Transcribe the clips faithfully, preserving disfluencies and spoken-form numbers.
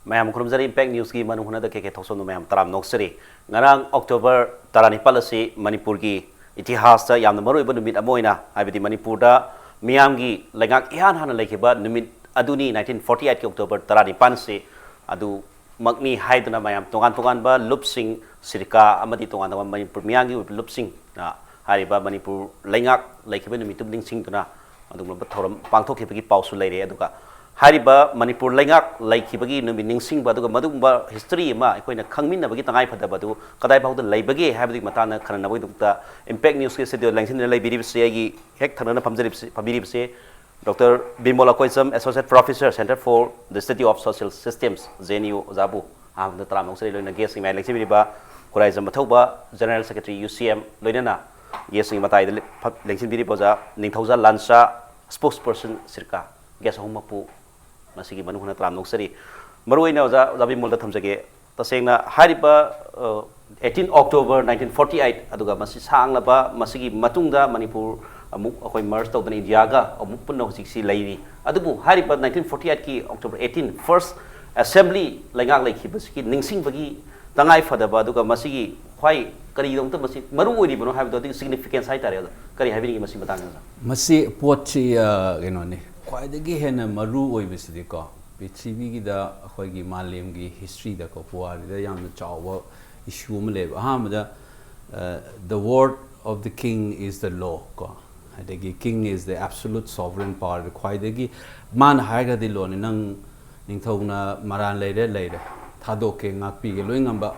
ꯃꯌꯥꯝ ꯈꯨꯔꯨꯝꯖꯔꯤ꯫ Impact Newsꯀꯤ ꯃꯅꯨꯡ ꯍꯨꯠꯅꯗ ꯀꯦ ꯀꯦ ꯊꯣꯛꯆꯣꯝꯗ ꯃꯌꯥꯝ ꯇꯔꯥꯝ ꯅꯣꯛꯆꯔꯤ꯫ ꯉꯔꯥꯡ October ꯇꯔꯥꯅꯤꯄꯥꯜ ꯑꯁꯤ ꯃꯅꯤꯄꯨꯔꯒꯤ ꯏꯇꯤꯍꯥꯁꯇ ꯌꯥꯝꯅ ꯃꯔꯨꯑꯣꯏꯕ ꯅꯨꯃꯤꯠ ꯑꯃ ꯑꯣꯏꯅ, ꯍꯥꯏꯕꯗꯤ ꯃꯅꯤꯄꯨꯔꯗ ꯃꯤꯌꯥꯝꯒꯤ ꯂꯩꯉꯥꯛ ꯏꯍꯥꯟ ꯍꯥꯟꯅ ꯂꯩꯈꯤꯕ ꯅꯨꯃꯤꯠ ꯑꯗꯨꯅꯤ, nineteen forty eightꯀꯤ October ꯇꯔꯥꯅꯤꯄꯥꯜꯁꯤ꯫ ꯑꯗꯨꯃꯛꯅꯤ ꯍꯥꯏꯗꯨꯅ ꯃꯌꯥꯝ ꯇꯣꯉꯥꯟ ꯇꯣꯉꯥꯟꯕ ꯂꯨꯞꯁꯤꯡ, ꯁꯤꯔꯀꯥ ꯑꯃꯗꯤ ꯇꯣꯉꯥꯟ ꯇꯣꯉꯥꯟꯕ ꯃꯅꯤꯄꯨꯔ ꯃꯤꯌꯥꯝꯒꯤ ꯑꯣꯏꯕ ꯂꯨꯞꯁꯤꯡꯅ ꯍꯥꯏꯔꯤꯕ ꯃꯅꯤꯄꯨꯔ ꯂꯩꯉꯥꯛ ꯂꯩꯈꯤꯕ ꯅꯨꯃꯤꯠꯇꯨ ꯅꯤꯡꯁꯤꯡꯗꯨꯅ ꯑꯗꯨꯒꯨꯝꯂꯕ ꯊꯧꯔꯝ ꯄꯥꯡꯊꯣꯛꯈꯤꯕꯒꯤ ꯄꯥꯎꯁꯨ ꯂꯩꯔꯦ꯫ ꯑꯗꯨꯒ ꯍꯥꯏꯔꯤꯕ ꯃꯅꯤꯄꯨꯔ ꯂꯩꯉꯥꯛ ꯂꯩꯈꯤꯕꯒꯤ ꯅꯨꯃꯤꯠ ꯅꯤꯡꯁꯤꯡꯕ, ꯑꯗꯨꯒ ꯃꯗꯨꯒꯨꯝꯕ history ꯑꯃ ꯑꯩꯈꯣꯏꯅ ꯈꯪꯃꯤꯟꯅꯕꯒꯤ ꯇꯉꯥꯏꯐꯗꯕ ꯑꯗꯨ ꯀꯗꯥꯏ ꯐꯥꯎꯗ ꯂꯩꯕꯒꯦ ꯍꯥꯏꯕꯗꯨꯒꯤ ꯃꯇꯥꯡꯗ ꯈꯟꯅꯅꯕꯒꯤꯗꯃꯛꯇ Impact Newsꯀꯤ studio ꯂꯦꯡꯁꯤꯟꯗꯨꯅ ꯂꯩꯕꯤꯔꯤꯕꯁꯤ ꯑꯩꯒꯤ ꯍꯦꯛ ꯊꯪꯅꯅ ꯐꯝꯖꯔꯤꯕꯁꯤ, ꯐꯝꯕꯤꯔꯤꯕꯁꯤ Doctor Bimol ꯑꯀꯣꯏꯆꯝ, Associate Professor, Center for the Study of Social Systems, J N U, ꯑꯣꯖꯥꯕꯨ ꯑꯍꯥꯟꯕꯗ ꯇꯔꯥꯝꯅ ꯑꯣꯛꯆꯔꯤ꯫ ꯂꯣꯏꯅꯅ guest ꯉꯥꯏ ꯂꯦꯡꯁꯤꯟꯕꯤꯔꯤꯕ Khuraijam ꯑꯊꯧꯕ, General Secretary, U C M, ꯂꯣꯏꯅꯅ guestꯀꯤ ꯃꯇꯥꯏꯗ ꯂꯦ-, ꯐ-, ꯂꯦꯡꯁꯤꯟꯕꯤꯔꯤꯕ ꯑꯣꯖꯥ ꯅꯤꯡꯊꯧꯖꯥ ꯂꯥꯟꯁꯥ, Spokesperson, ꯁꯤꯔꯀꯥ꯫ Guest ꯑꯍꯨꯝꯃꯛꯄꯨ ꯃꯁꯤꯒꯤ ꯃꯅꯨꯡ ꯍꯨꯠꯅ ꯇꯔꯥꯝꯅ ꯑꯣꯛꯆꯔꯤ꯫ ꯃꯔꯨꯑꯣꯏꯅ ꯑꯣꯖꯥ, ꯑꯣꯖꯥ ꯕꯤꯃꯣꯜꯗ ꯊꯝꯖꯒꯦ꯫ ꯇꯁꯦꯡꯅ ꯍꯥꯏꯔꯤꯕ, ꯑ, eighteen October nineteen forty eight, ꯑꯗꯨꯒ ꯃꯁꯤ ꯁꯥꯡꯂꯕ, ꯃꯁꯤꯒꯤ ꯃꯇꯨꯡꯗ ꯃꯅꯤꯄꯨꯔ ꯑꯃꯨꯛ ꯑꯩꯈꯣꯏ merge ꯇꯧꯗꯅ ꯏꯟꯗꯤꯌꯥꯒ ꯑꯃꯨꯛ ꯄꯨꯟꯅ ꯍꯧꯖꯤꯛꯁꯤ ꯂꯩꯔꯤ꯫ ꯑꯗꯨꯕꯨ ꯍꯥꯏꯔꯤꯕ nineteen forty eightꯀꯤ October eighteen first assembly ꯂꯩꯉꯥꯛ ꯂꯩꯈꯤꯕꯁꯤꯒꯤ ꯅꯤꯡꯁꯤꯡꯕꯒꯤ ꯇꯉꯥꯏ ꯐꯗꯕ, ꯑꯗꯨꯒ ꯃꯁꯤꯒꯤ ꯈ꯭ꯋꯥꯏ ꯀꯔꯤꯒꯤꯗꯃꯛꯇ ꯃꯁꯤ ꯃꯔꯨ ꯑꯣꯏꯔꯤꯕꯅꯣ ꯍꯥꯏꯕꯗꯣ, ꯑꯗꯨꯒꯤ significance ꯍꯥꯏꯇꯥꯔꯦ, ꯑꯗꯣ ꯀꯔꯤ ꯍꯥꯏꯕꯤꯅꯤꯡꯉꯤ ꯃꯁꯤ ꯃꯇꯥꯡꯗ, ꯑꯣꯖꯥ? ꯃꯁꯤ ꯄꯣꯠꯁꯤ, ꯑ, ꯀꯩꯅꯣꯅꯤ, ꯈ꯭ꯋꯥꯏꯗꯒꯤ ꯍꯦꯟꯅ ꯃꯔꯨ ꯑꯣꯏꯕꯁꯤꯗꯤꯀꯣ, ꯄ꯭ꯔꯤꯊꯤꯕꯤꯒꯤꯗ ꯑꯩꯈꯣꯏꯒꯤ ꯃꯥꯂꯦꯝꯒꯤ historyꯗꯀꯣ, ꯄꯨꯋꯥꯔꯤꯗ ꯌꯥꯝꯅ ꯆꯥꯎꯕ issue ꯑꯃ ꯂꯩꯌꯦꯕ꯫ ꯑꯍꯥꯟꯕꯗ, ꯑ, "The word of the king is the law" ꯀꯣ, ꯑꯗꯒꯤ "King is the absolute sovereign power", ꯈ꯭ꯋꯥꯏꯗꯒꯤ ꯃꯥꯅ ꯍꯥꯏꯔꯒꯗꯤ ꯂꯣꯅꯤ, ꯅꯪ ꯅꯤꯡꯊꯧꯅ ꯃꯔꯥꯜ ꯂꯩꯔꯦ, ꯂꯩꯔꯦ, ꯊꯥꯗꯣꯛꯀꯦ, ꯉꯥꯛꯄꯤꯒꯦ, ꯂꯣꯏ ꯉꯝꯕ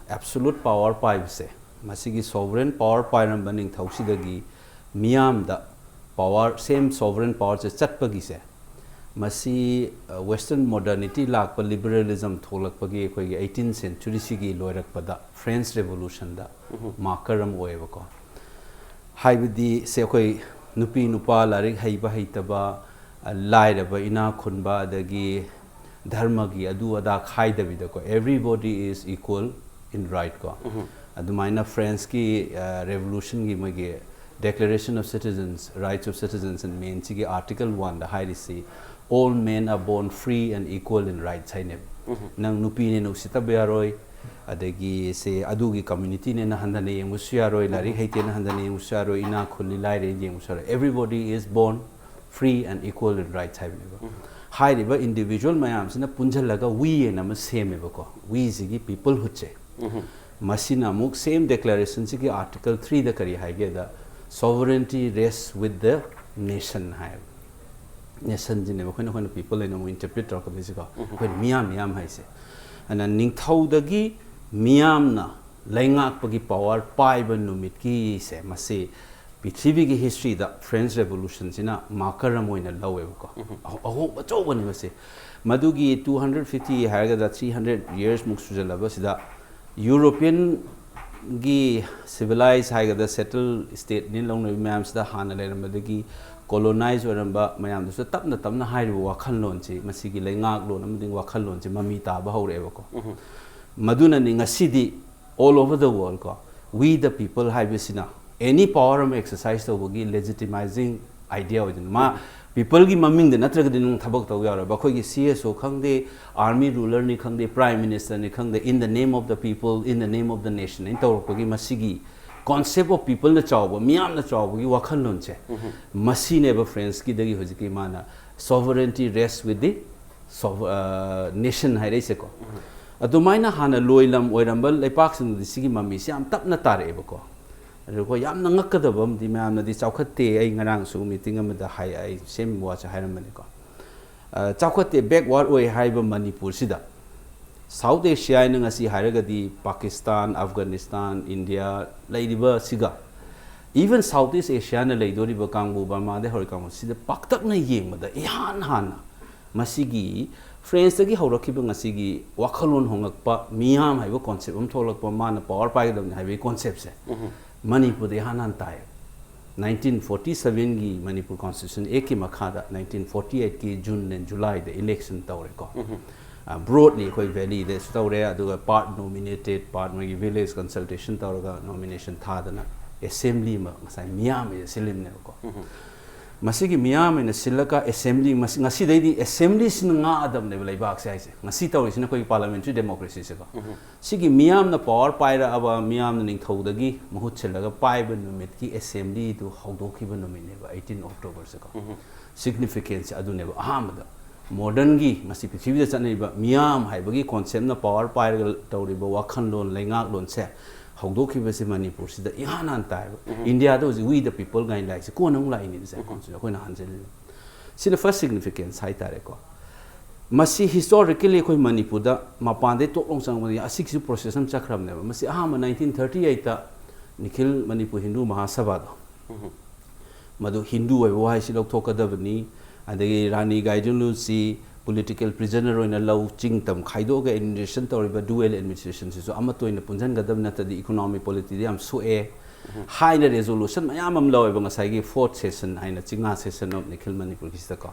absolute power ꯄꯥꯏꯕꯁꯦ, ꯃꯁꯤꯒꯤ sovereign power ꯄꯥꯏꯔꯝꯕ ꯅꯤꯡꯊꯧꯁꯤꯗꯒꯤ ꯃꯤꯌꯥꯝꯗ power, same sovereign powerꯁꯦ ꯆꯠꯄꯒꯤꯁꯦ, ꯃꯁꯤ, ꯑ, Western modernity ꯂꯥꯛꯄ, liberalism ꯊꯣꯛꯂꯛꯄꯒꯤ ꯑꯩꯈꯣꯏꯒꯤ eighteenth centuryꯁꯤꯒꯤ ꯂꯣꯏꯔꯛꯄꯗ French Revolutionꯗ marker ꯑꯃ ꯑꯣꯏꯌꯦꯕꯀꯣ꯫ ꯍꯥꯏꯕꯗꯤ ꯁꯦ, ꯑꯩꯈꯣꯏ ꯅꯨꯄꯤ ꯅꯨꯄꯥ, ꯂꯥꯏꯔꯤꯛ ꯍꯩꯕ ꯍꯩꯇꯕ, ꯑ, ꯂꯥꯏꯔꯕ ꯏꯅꯥꯛ ꯈꯨꯟꯕ, ꯑꯗꯒꯤ ꯙꯔꯃꯒꯤ ꯑꯗꯨ ꯑꯗꯥ ꯈꯥꯏꯗꯕꯤꯗꯀꯣ, everybody is equal in right ꯀꯣ꯫ ꯑꯗꯨꯃꯥꯏꯅ Franceꯀꯤ, ꯑ, revolutionꯒꯤ ꯃꯣꯏꯒꯤ Declaration of Citizens, Rights of Citizens and Menꯁꯤꯒꯤ article oneꯗ ꯍꯥꯏꯔꯤꯁꯤ, "All men are born free and equal in rights" ꯍꯥꯏꯅꯦꯕ꯫ ꯅꯪ ꯅꯨꯄꯤꯅꯦꯅ ꯎꯁꯤꯠꯇꯕ ꯌꯥꯔꯣꯏ, ꯑꯗꯒꯤ ꯁꯦ ꯑꯗꯨꯒꯤ ꯀꯝꯃ꯭ꯌꯨꯅꯤꯇꯤꯅꯦꯅ ꯍꯟꯊꯅ ꯌꯦꯡꯕꯁꯨ ꯌꯥꯔꯣꯏ, ꯂꯥꯏꯔꯤꯛ ꯍꯩꯇꯦꯅ ꯍꯟꯊꯅ ꯌꯦꯡꯕꯁꯨ ꯌꯥꯔꯣꯏ, ꯏꯅꯥꯛ ꯈꯨꯜꯂꯤ ꯂꯥꯏꯔꯦꯅ ꯌꯦꯡꯕꯁꯨ ꯌꯥꯔꯣꯏ, everybody is born free and equal in rights ꯍꯥꯏꯕꯅꯦꯕ꯫ ꯍꯥꯏꯔꯤꯕ ꯏꯟꯗꯤꯕꯤꯖꯨꯋꯦꯜ ꯃꯌꯥꯝꯁꯤꯅ ꯄꯨꯟꯁꯤꯜꯂꯒ ꯋꯤ ꯑꯅ ꯑꯃ ꯁꯦꯝꯃꯦꯕꯀꯣ꯫ ꯋꯤꯁꯤꯒꯤ ꯄꯤꯄꯜꯍꯨꯗꯁꯦ, ꯃꯁꯤꯅ ꯑꯃꯨꯛ ꯁꯦꯝ ꯗꯦꯀ꯭ꯂꯥꯔꯦꯁꯟꯁꯤꯒꯤ ꯑꯥꯔꯇꯤꯀꯜ ꯊ꯭ꯔꯤꯗ ꯀꯔꯤ ꯍꯥꯏꯒꯦꯗ, sovereignty rests with the nation ꯍꯥꯏꯌꯦꯕ꯫ ꯅꯦꯁꯟꯁꯤꯅꯦꯕ ꯑꯩꯈꯣꯏꯅ ꯑꯩꯈꯣꯏꯅ ꯄꯤꯄꯜ ꯍꯥꯏꯅ ꯑꯃꯨꯛ ꯏꯟꯇꯔꯄ꯭ꯔꯤꯠ ꯇꯧꯔꯛꯀꯗꯣꯏꯁꯤꯀꯣ꯫ ꯑꯩꯈꯣꯏꯅ ꯃꯤꯌꯥꯝ ꯃꯤꯌꯥꯝ ꯍꯥꯏꯁꯦ꯫ ꯑꯗꯨꯅ ꯅꯤꯡꯊꯧꯗꯒꯤ ꯃꯤꯌꯥꯝꯅ ꯂꯩꯉꯥꯛꯄꯒꯤ ꯄꯋꯥꯔ ꯄꯥꯏꯕ ꯅꯨꯃꯤꯠꯀꯤꯁꯦ, ꯃꯁꯤ ꯄ꯭ꯔꯤꯊꯤꯕꯤꯒꯤ ꯍꯤꯁꯇ꯭ꯔꯤꯗ ꯐ꯭ꯔꯦꯟꯁ ꯔꯦꯚꯣꯂꯨꯁꯟꯁꯤꯅ ꯃꯥꯔꯀꯔ ꯑꯃ ꯑꯣꯏꯅ ꯂꯧꯋꯦꯕꯀꯣ꯫ ꯑꯍꯣ- ꯑꯍꯣꯡꯕ ꯑꯆꯧꯕꯅꯤ ꯃꯁꯤ꯫ ꯃꯗꯨꯒꯤ ꯇꯨ ꯍꯟꯗ꯭ꯔꯦꯠ ꯐꯤꯐꯇꯤ ꯍꯥꯏꯔꯒꯗ ꯊ꯭ꯔꯤ ꯍꯟꯗ꯭ꯔꯦꯠ ꯌꯔꯁꯃꯨꯛ ꯁꯨꯖꯜꯂꯕꯁꯤꯗ ꯌꯨꯔꯣꯄꯤꯌꯟꯒꯤ ꯁꯤꯚꯤꯂꯥꯏꯖ ꯍꯥꯏꯒꯗ꯭ꯔꯥ, ꯁꯦꯇꯜ ꯁ꯭ꯇꯦꯠꯅꯤ ꯂꯧꯅꯔꯤꯕ ꯃꯌꯥꯝꯁꯤꯗ ꯍꯥꯟꯅ ꯂꯩꯔꯝꯕꯗꯒꯤ ꯀꯣꯂꯣꯅꯥꯏꯖ ꯑꯣꯏꯔꯝꯕ ꯃꯌꯥꯝꯗꯨꯁꯨ ꯇꯞꯅ ꯇꯞꯅ ꯍꯥꯏꯔꯤꯕ ꯋꯥꯈꯜꯂꯣꯟꯁꯤ, ꯃꯁꯤꯒꯤ ꯂꯩꯉꯥꯛꯂꯣꯟ ꯑꯃꯗꯤ ꯋꯥꯈꯜꯂꯣꯟꯁꯤ ꯃꯃꯤ ꯇꯥꯕ ꯍꯧꯔꯛꯑꯦꯕꯀꯣ꯫ ꯃꯗꯨꯅꯅꯤ ꯉꯁꯤꯗꯤ all over the world ꯀꯣ, we the people ꯍꯥꯏꯕꯁꯤꯅ ꯑꯦꯅꯤ ꯄꯋꯥꯔ ꯑꯃ ꯑꯦꯛꯁꯔꯁꯥꯏꯖ ꯇꯧꯕꯒꯤ ꯂꯦꯖꯤꯇꯤꯃꯥꯏꯖꯤꯡ ꯑꯥꯏꯗꯤꯌꯥ ꯑꯣꯏꯗꯣꯏꯅꯤ꯫ ꯃꯥ ꯄꯤꯄꯜꯒꯤ ꯃꯃꯤꯡꯗ ꯅꯠꯇ꯭ꯔꯒꯗꯤ ꯅꯪ ꯊꯕꯛ ꯇꯧ ꯌꯥꯔꯣꯏꯕ꯫ ꯑꯩꯈꯣꯏꯒꯤ ꯁꯤ ꯑꯦꯁ ꯑꯣ ꯈꯪꯗꯦ, ꯑꯥꯔꯃꯤ ꯔꯨꯂꯔꯅꯤ ꯈꯪꯗꯦ, ꯄ꯭ꯔꯥꯏꯝ ꯃꯤꯅꯤꯁꯇꯔꯅꯤ ꯈꯪꯗꯦ, in the name of the people, in the name of the nation ꯍꯥꯏꯅ ꯇꯧꯔꯛꯄꯒꯤ ꯃꯁꯤꯒꯤ concept of peopleꯅ ꯆꯥꯎꯕ, ꯃꯤꯌꯥꯝꯅ ꯆꯥꯎꯕꯒꯤ ꯋꯥꯈꯜꯂꯣꯟꯁꯦ, ꯃꯁꯤꯅꯦꯕ ꯐ꯭ꯔꯦꯟꯁꯀꯤꯗꯒꯤ ꯍꯧꯖꯤꯛꯀꯤ ꯃꯥꯅ sovereignty rests with the nation ꯍꯥꯏꯔꯛꯏꯁꯦꯀꯣ꯫ ꯑꯗꯨꯃꯥꯏꯅ ꯍꯥꯟꯅ ꯂꯣꯏ ꯂꯝ ꯑꯣꯏꯔꯝꯕ ꯂꯩꯄꯥꯛꯁꯤꯡꯗꯗꯤ ꯁꯤꯒꯤ ꯃꯃꯤꯁꯦ ꯌꯥꯝ ꯇꯞꯅ ꯇꯥꯔꯛꯑꯦꯕꯀꯣ꯫ ꯑꯗꯨꯒ ꯌꯥꯝꯅ ꯉꯛꯀꯗꯕ ꯑꯃꯗꯤ, ꯃꯌꯥꯝꯅꯗꯤ ꯆꯥꯎꯈꯠꯇꯦ, ꯑꯩ ꯉꯔꯥꯡꯁꯨ ꯃꯤꯇꯤꯡ ꯑꯃꯗ ꯍꯥꯏ, ꯑꯩ ꯁꯦꯝ ꯋꯥꯁꯦ ꯍꯥꯏꯔꯝꯕꯅꯤꯀꯣ꯫ ꯑ, ꯆꯥꯎꯈꯠꯇꯦ, ꯕꯦꯛꯋꯥꯔꯗ ꯑꯣꯏ ꯍꯥꯏꯕ ꯃꯅꯤꯄꯨꯔꯁꯤꯗ, ꯁꯥꯎꯠ ꯑꯦꯁꯤꯌꯥ ꯍꯥꯏꯅ ꯉꯁꯤ ꯍꯥꯏꯔꯒꯗꯤ ꯄꯥꯀꯤꯁꯇꯥꯟ, ꯑꯐꯒꯥꯅꯤꯁꯇꯥꯟ, ꯏꯟꯗꯤꯌꯥ ꯂꯩꯔꯤꯕꯁꯤꯒ, ꯏꯚꯟ ꯁꯥꯎꯠ ꯏꯁ ꯑꯦꯁꯤꯌꯥꯅ ꯂꯩꯗꯣꯔꯤꯕ ꯀꯥꯡꯕꯨ, ꯕꯔꯃꯥꯗꯩ ꯍꯧꯔ ꯀꯥꯡꯕꯨ, ꯁꯤꯗ ꯄꯥꯛꯇꯛꯅ ꯌꯦꯡꯕꯗ ꯏꯍꯥꯟ ꯍꯥꯟꯅ ꯃꯁꯤꯒꯤ ꯐ꯭ꯔꯦꯟꯁꯇꯒꯤ ꯍꯧꯔꯛꯈꯤꯕ ꯉꯁꯤꯒꯤ ꯋꯥꯈꯜꯂꯣꯟ ꯍꯣꯡꯂꯛꯄ, ꯃꯤꯌꯥꯝ ꯍꯥꯏꯕ ꯀꯣꯟꯁꯦꯞ ꯑꯃ ꯊꯣꯛꯂꯛꯄ, ꯃꯥꯅ ꯄꯋꯥꯔ ꯄꯥꯏꯒꯗꯕꯅꯤ ꯍꯥꯏꯕꯒꯤ ꯀꯣꯟꯁꯦꯞꯁꯦ ꯃꯅꯤꯄꯨꯔꯗ ꯏꯍꯥꯟ ꯍꯥꯟ ꯇꯥꯏ꯫ ꯅꯥꯏꯟꯇꯤꯟ ꯐꯣꯔꯇꯤ ꯁꯚꯦꯟꯒꯤ ꯃꯅꯤꯄꯨꯔ ꯀꯣꯟꯁꯇꯤꯇ꯭ꯌꯨꯁꯟ ꯑꯦꯛꯀꯤ ꯃꯈꯥꯗ ꯅꯥꯏꯟꯇꯤꯟ ꯐꯣꯔꯇꯤ ꯑꯩꯠꯀꯤ ꯖꯨꯟ ꯑꯦꯟ ꯖꯨꯂꯥꯏꯗ ꯏꯂꯦꯛꯁꯟ ꯇꯧꯔꯦꯀꯣ꯫ ꯕ꯭ꯔꯣꯗꯂꯤ ꯑꯩꯈꯣꯏ ꯚꯦꯂꯤꯗꯁꯨ ꯇꯧꯔꯦ, ꯑꯗꯨꯒ ꯄꯥꯔꯠ ꯅꯣꯃꯤꯅꯦꯇꯦꯠ, ꯄꯥꯔꯠ ꯃꯣꯏꯒꯤ ꯚꯤꯂꯦꯖ ꯀꯟꯁꯜꯇꯦꯁꯟ ꯇꯧꯔꯒ ꯅꯣꯃꯤꯅꯦꯁꯟ ꯊꯥꯗꯅ ꯑꯦꯁꯦꯝꯕ꯭ꯂꯤ ꯑꯃ ꯉꯁꯥꯏ ꯃꯤꯌꯥꯝ ꯑꯁꯤ ꯁꯤꯜꯂꯤꯕꯅꯦꯕꯀꯣ꯫ ꯃꯁꯤꯒꯤ ꯃꯤꯌꯥꯝ ꯑꯣꯏꯅ ꯁꯤꯜꯂꯒ ꯑꯦꯁꯦꯝꯕ꯭ꯂꯤ, ꯉꯁꯤꯗꯩꯗꯤ ꯑꯦꯁꯦꯝꯕ꯭ꯂꯤꯁꯤꯅ ꯉꯥꯛꯑꯗꯕꯅꯦꯕ ꯂꯩꯕꯥꯛꯁꯦ ꯍꯥꯏꯁꯦ꯫ ꯉꯁꯤ ꯇꯧꯔꯤꯁꯤꯅ ꯑꯩꯈꯣꯏꯒꯤ ꯄꯥꯔꯂꯥꯃꯦꯟꯇꯔꯤ ꯗꯦꯃꯣꯀ꯭ꯔꯦꯁꯤꯁꯦꯀꯣ꯫ ꯁꯤꯒꯤ ꯃꯤꯌꯥꯝꯅ ꯄꯥꯋꯔ ꯄꯥꯏꯔꯛꯑꯕ, ꯃꯤꯌꯥꯝꯅ ꯅꯤꯡꯊꯧꯗꯒꯤ ꯃꯍꯨꯠ ꯁꯤꯜꯂꯒ ꯄꯥꯏꯕ ꯅꯨꯃꯤꯠꯀꯤ ꯑꯦꯁꯦꯝꯕ꯭ꯂꯤꯗꯨ ꯍꯧꯗꯣꯛꯈꯤꯕ ꯅꯨꯃꯤꯠꯅꯦꯕ, ꯑꯩꯠꯇꯤꯟ ꯑꯣꯛꯇꯣꯕꯔꯁꯦꯀꯣ꯫ ꯁꯤꯒꯅꯤꯐꯤꯀꯦꯟꯁ ꯑꯗꯨꯅꯦꯕ ꯑꯍꯥꯟꯕꯗ꯫ ꯃꯣꯗꯔꯟꯒꯤ ꯉꯁꯤ ꯄ꯭ꯔꯤꯊꯤꯕꯤꯗ ꯆꯠꯅꯔꯤꯕ ꯃꯤꯌꯥꯝ ꯍꯥꯏꯕꯒꯤ ꯀꯣꯟꯁꯦꯞꯅ ꯄꯥꯋꯔ ꯄꯥꯏꯔꯒ ꯇꯧꯔꯤꯕ ꯋꯥꯈꯜꯂꯣꯟ, ꯂꯩꯉꯥꯛꯂꯣꯟꯁꯦ ꯍꯧꯗꯣꯛꯈꯤꯕꯁꯦ ꯃꯅꯤꯄꯨꯔꯁꯤꯗ ꯏꯍꯥꯟ ꯍꯥꯟ ꯇꯥꯏꯕ꯫ ꯏꯟꯗꯤꯌꯥꯗ ꯍꯧꯖꯤꯛ "We the People" ꯀꯥꯏꯅ ꯂꯥꯛꯏꯁꯦ ꯀꯣꯟꯅ ꯑꯃꯨꯛ ꯂꯥꯛꯏꯅꯦ ꯁꯦ, ꯑꯩꯈꯣꯏꯅ ꯍꯟꯖꯤꯜꯂꯤ꯫ ꯁꯤꯅ ꯐꯥꯔꯁ ꯁꯤꯒꯅꯤꯐꯤꯀꯦꯟꯁ ꯍꯥꯏꯇꯥꯔꯦꯀꯣ꯫ ꯃꯁꯤ ꯍꯤꯁꯇꯣꯔꯤꯀꯦꯜꯂꯤ ꯑꯩꯈꯣꯏ ꯃꯅꯤꯄꯨꯔꯗ ꯃꯄꯥꯟꯗꯩ ꯇꯣꯛ ꯂꯥꯎ ꯆꯪꯕꯗꯒꯤ ꯑꯁꯤꯒꯤꯁꯨ ꯄ꯭ꯔꯣꯁꯦꯁ ꯑꯃ ꯆꯠꯈ꯭ꯔꯕꯅꯦꯕ꯫ ꯃꯁꯤ ꯑꯍꯥꯟꯕ ꯅꯥꯏꯟꯇꯤꯟ ꯊꯥꯔꯇꯤ ꯑꯩꯠꯇ ꯅꯤꯈꯤꯜ ꯃꯅꯤꯄꯨꯔ ꯍꯤꯟꯗꯨ ꯃꯍꯥꯁꯚꯥꯗꯣ, ꯃꯗꯨ ꯍꯤꯟꯗꯨ ꯍꯥꯏꯕ ꯋꯥꯍꯩꯁꯤ ꯂꯧꯊꯣꯛꯀꯗꯕꯅꯤ, ꯑꯗꯒꯤ ꯔꯥꯅꯤ ꯒꯥꯏꯗꯤꯟꯂꯨꯁꯤ ꯄꯣꯂꯤꯇꯤꯀꯦꯜ ꯄ꯭ꯔꯤꯖꯅꯔ ꯑꯣꯏꯅ ꯂꯧ, ꯆꯤꯡ ꯇꯝ ꯈꯥꯏꯗꯣꯛꯑꯒ ꯑꯦꯗꯃꯤꯅꯤꯁꯇ꯭ꯔꯦꯁꯟ ꯇꯧꯔꯤꯕ ꯗꯨꯋꯦꯜ ꯑꯦꯗꯃꯤꯅꯤꯁꯇ꯭ꯔꯦꯁꯟꯁꯤꯁꯨ ꯑꯃꯠꯇ ꯑꯣꯏꯅ ꯄꯨꯟꯁꯤꯟꯒꯗꯕ ꯅꯠꯇ꯭ꯔꯗꯤ ꯏꯀꯣꯅꯣꯃꯤ ꯄꯣꯂꯤꯇꯤꯗ ꯌꯥꯝ ꯁꯣꯛꯑꯦ ꯍꯥꯏꯅ ꯔꯦꯖꯣꯂꯨꯁꯟ ꯃꯌꯥꯝ ꯑꯃ ꯂꯧꯋꯦꯕ ꯉꯁꯥꯏꯒꯤ ꯐꯣꯔꯠ ꯁꯦꯁꯟ ꯍꯥꯏꯅ, ꯆꯤꯡꯉꯥ ꯁꯦꯁꯟ ꯑꯣꯐ ꯅꯤꯈꯤꯜ ꯃꯅꯤꯄꯨꯔꯒꯤꯁꯤꯗꯀꯣ꯫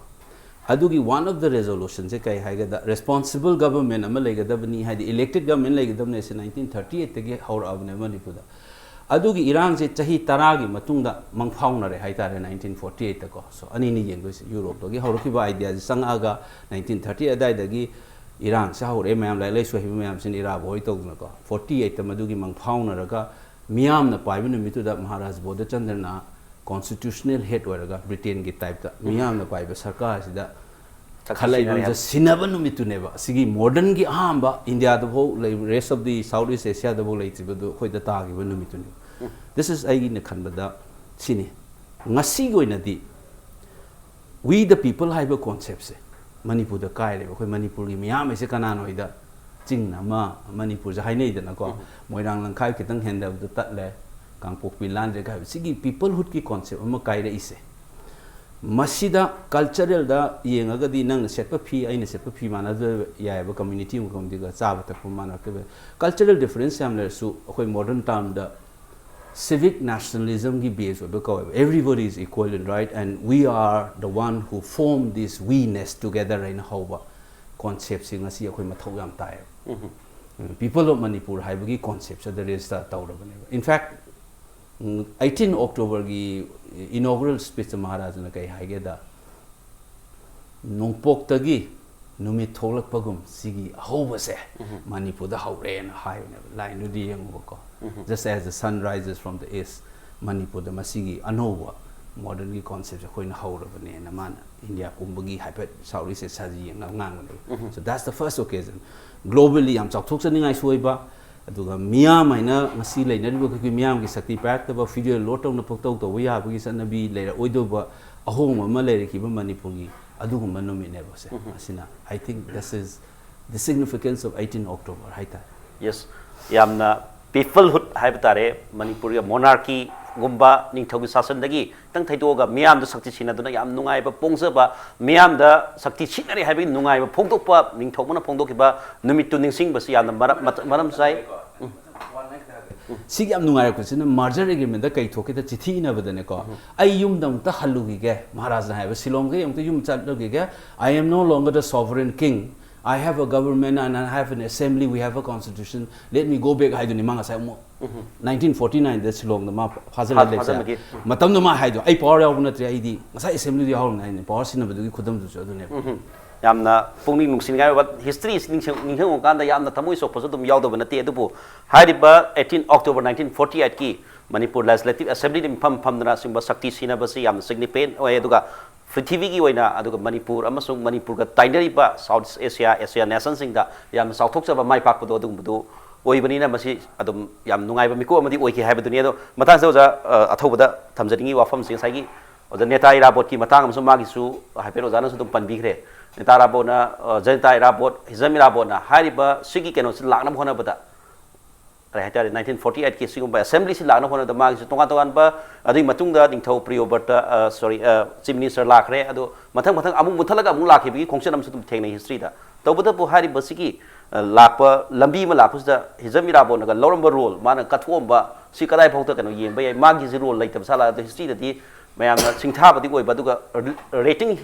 ꯑꯗꯨꯒꯤ ꯋꯥꯟ ꯑꯣꯐ ꯗ ꯔꯦꯖꯣꯂꯨꯁꯟꯁꯦ ꯀꯩ ꯍꯥꯏꯒꯦꯗ, ꯔꯦꯁꯄꯣꯟꯁꯤꯕꯜ ꯒꯕꯔꯟꯃꯦꯟ ꯑꯃ ꯂꯩꯒꯗꯕꯅꯤ, ꯍꯥꯏꯗꯤ ꯏꯂꯦꯛꯇꯦꯗ ꯒꯕꯔꯟꯃꯦꯟ ꯂꯩꯒꯗꯕꯅꯤ꯫ ꯁꯤ ꯅꯥꯏꯟꯇꯤꯟ ꯊꯥꯔꯇꯤ ꯑꯩꯠꯇꯒꯤ ꯍꯧꯔꯛꯑꯕꯅꯦ ꯃꯅꯤꯄꯨꯔꯗ꯫ ꯑꯗꯨꯒꯤ ꯏꯔꯥꯡꯁꯦ ꯆꯍꯤ ꯇꯔꯥꯒꯤ ꯃꯇꯨꯡꯗ ꯃꯪꯐꯥꯎꯅꯔꯦ ꯍꯥꯏꯇꯥꯔꯦ, ꯅꯥꯏꯟꯇꯤꯟ ꯐꯣꯔꯇꯤ ꯑꯩꯠꯇꯀꯣ꯫ ꯁꯣ ꯑꯅꯤꯅꯤ ꯌꯦꯡꯗꯣꯏꯁꯦ, ꯌꯨꯔꯣꯞꯇꯒꯤ ꯍꯧꯔꯛꯈꯤꯕ ꯑꯥꯏꯗꯤꯌꯥꯁꯦ ꯆꯪꯉꯛꯑꯒ ꯅꯥꯏꯟꯇꯤꯟ ꯊꯥꯔꯇꯤ ꯑꯗꯥꯏꯗꯒꯤ ꯏꯔꯥꯡꯁꯦ ꯍꯧꯔꯛꯑꯦ꯫ ꯃꯌꯥꯝ ꯂꯥꯏꯔꯤꯛ ꯂꯥꯏꯁꯨ ꯍꯩꯕ ꯃꯌꯥꯝꯁꯤꯅ ꯏꯔꯥꯕꯣꯏ ꯇꯧꯗꯅꯀꯣ, ꯐꯣꯔꯇꯤ ꯑꯩꯠꯇ ꯃꯗꯨꯒꯤ ꯃꯪꯐꯥꯎꯅꯔꯒ ꯃꯤꯌꯥꯝꯅ ꯄꯥꯏꯕ ꯅꯨꯃꯤꯠꯇꯨꯗ ꯃꯍꯥꯔꯥꯖ ꯕꯣꯙꯆꯟꯗ꯭ꯔꯅ ꯀꯣꯟꯁꯇꯤꯇ꯭ꯌꯨꯁꯅꯦꯜ ꯍꯦꯗ ꯑꯣꯏꯔꯒ ꯕ꯭ꯔꯤꯇꯦꯟꯒꯤ ꯇꯥꯏꯞꯇ ꯃꯤꯌꯥꯝꯅ ꯄꯥꯏꯕ ꯁꯔꯀꯥꯔꯁꯤꯗ ꯈꯜꯂꯛꯏꯕ ꯁꯤꯟꯅꯕ ꯅꯨꯃꯤꯠꯇꯨꯅꯦꯕ꯫ ꯁꯤꯒꯤ ꯃꯣꯗꯔꯟꯒꯤ ꯑꯍꯥꯟꯕ ꯏꯟꯗꯤꯌꯥꯗꯐꯥꯎ ꯂꯩ, rest of the South East Asiaꯗꯐꯥꯎ ꯂꯩꯇ꯭ꯔꯤꯕꯗꯨ ꯑꯩꯈꯣꯏꯗ ꯇꯥꯈꯤꯕ ꯅꯨꯃꯤꯠꯇꯨꯅꯦꯕ꯫ This is ꯑꯩꯒꯤꯅ ꯈꯟꯕꯗ ꯁꯤꯅꯤ꯫ ꯉꯁꯤꯒꯤ ꯑꯣꯏꯅꯗꯤ "We the People" ꯍꯥꯏꯕ ꯀꯣꯟꯁꯦꯞꯁꯦ ꯃꯅꯤꯄꯨꯔꯗ ꯀꯥꯏꯔꯦꯕ꯫ ꯑꯩꯈꯣꯏ ꯃꯅꯤꯄꯨꯔꯒꯤ ꯃꯤꯌꯥꯝ ꯍꯥꯏꯁꯦ ꯀꯅꯥꯅꯣ ꯍꯥꯏꯗ, ꯆꯤꯡ ꯑꯃ ꯃꯅꯤꯄꯨꯔꯁꯦ ꯍꯥꯏꯅꯩꯗꯅꯀꯣ꯫ ꯃꯣꯏꯔꯥꯡ ꯂꯝꯈꯥꯏ ꯈꯤꯇꯪ ꯍꯦꯟꯗꯕꯗ ꯇꯠꯂꯦ, ꯀꯥꯡꯄꯣꯛꯄꯤ ꯂꯥꯟꯗ꯭ꯔꯦ ꯀꯥꯏꯕ꯫ ꯁꯤꯒꯤ ꯄꯤꯄꯜꯍꯨꯗꯀꯤ ꯀꯣꯟꯁꯦꯞ ꯑꯃ ꯀꯥꯏꯔꯛꯏꯁꯦ, ꯃꯁꯤꯗ ꯀꯜꯆꯔꯦꯜꯗ ꯌꯦꯡꯉꯒꯗꯤ ꯅꯪꯅ ꯁꯦꯠꯄ ꯐꯤ, ꯑꯩꯅ ꯁꯦꯠꯄ ꯐꯤ ꯃꯥꯟꯅꯗꯕ ꯌꯥꯏꯑꯕ, ꯀꯝꯃ꯭ꯌꯨꯅꯤꯇꯤ ꯑꯃꯒ ꯀꯝꯃ꯭ꯌꯨꯅꯤꯇꯤꯒ ꯆꯥꯕ ꯊꯛꯄ ꯃꯥꯟꯅꯔꯛꯇꯕ ꯌꯥꯏ꯫ ꯀꯜꯆꯔꯦꯜ ꯗꯤꯐꯔꯦꯟꯁ ꯌꯥꯝ ꯂꯩꯔꯁꯨ ꯑꯩꯈꯣꯏ ꯃꯣꯗꯔꯟ ꯇꯥꯔꯝꯗ ꯁꯤꯚꯤꯛ ꯅꯦꯁꯅꯦꯂꯤꯖꯝꯒꯤ ꯕꯦꯁ ꯑꯣꯏꯕ ꯀꯧꯋꯦꯕ꯫ "Everybody is equal in right and we are the one who form this we-ness together" ꯍꯥꯏꯅ ꯍꯧꯕ ꯀꯣꯟꯁꯦꯞꯁꯤ ꯉꯁꯤ ꯑꯩꯈꯣꯏ ꯃꯊꯧ ꯌꯥꯝ ꯇꯥꯏꯌꯦꯕ꯫ "People of Manipur" ꯍꯥꯏꯕꯒꯤ ꯀꯣꯟꯁꯦꯞꯁꯤꯗ ꯔꯦꯖꯤꯁꯇꯔ ꯇꯧꯔꯕꯅꯦꯕ꯫ In fact, ꯑꯩꯠꯇꯤꯟ ꯑꯣꯛꯇꯣꯕꯔꯒꯤ ꯏꯅꯣꯒ꯭ꯔꯦꯜ ꯁ꯭ꯄꯤꯆꯇ ꯃꯍꯥꯔꯥꯖꯅ ꯀꯩ ꯍꯥꯏꯒꯦꯗ, ꯅꯣꯡꯄꯣꯛꯇꯒꯤ ꯅꯨꯃꯤꯠ ꯊꯣꯛꯂꯛꯄꯒꯨꯝ ꯁꯤꯒꯤ ꯑꯍꯧꯕꯁꯦ ꯃꯅꯤꯄꯨꯔꯗ ꯍꯧꯔꯦꯅ ꯍꯥꯏꯕꯅꯦꯕ꯫ ꯂꯥꯏꯟꯗꯨꯗꯤ ꯌꯦꯡꯉꯨꯕꯀꯣ, "Just as the sun rises from the east", ꯃꯅꯤꯄꯨꯔꯗ ꯃꯁꯤꯒꯤ ꯑꯅꯧꯕ ꯃꯣꯗꯔꯟꯒꯤ ꯀꯣꯟꯁꯦꯞꯁꯦ ꯑꯩꯈꯣꯏꯅ ꯍꯧꯔꯕꯅꯦꯅ ꯃꯥꯅ ꯏꯟꯗꯤꯌꯥ ꯄꯨꯝꯕꯒꯤ ꯍꯥꯏꯐꯦꯠ ꯁꯥꯎꯠ ꯏꯁ ꯑꯦꯁꯤꯌꯥꯁꯤ ꯌꯦꯡꯅꯕ ꯉꯥꯡꯕꯅꯦꯕ꯫ So that's the first occasion. Globally ꯌꯥꯝ ꯆꯥꯎꯊꯣꯛꯆꯅꯤꯡꯉꯥꯏꯁꯨ ꯑꯣꯏꯕ, ꯑꯗꯨꯒ ꯃꯤꯌꯥꯝ ꯍꯥꯏꯅ ꯉꯁꯤ ꯂꯩꯅꯔꯤꯕ ꯑꯩꯈꯣꯏꯒꯤ ꯃꯤꯌꯥꯝꯒꯤ ꯁꯛꯇꯤ ꯄꯥꯏꯔꯛꯇꯕ, ꯐꯤꯗꯨꯌꯦꯜ ꯂꯣꯠ ꯇꯧꯅ ꯄꯪꯇꯧ ꯇꯧꯕ ꯌꯥꯕꯒꯤ ꯆꯠꯅꯕꯤ ꯂꯩꯔꯛꯑꯣꯏꯗꯧꯕ ꯑꯍꯣꯡꯕ ꯑꯃ ꯂꯩꯔꯛꯈꯤꯕ ꯃꯅꯤꯄꯨꯔꯒꯤ ꯑꯗꯨꯒꯨꯝꯕ ꯅꯨꯃꯤꯠꯅꯦꯕ ꯁꯦ꯫ ꯑꯁꯤꯅ, I think this is the significance of eighteen October ꯍꯥꯏꯇꯥꯔꯦ꯫ ꯌꯦꯁ, ꯌꯥꯝꯅ ꯄꯤꯄꯜꯍꯨꯗ ꯍꯥꯏꯕ ꯇꯥꯔꯦ, ꯃꯅꯤꯄꯨꯔꯒꯤ ꯃꯣꯅꯥꯔꯀꯤꯒꯨꯝꯕ ꯅꯤꯡꯊꯧꯒꯤ ꯁꯥꯁꯟꯗꯒꯤ ꯈꯤꯇꯪ ꯊꯩꯗꯣꯛꯑꯒ ꯃꯤꯌꯥꯝꯗ ꯁꯛꯇꯤ ꯁꯤꯟꯅꯗꯨꯅ ꯌꯥꯝ ꯅꯨꯡꯉꯥꯏꯕ ꯐꯣꯡꯖꯕ, ꯃꯤꯌꯥꯝꯗ ꯁꯛꯇꯤ ꯁꯤꯟꯅꯔꯦ ꯍꯥꯏꯕꯒꯤ ꯅꯨꯡꯉꯥꯏꯕ ꯐꯣꯡꯗꯣꯛꯄ, ꯅꯤꯡꯊꯧ ꯑꯃꯅ ꯐꯣꯡꯗꯣꯛꯈꯤꯕ ꯅꯨꯃꯤꯠꯇꯨ ꯅꯤꯡꯁꯤꯡꯕꯁꯤ ꯌꯥꯝꯅ ꯃꯔꯝ ꯃꯔꯝ ꯆꯥꯏ꯫ ꯁꯤꯒꯤ ꯌꯥꯝ ꯅꯨꯡꯉꯥꯏꯔꯛꯄꯁꯤꯅ ꯃꯥꯔꯖꯔ ꯑꯦꯒ꯭ꯔꯤꯃꯦꯟꯗ ꯀꯩ ꯊꯣꯛꯀꯦꯗ ꯆꯤꯊꯤ ꯏꯅꯕꯗꯅꯦꯀꯣ, "ꯑꯩ ꯌꯨꯝꯗ ꯑꯃꯨꯛꯇ ꯍꯜꯂꯨꯈꯤꯒꯦ, ꯃꯍꯥꯔꯥꯖꯅ ꯍꯥꯏꯕ, ꯁꯤꯂꯣꯡꯗꯒꯤ ꯑꯃꯨꯛꯇ ꯌꯨꯝ ꯆꯠꯂꯨꯈꯤꯒꯦ, I am no longer the sovereign king, I have a government and I have an assembly, we have a constitution, let me go back" ꯍꯥꯏꯗꯨꯅꯤ ꯃꯥ ꯉꯁꯥꯏ ꯑꯃꯨꯛ ꯅꯥꯏꯟꯇꯤꯟ ꯐꯣꯔꯇꯤ ꯅꯥꯏꯟꯗ ꯁꯤꯂꯣꯡꯗ ꯃꯥ ꯐꯥꯖꯤꯜꯂ ꯂꯩꯁꯦ꯫ ꯃꯇꯝꯗꯨ ꯃꯥ ꯍꯥꯏꯗꯣ, "ꯑꯩ ꯄꯋꯥꯔ ꯌꯥꯎꯕ ꯅꯠꯇ꯭ꯔꯦ, ꯑꯩꯗꯤ ꯉꯁꯥꯏ ꯑꯦꯁꯦꯝꯕ꯭ꯂꯤꯗ ꯌꯥꯎꯔꯝꯅꯦ ꯍꯥꯏꯅꯤ, ꯄꯋꯥꯔ ꯁꯤꯟꯅꯕꯗꯨꯒꯤ ꯈꯨꯗꯝꯗꯨꯁꯨ ꯑꯗꯨꯅꯦꯕ꯫ ꯌꯥꯝꯅ ꯄꯨꯛꯅꯤꯡ ꯅꯨꯡꯁꯤꯅꯤꯡꯉꯥꯏ ꯑꯣꯏꯕ ꯍꯤꯁꯇ꯭ꯔꯤ ꯅꯤꯡꯁꯤꯡꯉꯨꯀꯥꯟꯗ ꯌꯥꯝꯅ ꯊꯃꯣꯏ ꯁꯣꯛꯄꯁꯨ ꯑꯗꯨꯝ ꯌꯥꯎꯗꯕ ꯅꯠꯇꯦ꯫ ꯑꯗꯨꯕꯨ ꯍꯥꯏꯔꯤꯕ ꯑꯩꯠꯇꯤꯟ ꯑꯣꯛꯇꯣꯕꯔ ꯅꯥꯏꯟꯇꯤꯟ ꯐꯣꯔꯇꯤ ꯑꯩꯠꯀꯤ ꯃꯅꯤꯄꯨꯔ ꯂꯦꯖꯤꯁꯂꯦꯇꯤꯚ ꯑꯦꯁꯦꯝꯕ꯭ꯂꯤꯗ ꯃꯤꯐꯝ ꯐꯝꯗꯅ ꯑꯁꯤꯒꯨꯝꯕ ꯁꯛꯇꯤ ꯁꯤꯟꯅꯕꯁꯤ ꯌꯥꯝꯅ ꯁꯤꯒꯅꯤꯐꯤꯀꯦꯟ ꯑꯣꯏ꯫ ꯑꯗꯨꯒ ꯄ꯭ꯔꯤꯊꯤꯕꯤꯒꯤ ꯑꯣꯏꯅ, ꯑꯗꯨꯒ ꯃꯅꯤꯄꯨꯔ ꯑꯃꯁꯨꯡ ꯃꯅꯤꯄꯨꯔꯒ ꯇꯥꯏꯅꯔꯤꯕ ꯁꯥꯎꯠ ꯏꯁ ꯑꯦꯁꯤꯌꯥ, ꯑꯦꯁꯤꯌꯥ ꯅꯦꯁꯟꯁꯤꯡꯗ ꯌꯥꯝꯅ ꯆꯥꯎꯊꯣꯛꯆꯕ ꯃꯥꯏ ꯄꯥꯛꯄꯗꯣ ꯑꯗꯨꯒꯨꯝꯕꯗꯨ ꯑꯣꯏꯕꯅꯤꯅ ꯃꯁꯤ ꯑꯗꯨꯝ ꯌꯥꯝ ꯅꯨꯡꯉꯥꯏꯕ ꯃꯤꯀꯨꯞ ꯑꯃꯗꯤ ꯑꯣꯏꯈꯤ ꯍꯥꯏꯕꯗꯨꯅꯤ꯫ ꯑꯗꯣ ꯃꯇꯥꯡꯁꯤꯗ ꯑꯣꯖꯥ, ꯑ, ꯑꯊꯧꯕꯗ ꯊꯝꯖꯅꯤꯡꯉꯤ ꯋꯥꯐꯝꯁꯤ ꯉꯁꯥꯏꯒꯤ ꯑꯣꯖꯥ ꯅꯦꯇꯥ ꯏꯔꯥꯕꯣꯠꯀꯤ ꯃꯇꯥꯡ ꯑꯃꯁꯨ ꯃꯥꯒꯤꯁꯨ ꯍꯥꯏꯐꯦꯠ ꯑꯣꯖꯥꯅꯁꯨ ꯑꯗꯨꯝ ꯄꯟꯕꯤꯈ꯭ꯔꯦ꯫ ꯅꯦꯇꯥ ꯏꯔꯥꯕꯣꯠꯅ, ꯑ, ꯖꯅꯇꯥ ꯏꯔꯥꯕꯣꯠ, ꯍꯤꯖꯝ ꯏꯔꯥꯕꯣꯠꯅ ꯍꯥꯏꯔꯤꯕ ꯁꯤꯒꯤ ꯀꯩꯅꯣꯁꯤ ꯂꯥꯛꯅꯕ ꯍꯣꯠꯅꯕꯗ, ꯀꯔꯤ ꯍꯥꯏꯇꯥꯔꯦ, ꯅꯥꯏꯟꯇꯤꯟ ꯐꯣꯔꯇꯤ ꯑꯩꯠꯀꯤ ꯁꯤꯒꯨꯝꯕ ꯑꯦꯁꯦꯝꯕ꯭ꯂꯤꯁꯤ ꯂꯥꯛꯅꯕ ꯍꯣꯠꯅꯕꯗ ꯃꯥꯒꯤꯁꯨ ꯇꯣꯉꯥꯟ ꯇꯣꯉꯥꯟꯕ, ꯑꯗꯨꯒꯤ ꯃꯇꯨꯡꯗ ꯅꯤꯡꯊꯧ ꯄ꯭ꯔꯤꯌꯣꯕ꯭ꯔꯇ, ꯑ, ꯁꯣꯔꯤ, ꯑ, ꯆꯤꯐ ꯃꯤꯅꯤꯁꯇꯔ ꯂꯥꯛꯈ꯭ꯔꯦ꯫ ꯑꯗꯣ ꯃꯊꯪ ꯃꯊꯪ ꯑꯃꯨꯛ ꯃꯨꯠꯊꯠꯂꯒ ꯑꯃꯨꯛ ꯂꯥꯛꯈꯤꯕꯒꯤ ꯈꯣꯡꯆꯠ ꯑꯃꯁꯨ ꯑꯗꯨꯝ ꯊꯦꯡꯅꯩ ꯍꯤꯁꯇ꯭ꯔꯤꯗ꯫ ꯇꯧꯕꯇꯕꯨ ꯍꯥꯏꯔꯤꯕꯁꯤꯒꯤ, ꯑ, ꯂꯥꯛꯄ ꯂꯝꯕꯤ ꯑꯃ ꯂꯥꯛꯄꯁꯤꯗ ꯍꯤꯖꯝ ꯏꯔꯥꯕꯣꯠꯅꯒ ꯂꯧꯔꯝꯕ ꯔꯣꯜ, ꯃꯥꯅ ꯀꯠꯊꯣꯛꯑꯝꯕ, ꯁꯤ ꯀꯗꯥꯏ ꯐꯥꯎꯗ ꯀꯩꯅꯣ ꯌꯦꯡꯕ ꯌꯥꯏ, ꯃꯥꯒꯤꯁꯤ ꯔꯣꯜ ꯂꯩꯇꯕ ꯁꯥꯂꯥ ꯑꯗꯣ ꯍꯤꯁꯇ꯭ꯔꯤꯗꯗꯤ ꯃꯌꯥꯝꯅ ꯁꯤꯡꯊꯥꯕꯗꯤ ꯑꯣꯏꯕ, ꯑꯗꯨꯒ ꯔꯦꯇꯤꯡ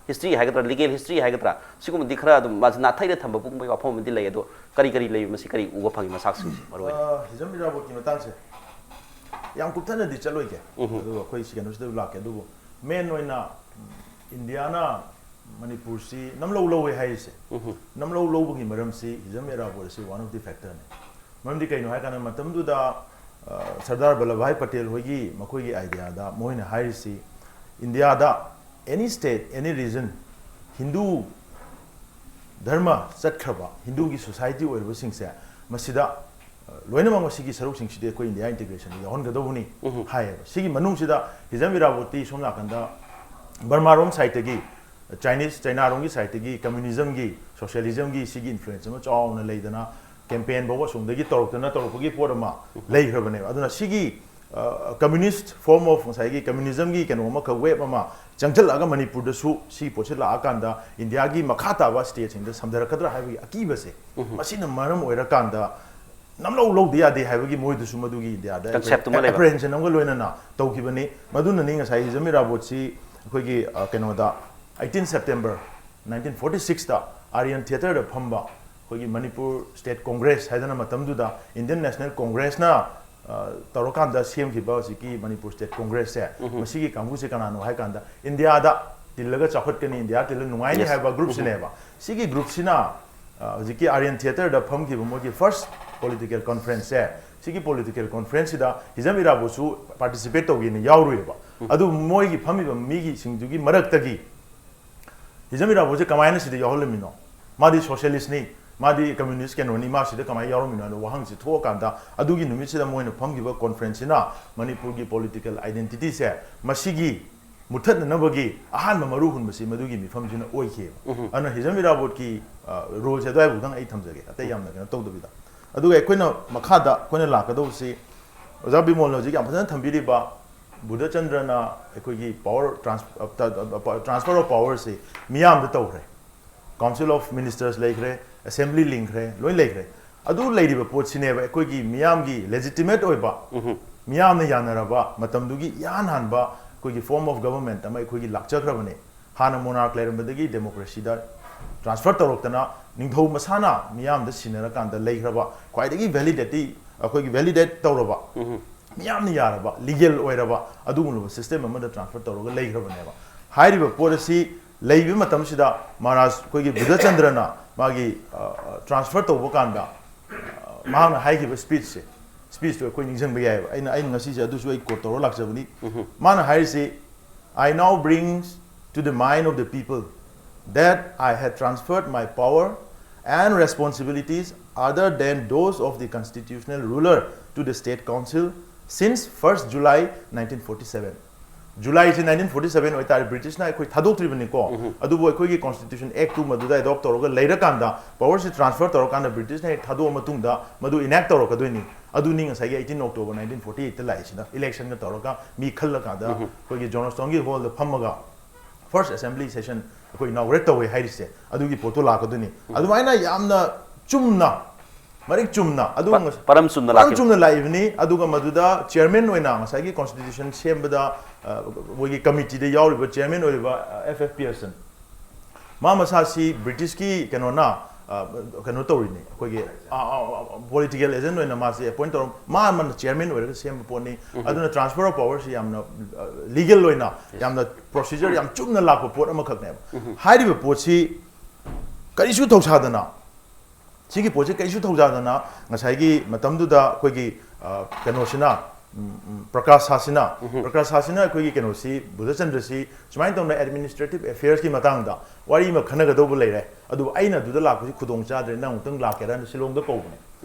ꯍꯤꯁꯇ꯭ꯔꯤ ꯍꯥꯏꯒꯗ꯭ꯔꯥ, ꯂꯤꯒꯦꯜ ꯍꯤꯁꯇ꯭ꯔꯤ ꯍꯥꯏꯒꯗ꯭ꯔꯥ, ꯁꯤꯒꯨꯝꯕꯗꯤ ꯈꯔ ꯑꯗꯨꯝ ꯃꯥꯁꯦ ꯅꯥꯊꯩꯔ ꯊꯝꯕꯒꯨꯝꯕꯒꯤ ꯋꯥꯐꯝ ꯑꯃꯗꯤ ꯂꯩ꯫ ꯑꯗꯣ ꯀꯔꯤ ꯀꯔꯤ ꯂꯩ, ꯃꯁꯤ ꯀꯔꯤ ꯎꯕ ꯐꯪꯉꯤ ꯃꯁꯥꯛꯁꯤꯡꯁꯦ ꯃꯔꯨ ꯑꯣꯏꯅ? ꯑ, ꯍꯤꯖꯝ ꯏꯔꯥꯕꯣꯠꯀꯤ ꯃꯇꯥꯡꯁꯦ, ꯌꯥꯝ ꯀꯨꯞꯊꯅꯗꯤ ꯆꯠꯂꯣꯏꯒꯦ꯫ ꯑꯗꯨꯒ ꯑꯩꯈꯣꯏ ꯁꯤ ꯀꯩꯅꯣꯁꯤꯗ ꯂꯥꯛꯀꯦ꯫ ꯑꯗꯨꯕꯨ ꯃꯦꯟ ꯑꯣꯏꯅ ꯏꯟꯗꯤꯌꯥꯅ ꯃꯅꯤꯄꯨꯔꯁꯤ ꯅꯝꯂꯧ ꯂꯧꯋꯦ ꯍꯥꯏꯔꯤꯁꯦ, ꯅꯝꯂꯧ ꯂꯧꯕꯒꯤ ꯃꯔꯝꯁꯤ ꯍꯤꯖꯝ ꯏꯔꯥꯕꯣꯠ ꯑꯁꯤ one of the factor ꯅꯤ꯫ ꯃꯔꯝꯗꯤ ꯀꯩꯅꯣ ꯍꯥꯏ ꯀꯥꯟꯗ, ꯃꯇꯝꯗꯨꯗ ꯑ, ꯁꯔꯗꯥꯔ ꯕꯜꯂꯚ ꯚꯥꯏ ꯄꯇꯦꯜ ꯍꯣꯏꯒꯤ, ꯃꯈꯣꯏꯒꯤ ꯑꯥꯏꯗꯤꯌꯥꯗ ꯃꯣꯏꯅ ꯍꯥꯏꯔꯤꯁꯤ, ꯏꯟꯗꯤꯌꯥꯗ any state, any region, Hindu ꯙꯔꯃ ꯆꯠꯈ꯭ꯔꯕ, ꯍꯤꯟꯗꯨꯒꯤ ꯁꯣꯁꯥꯏꯇꯤ ꯑꯣꯏꯔꯕꯁꯤꯡꯁꯦ, ꯃꯁꯤꯗ, ꯑ, ꯂꯣꯏꯅꯃꯛ ꯃꯁꯤꯒꯤ ꯁꯔꯨꯛꯁꯤꯡꯁꯤꯗꯤ ꯑꯩꯈꯣꯏ ꯏꯟꯗꯤꯌꯥ ꯏꯟꯇꯤꯒ꯭ꯔꯦꯁꯟꯗ ꯌꯥꯎꯍꯟꯒꯗꯧꯕꯅꯤ ꯍꯥꯏꯌꯦꯕ꯫ ꯁꯤꯒꯤ ꯃꯅꯨꯡꯁꯤꯗ ꯍꯤꯖꯝ ꯏꯔꯥꯕꯣꯠꯇꯤ ꯁꯣꯝ ꯅꯥꯀꯟꯗ ꯕꯔꯃꯥꯔꯣꯝ ꯁꯥꯏꯠꯇꯒꯤ, ꯆꯥꯏꯅꯤꯁ, ꯆꯩꯅꯥꯔꯣꯝꯒꯤ ꯁꯥꯏꯠꯇꯒꯤ ꯀꯝꯃ꯭ꯌꯨꯅꯤꯖꯝꯒꯤ, ꯁꯣꯁꯤꯌꯦꯂꯤꯖꯝꯒꯤ ꯁꯤꯒꯤ ꯏꯟꯐ꯭ꯂꯨꯌꯦꯟꯁ ꯑꯃ ꯆꯥꯎꯅ ꯂꯩꯗꯅ, ꯀꯦꯝꯄꯦꯟ ꯐꯥꯎꯕ ꯑꯁꯣꯝꯗꯒꯤ ꯇꯧꯔꯛꯇꯅ ꯇꯧꯔꯛꯄꯒꯤ ꯄꯣꯠ ꯑꯃ ꯂꯩꯈ꯭ꯔꯕꯅꯦꯕ꯫ ꯑꯗꯨꯅ ꯁꯤꯒꯤ, ꯑ, ꯀꯝꯃ꯭ꯌꯨꯅꯤꯁ ꯐꯣꯔꯝ ꯑꯣꯐ ꯉꯁꯥꯏꯒꯤ ꯀꯝꯃ꯭ꯌꯨꯅꯤꯖꯝꯒꯤ ꯀꯩꯅꯣ ꯑꯃꯈꯛ, ꯋꯦꯕ ꯑꯃ ꯆꯪꯁꯤꯜꯂꯛꯑꯒ ꯃꯅꯤꯄꯨꯔꯗꯁꯨ ꯁꯤꯒꯤ ꯄꯣꯠꯁꯤ ꯂꯥꯛꯑꯀꯥꯟꯗ ꯏꯟꯗꯤꯌꯥꯒꯤ ꯃꯈꯥ ꯇꯥꯕ ꯁ꯭ꯇꯦꯠꯁꯤꯡꯗ ꯁꯝꯊꯔꯛꯀꯗ꯭ꯔꯥ ꯍꯥꯏꯕꯒꯤ ꯑꯀꯤꯕꯁꯦ, ꯃꯁꯤꯅ ꯃꯔꯝ ꯑꯣꯏꯔꯀꯥꯟꯗ ꯅꯝꯂꯧ ꯂꯧꯗ ꯌꯥꯗꯦ ꯍꯥꯏꯕꯒꯤ ꯃꯣꯏꯗꯁꯨ ꯃꯗꯨꯒꯤ ꯏꯟꯗꯤꯌꯥꯗ concept ꯑꯃ ꯂꯩꯕ꯫ ꯑꯦꯄ꯭ꯔꯤꯍꯦꯟꯁꯟ ꯑꯃꯒ ꯂꯣꯏꯅꯅ ꯇꯧꯈꯤꯕꯅꯤ꯫ ꯃꯗꯨꯅꯅꯤ ꯉꯁꯥꯏ ꯍꯤꯖꯝ ꯏꯔꯥꯕꯣꯠꯁꯤ ꯑꯩꯈꯣꯏꯒꯤ, ꯑ, ꯀꯩꯅꯣꯗ, eighteen September nineteen forty sixꯇ Aryan Theatreꯗ ꯐꯝꯕ ꯑꯩꯈꯣꯏꯒꯤ ꯃꯅꯤꯄꯨꯔ ꯁ꯭ꯇꯦꯠ ꯀꯣꯡꯒ꯭ꯔꯦꯁ ꯍꯥꯏꯗꯅ ꯃꯇꯝꯗꯨꯗ ꯏꯟꯗꯤꯌꯟ ꯅꯦꯁꯅꯦꯜ ꯀꯣꯡꯒ꯭ꯔꯦꯁꯅ, ꯑ, ꯇꯧꯔꯀꯥꯟꯗ ꯁꯦꯝꯈꯤꯕ ꯍꯧꯖꯤꯛꯀꯤ ꯃꯅꯤꯄꯨꯔ ꯁ꯭ꯇꯦꯠ ꯀꯣꯡꯒ꯭ꯔꯦꯁꯁꯦ, ꯃꯁꯤꯒꯤ ꯀꯥꯡꯕꯨꯁꯦ ꯀꯅꯥꯅꯣ ꯍꯥꯏ ꯀꯥꯟꯗ, ꯏꯟꯗꯤꯌꯥꯗ ꯇꯤꯜꯂꯒ ꯆꯥꯎꯈꯠꯀꯅꯤ, ꯏꯟꯗꯤꯌꯥ ꯇꯤꯜꯂꯒ ꯅꯨꯡꯉꯥꯏꯅꯤ ꯍꯥꯏꯕ ꯒ꯭ꯔꯨꯞꯁꯤꯅꯦꯕ꯫ ꯁꯤꯒꯤ ꯒ꯭ꯔꯨꯞꯁꯤꯅ, ꯑ, ꯍꯧꯖꯤꯛꯀꯤ Aryan Theatreꯗ ꯐꯝꯈꯤꯕ ꯃꯣꯏꯒꯤ first political conferenceꯁꯦ, ꯁꯤꯒꯤ political conferenceꯁꯤꯗ ꯍꯤꯖꯝ ꯏꯔꯥꯕꯣꯠꯁꯨ participate ꯇꯧꯒꯦꯅ ꯌꯥꯎꯔꯨꯏꯕ꯫ ꯑꯗꯨ ꯃꯣꯏꯒꯤ ꯐꯝꯃꯤꯕ ꯃꯤꯒꯤꯁꯤꯡꯗꯨꯒꯤ ꯃꯔꯛꯇꯒꯤ ꯍꯤꯖꯝ ꯏꯔꯥꯕꯣꯠꯁꯦ ꯀꯃꯥꯏꯅ ꯁꯤꯗ ꯌꯥꯎꯍꯜꯂꯝꯃꯤꯅꯣ? ꯃꯥꯗꯤ ꯁꯣꯁꯤꯌꯦꯂꯤꯁꯅꯤ, ꯃꯥꯗꯤ ꯀꯝꯃ꯭ꯌꯨꯅꯤꯁ ꯀꯩꯅꯣꯅꯤ, ꯃꯥ ꯁꯤꯗ ꯀꯃꯥꯏꯅ ꯌꯥꯎꯔꯝꯃꯤꯅꯣ ꯍꯥꯏꯅ ꯋꯥꯍꯪꯁꯤ ꯊꯣꯛꯑꯀꯥꯟꯗ, ꯑꯗꯨꯒꯤ ꯅꯨꯃꯤꯠꯁꯤꯗ ꯃꯣꯏꯅ ꯐꯝꯈꯤꯕ conferenceꯁꯤꯅ ꯃꯅꯤꯄꯨꯔꯒꯤ political identityꯁꯦ ꯃꯁꯤꯒꯤ ꯃꯨꯠꯊꯠꯅꯅꯕꯒꯤ ꯑꯍꯥꯟꯕ ꯃꯔꯨ ꯍꯨꯟꯕꯁꯤ ꯃꯗꯨꯒꯤ ꯃꯤꯐꯝꯁꯤꯅ ꯑꯣꯏꯈꯤꯑꯕ꯫ ꯑꯗꯨꯅ ꯍꯤꯖꯝ ꯏꯔꯥꯕꯣꯠꯀꯤ, ꯑ, roleꯁꯦ ꯑꯗꯨꯋꯥꯏꯐꯥꯎꯗꯪ ꯑꯩ ꯊꯝꯖꯒꯦ, ꯑꯇꯩ ꯌꯥꯝꯅ ꯀꯩꯅꯣ ꯇꯧꯗꯕꯤꯗ꯫ ꯑꯗꯨꯒ ꯑꯩꯈꯣꯏꯅ ꯃꯈꯥꯗ ꯑꯩꯈꯣꯏꯅ ꯂꯥꯛꯀꯗꯧꯕꯁꯤ, ꯑꯣꯖꯥ ꯕꯤꯃꯣꯜꯅ ꯍꯧꯖꯤꯛ ꯌꯥꯝ ꯐꯖꯅ ꯊꯝꯕꯤꯔꯤꯕ, ꯕꯨꯙꯆꯟꯗ꯭ꯔꯅ ꯑꯩꯈꯣꯏꯒꯤ power trans-, transfer of powerꯁꯤ ꯃꯤꯌꯥꯝꯗ ꯇꯧꯈ꯭ꯔꯦ꯫ Council of Ministers ꯂꯩꯈ꯭ꯔꯦ, assembly ꯂꯤꯡꯈ꯭ꯔꯦ, ꯂꯣꯏ ꯂꯩꯈ꯭ꯔꯦ꯫ ꯑꯗꯨ ꯂꯩꯔꯤꯕ ꯄꯣꯠꯁꯤꯅꯦꯕ ꯑꯩꯈꯣꯏꯒꯤ ꯃꯤꯌꯥꯝꯒꯤ legitimate ꯑꯣꯏꯕ, ꯃꯤꯌꯥꯝꯅ ꯌꯥꯅꯔꯕ, ꯃꯇꯝꯗꯨꯒꯤ ꯏꯍꯥꯟ ꯍꯥꯟꯕ ꯑꯩꯈꯣꯏꯒꯤ form of government ꯑꯃ ꯑꯩꯈꯣꯏꯒꯤ ꯂꯥꯛꯆꯈ꯭ꯔꯕꯅꯦ꯫ ꯍꯥꯟꯅ monarch ꯂꯩꯔꯝꯕꯗꯒꯤ democracyꯗ transfer ꯇꯧꯔꯛꯇꯅ, ꯅꯤꯡꯊꯧ ꯃꯁꯥꯅ ꯃꯤꯌꯥꯝꯗ ꯁꯤꯟꯅꯔꯀꯥꯟꯗ ꯂꯩꯈ꯭ꯔꯕ, ꯈ꯭ꯋꯥꯏꯗꯒꯤ validity, ꯑꯩꯈꯣꯏꯒꯤ validate ꯇꯧꯔꯕ ꯃꯤꯌꯥꯝꯅ ꯌꯥꯔꯕ, ꯂꯤꯒꯦꯜ ꯑꯣꯏꯔꯕ ꯑꯗꯨꯒꯨꯝꯂꯕ ꯁꯤꯁꯇꯦꯝ ꯑꯃꯗ ꯇ꯭ꯔꯥꯟꯁꯐꯔ ꯇꯧꯔꯒ ꯂꯩꯈ꯭ꯔꯕꯅꯦꯕ꯫ ꯍꯥꯏꯔꯤꯕ ꯄꯣꯠ ꯑꯁꯤ ꯂꯩꯕ ꯃꯇꯝꯁꯤꯗ ꯃꯍꯥꯔꯥꯖ ꯑꯩꯈꯣꯏꯒꯤ ꯕꯨꯙꯆꯟꯗ꯭ꯔꯅ ꯃꯥꯒꯤ ꯇ꯭ꯔꯥꯟꯁꯐꯔ ꯇꯧꯕ ꯀꯥꯟꯗ ꯃꯍꯥꯛꯅ ꯍꯥꯏꯈꯤꯕ ꯁ꯭ꯄꯤꯆꯁꯦ, ꯁ꯭ꯄꯤꯆꯇꯨ ꯑꯩꯈꯣꯏ ꯅꯤꯡꯁꯤꯡꯕ ꯌꯥꯏꯑꯕ꯫ ꯑꯩꯅ ꯑꯩꯅ ꯉꯁꯤꯁꯦ ꯑꯗꯨꯁꯨ ꯑꯩ ꯀꯣꯠ ꯇꯧꯔ ꯂꯥꯛꯆꯕꯅꯤ꯫ ꯃꯥꯅ ꯍꯥꯏꯔꯤꯁꯤ, "I now brings to the mind of the people that I had transferred my power and responsibilities other than those of the constitutional ruler to the state council since first July nineteen forty-seven." ꯖꯨꯂꯥꯏꯁꯤ nineteen forty seven ꯑꯣꯏꯇꯥꯔꯗꯤ ꯕ꯭ꯔꯤꯇꯤꯁꯅ ꯑꯩꯈꯣꯏ ꯊꯥꯗꯣꯛꯇ꯭ꯔꯤꯕꯅꯤꯀꯣ꯫ ꯑꯗꯨꯕꯨ ꯑꯩꯈꯣꯏꯒꯤ constitution ꯑꯦꯛ two ꯃꯗꯨꯗ adopt ꯇꯧꯔꯒ ꯂꯩꯔꯀꯥꯟꯗ ꯄꯋꯔꯁꯤ transfer ꯇꯧꯔꯀꯥꯟꯗ ꯕ꯭ꯔꯤꯇꯤꯁꯅ ꯍꯦꯛ ꯊꯥꯗꯣꯛꯑ ꯃꯇꯨꯡꯗ ꯃꯗꯨ ꯏꯅꯦꯛ ꯇꯧꯔꯛꯀꯗꯣꯏꯅꯤ꯫ ꯑꯗꯨꯅꯤ ꯉꯁꯥꯏꯒꯤ eighteen October nineteen forty eight ꯂꯥꯛꯏꯁꯤꯅ ꯏꯂꯦꯛꯁꯟꯒ ꯇꯧꯔꯒ ꯃꯤ ꯈꯜꯂꯀꯥꯟꯗ ꯑꯩꯈꯣꯏꯒꯤ ꯖꯣꯟ ꯁ꯭ꯇꯣꯟꯒꯤ ꯍꯣꯜꯗ ꯐꯝꯃꯒ ꯐꯥꯔꯁ ꯑꯦꯁꯦꯝꯕ꯭ꯂꯤ ꯁꯦꯁꯟ ꯑꯩꯈꯣꯏ ꯏꯅꯥꯎꯒꯨꯔꯦꯠ ꯇꯧꯋꯦ ꯍꯥꯏꯔꯤꯁꯦ ꯑꯗꯨꯒꯤ ꯄꯣꯠꯇꯣ ꯂꯥꯛꯀꯗꯣꯏꯅꯤ꯫ ꯑꯗꯨꯃꯥꯏꯅ ꯌꯥꯝꯅ ꯆꯨꯝꯅ, ꯃꯔꯤꯛ ꯆꯨꯝꯅ ꯑꯗꯨ ꯄ- ꯉꯁ- ꯄꯔꯝ ꯆꯨꯝꯅ ꯄꯔꯝ ꯂꯥꯛꯈꯤꯕ꯫ ꯆꯨꯝꯅ ꯂꯥꯛꯏꯕꯅꯤ꯫ ꯑꯗꯨꯒ ꯃꯗꯨꯗ ꯆꯤꯌꯔꯃꯦꯟ ꯑꯣꯏꯅ ꯉꯁꯥꯏꯒꯤ ꯀꯣꯟꯁꯇꯤꯇ꯭ꯌꯨꯁꯟ ꯁꯦꯝꯕꯗ, ꯑ, ꯃꯣꯏꯒꯤ ꯀꯃꯤꯇꯤꯗ ꯌꯥꯎꯔꯤꯕ ꯆꯤꯌꯔꯃꯦꯟ ꯑꯣꯏꯔꯤꯕ, ꯑ, F F Pearson, ꯃꯥ ꯃꯁꯥꯁꯤ ꯕ꯭ꯔꯤꯇꯤꯁꯀꯤ ꯀꯩꯅꯣꯅ, ꯑ, ꯀꯩꯅꯣ ꯇꯧꯔꯤꯅꯤ, ꯑꯩꯈꯣꯏꯒꯤ, ꯑ, ꯑ, ꯑ, ꯄꯣꯂꯤꯇꯤꯀꯦꯜ ꯑꯦꯖꯦꯟ ꯑꯣꯏꯅ ꯃꯥꯁꯤ ꯑꯦꯄꯣꯏꯟ ꯇꯧꯔ, ꯃꯥ ꯑꯃꯅ ꯆꯤꯌꯔꯃꯦꯟ ꯑꯣꯏꯔꯒ ꯁꯦꯝꯕ ꯄꯣꯠꯅꯤ꯫ ꯑꯗꯨꯅ ꯇ꯭ꯔꯥꯟꯁꯐꯔ ꯑꯣꯐ ꯄꯋꯔꯁꯤ ꯌꯥꯝꯅ, ꯑ, ꯂꯤꯒꯦꯜ ꯑꯣꯏꯅ ꯌꯥꯝꯅ ꯄ꯭ꯔꯣꯁꯤꯖꯔ ꯌꯥꯝ ꯆꯨꯝꯅ ꯂꯥꯛꯄ ꯄꯣꯠ ꯑꯃꯈꯛꯅꯦꯕ꯫ ꯍꯥꯏꯔꯤꯕ ꯄꯣꯠꯁꯤ ꯀꯔꯤꯁꯨ ꯊꯧꯁꯥꯗꯅ, ꯁꯤꯒꯤ ꯄꯣꯠꯁꯤ ꯀꯔꯤꯁꯨ ꯊꯧꯁꯥꯗꯅ ꯉꯁꯥꯏꯒꯤ ꯃꯇꯝꯗꯨꯗ ꯑꯩꯈꯣꯏꯒꯤ, ꯑ, ꯀꯩꯅꯣꯁꯤꯅ, ꯎꯝ, ꯎꯝ, ꯄ꯭ꯔꯀꯥꯁꯥꯁꯤꯅ, ꯄ꯭ꯔꯀꯥꯁꯥꯁꯤꯅ ꯑꯩꯈꯣꯏꯒꯤ ꯀꯩꯅꯣꯁꯤ, ꯕꯨꯙꯆꯟꯗ꯭ꯔꯁꯤ ꯁꯨꯃꯥꯏꯅ ꯇꯧꯅ ꯑꯦꯗꯃꯤꯅꯤꯁꯇ꯭ꯔꯦꯇꯤꯚ ꯑꯦꯐꯤꯌꯔꯁꯀꯤ ꯃꯇꯥꯡꯗ ꯋꯥꯔꯤ ꯑꯃ ꯈꯟꯅꯒꯗꯧꯕ ꯂꯩꯔꯦ, ꯑꯗꯨꯕꯨ ꯑꯩꯅ ꯑꯗꯨꯗ ꯂꯥꯛꯄꯁꯤ ꯈꯨꯗꯣꯡ ꯆꯥꯗ꯭ꯔꯦ, ꯅꯪ ꯑꯃꯨꯛꯇꯪ ꯂꯥꯛꯀꯦꯔꯥꯅ ꯁꯤꯂꯣꯡꯗ ꯀꯧꯕꯅꯦ꯫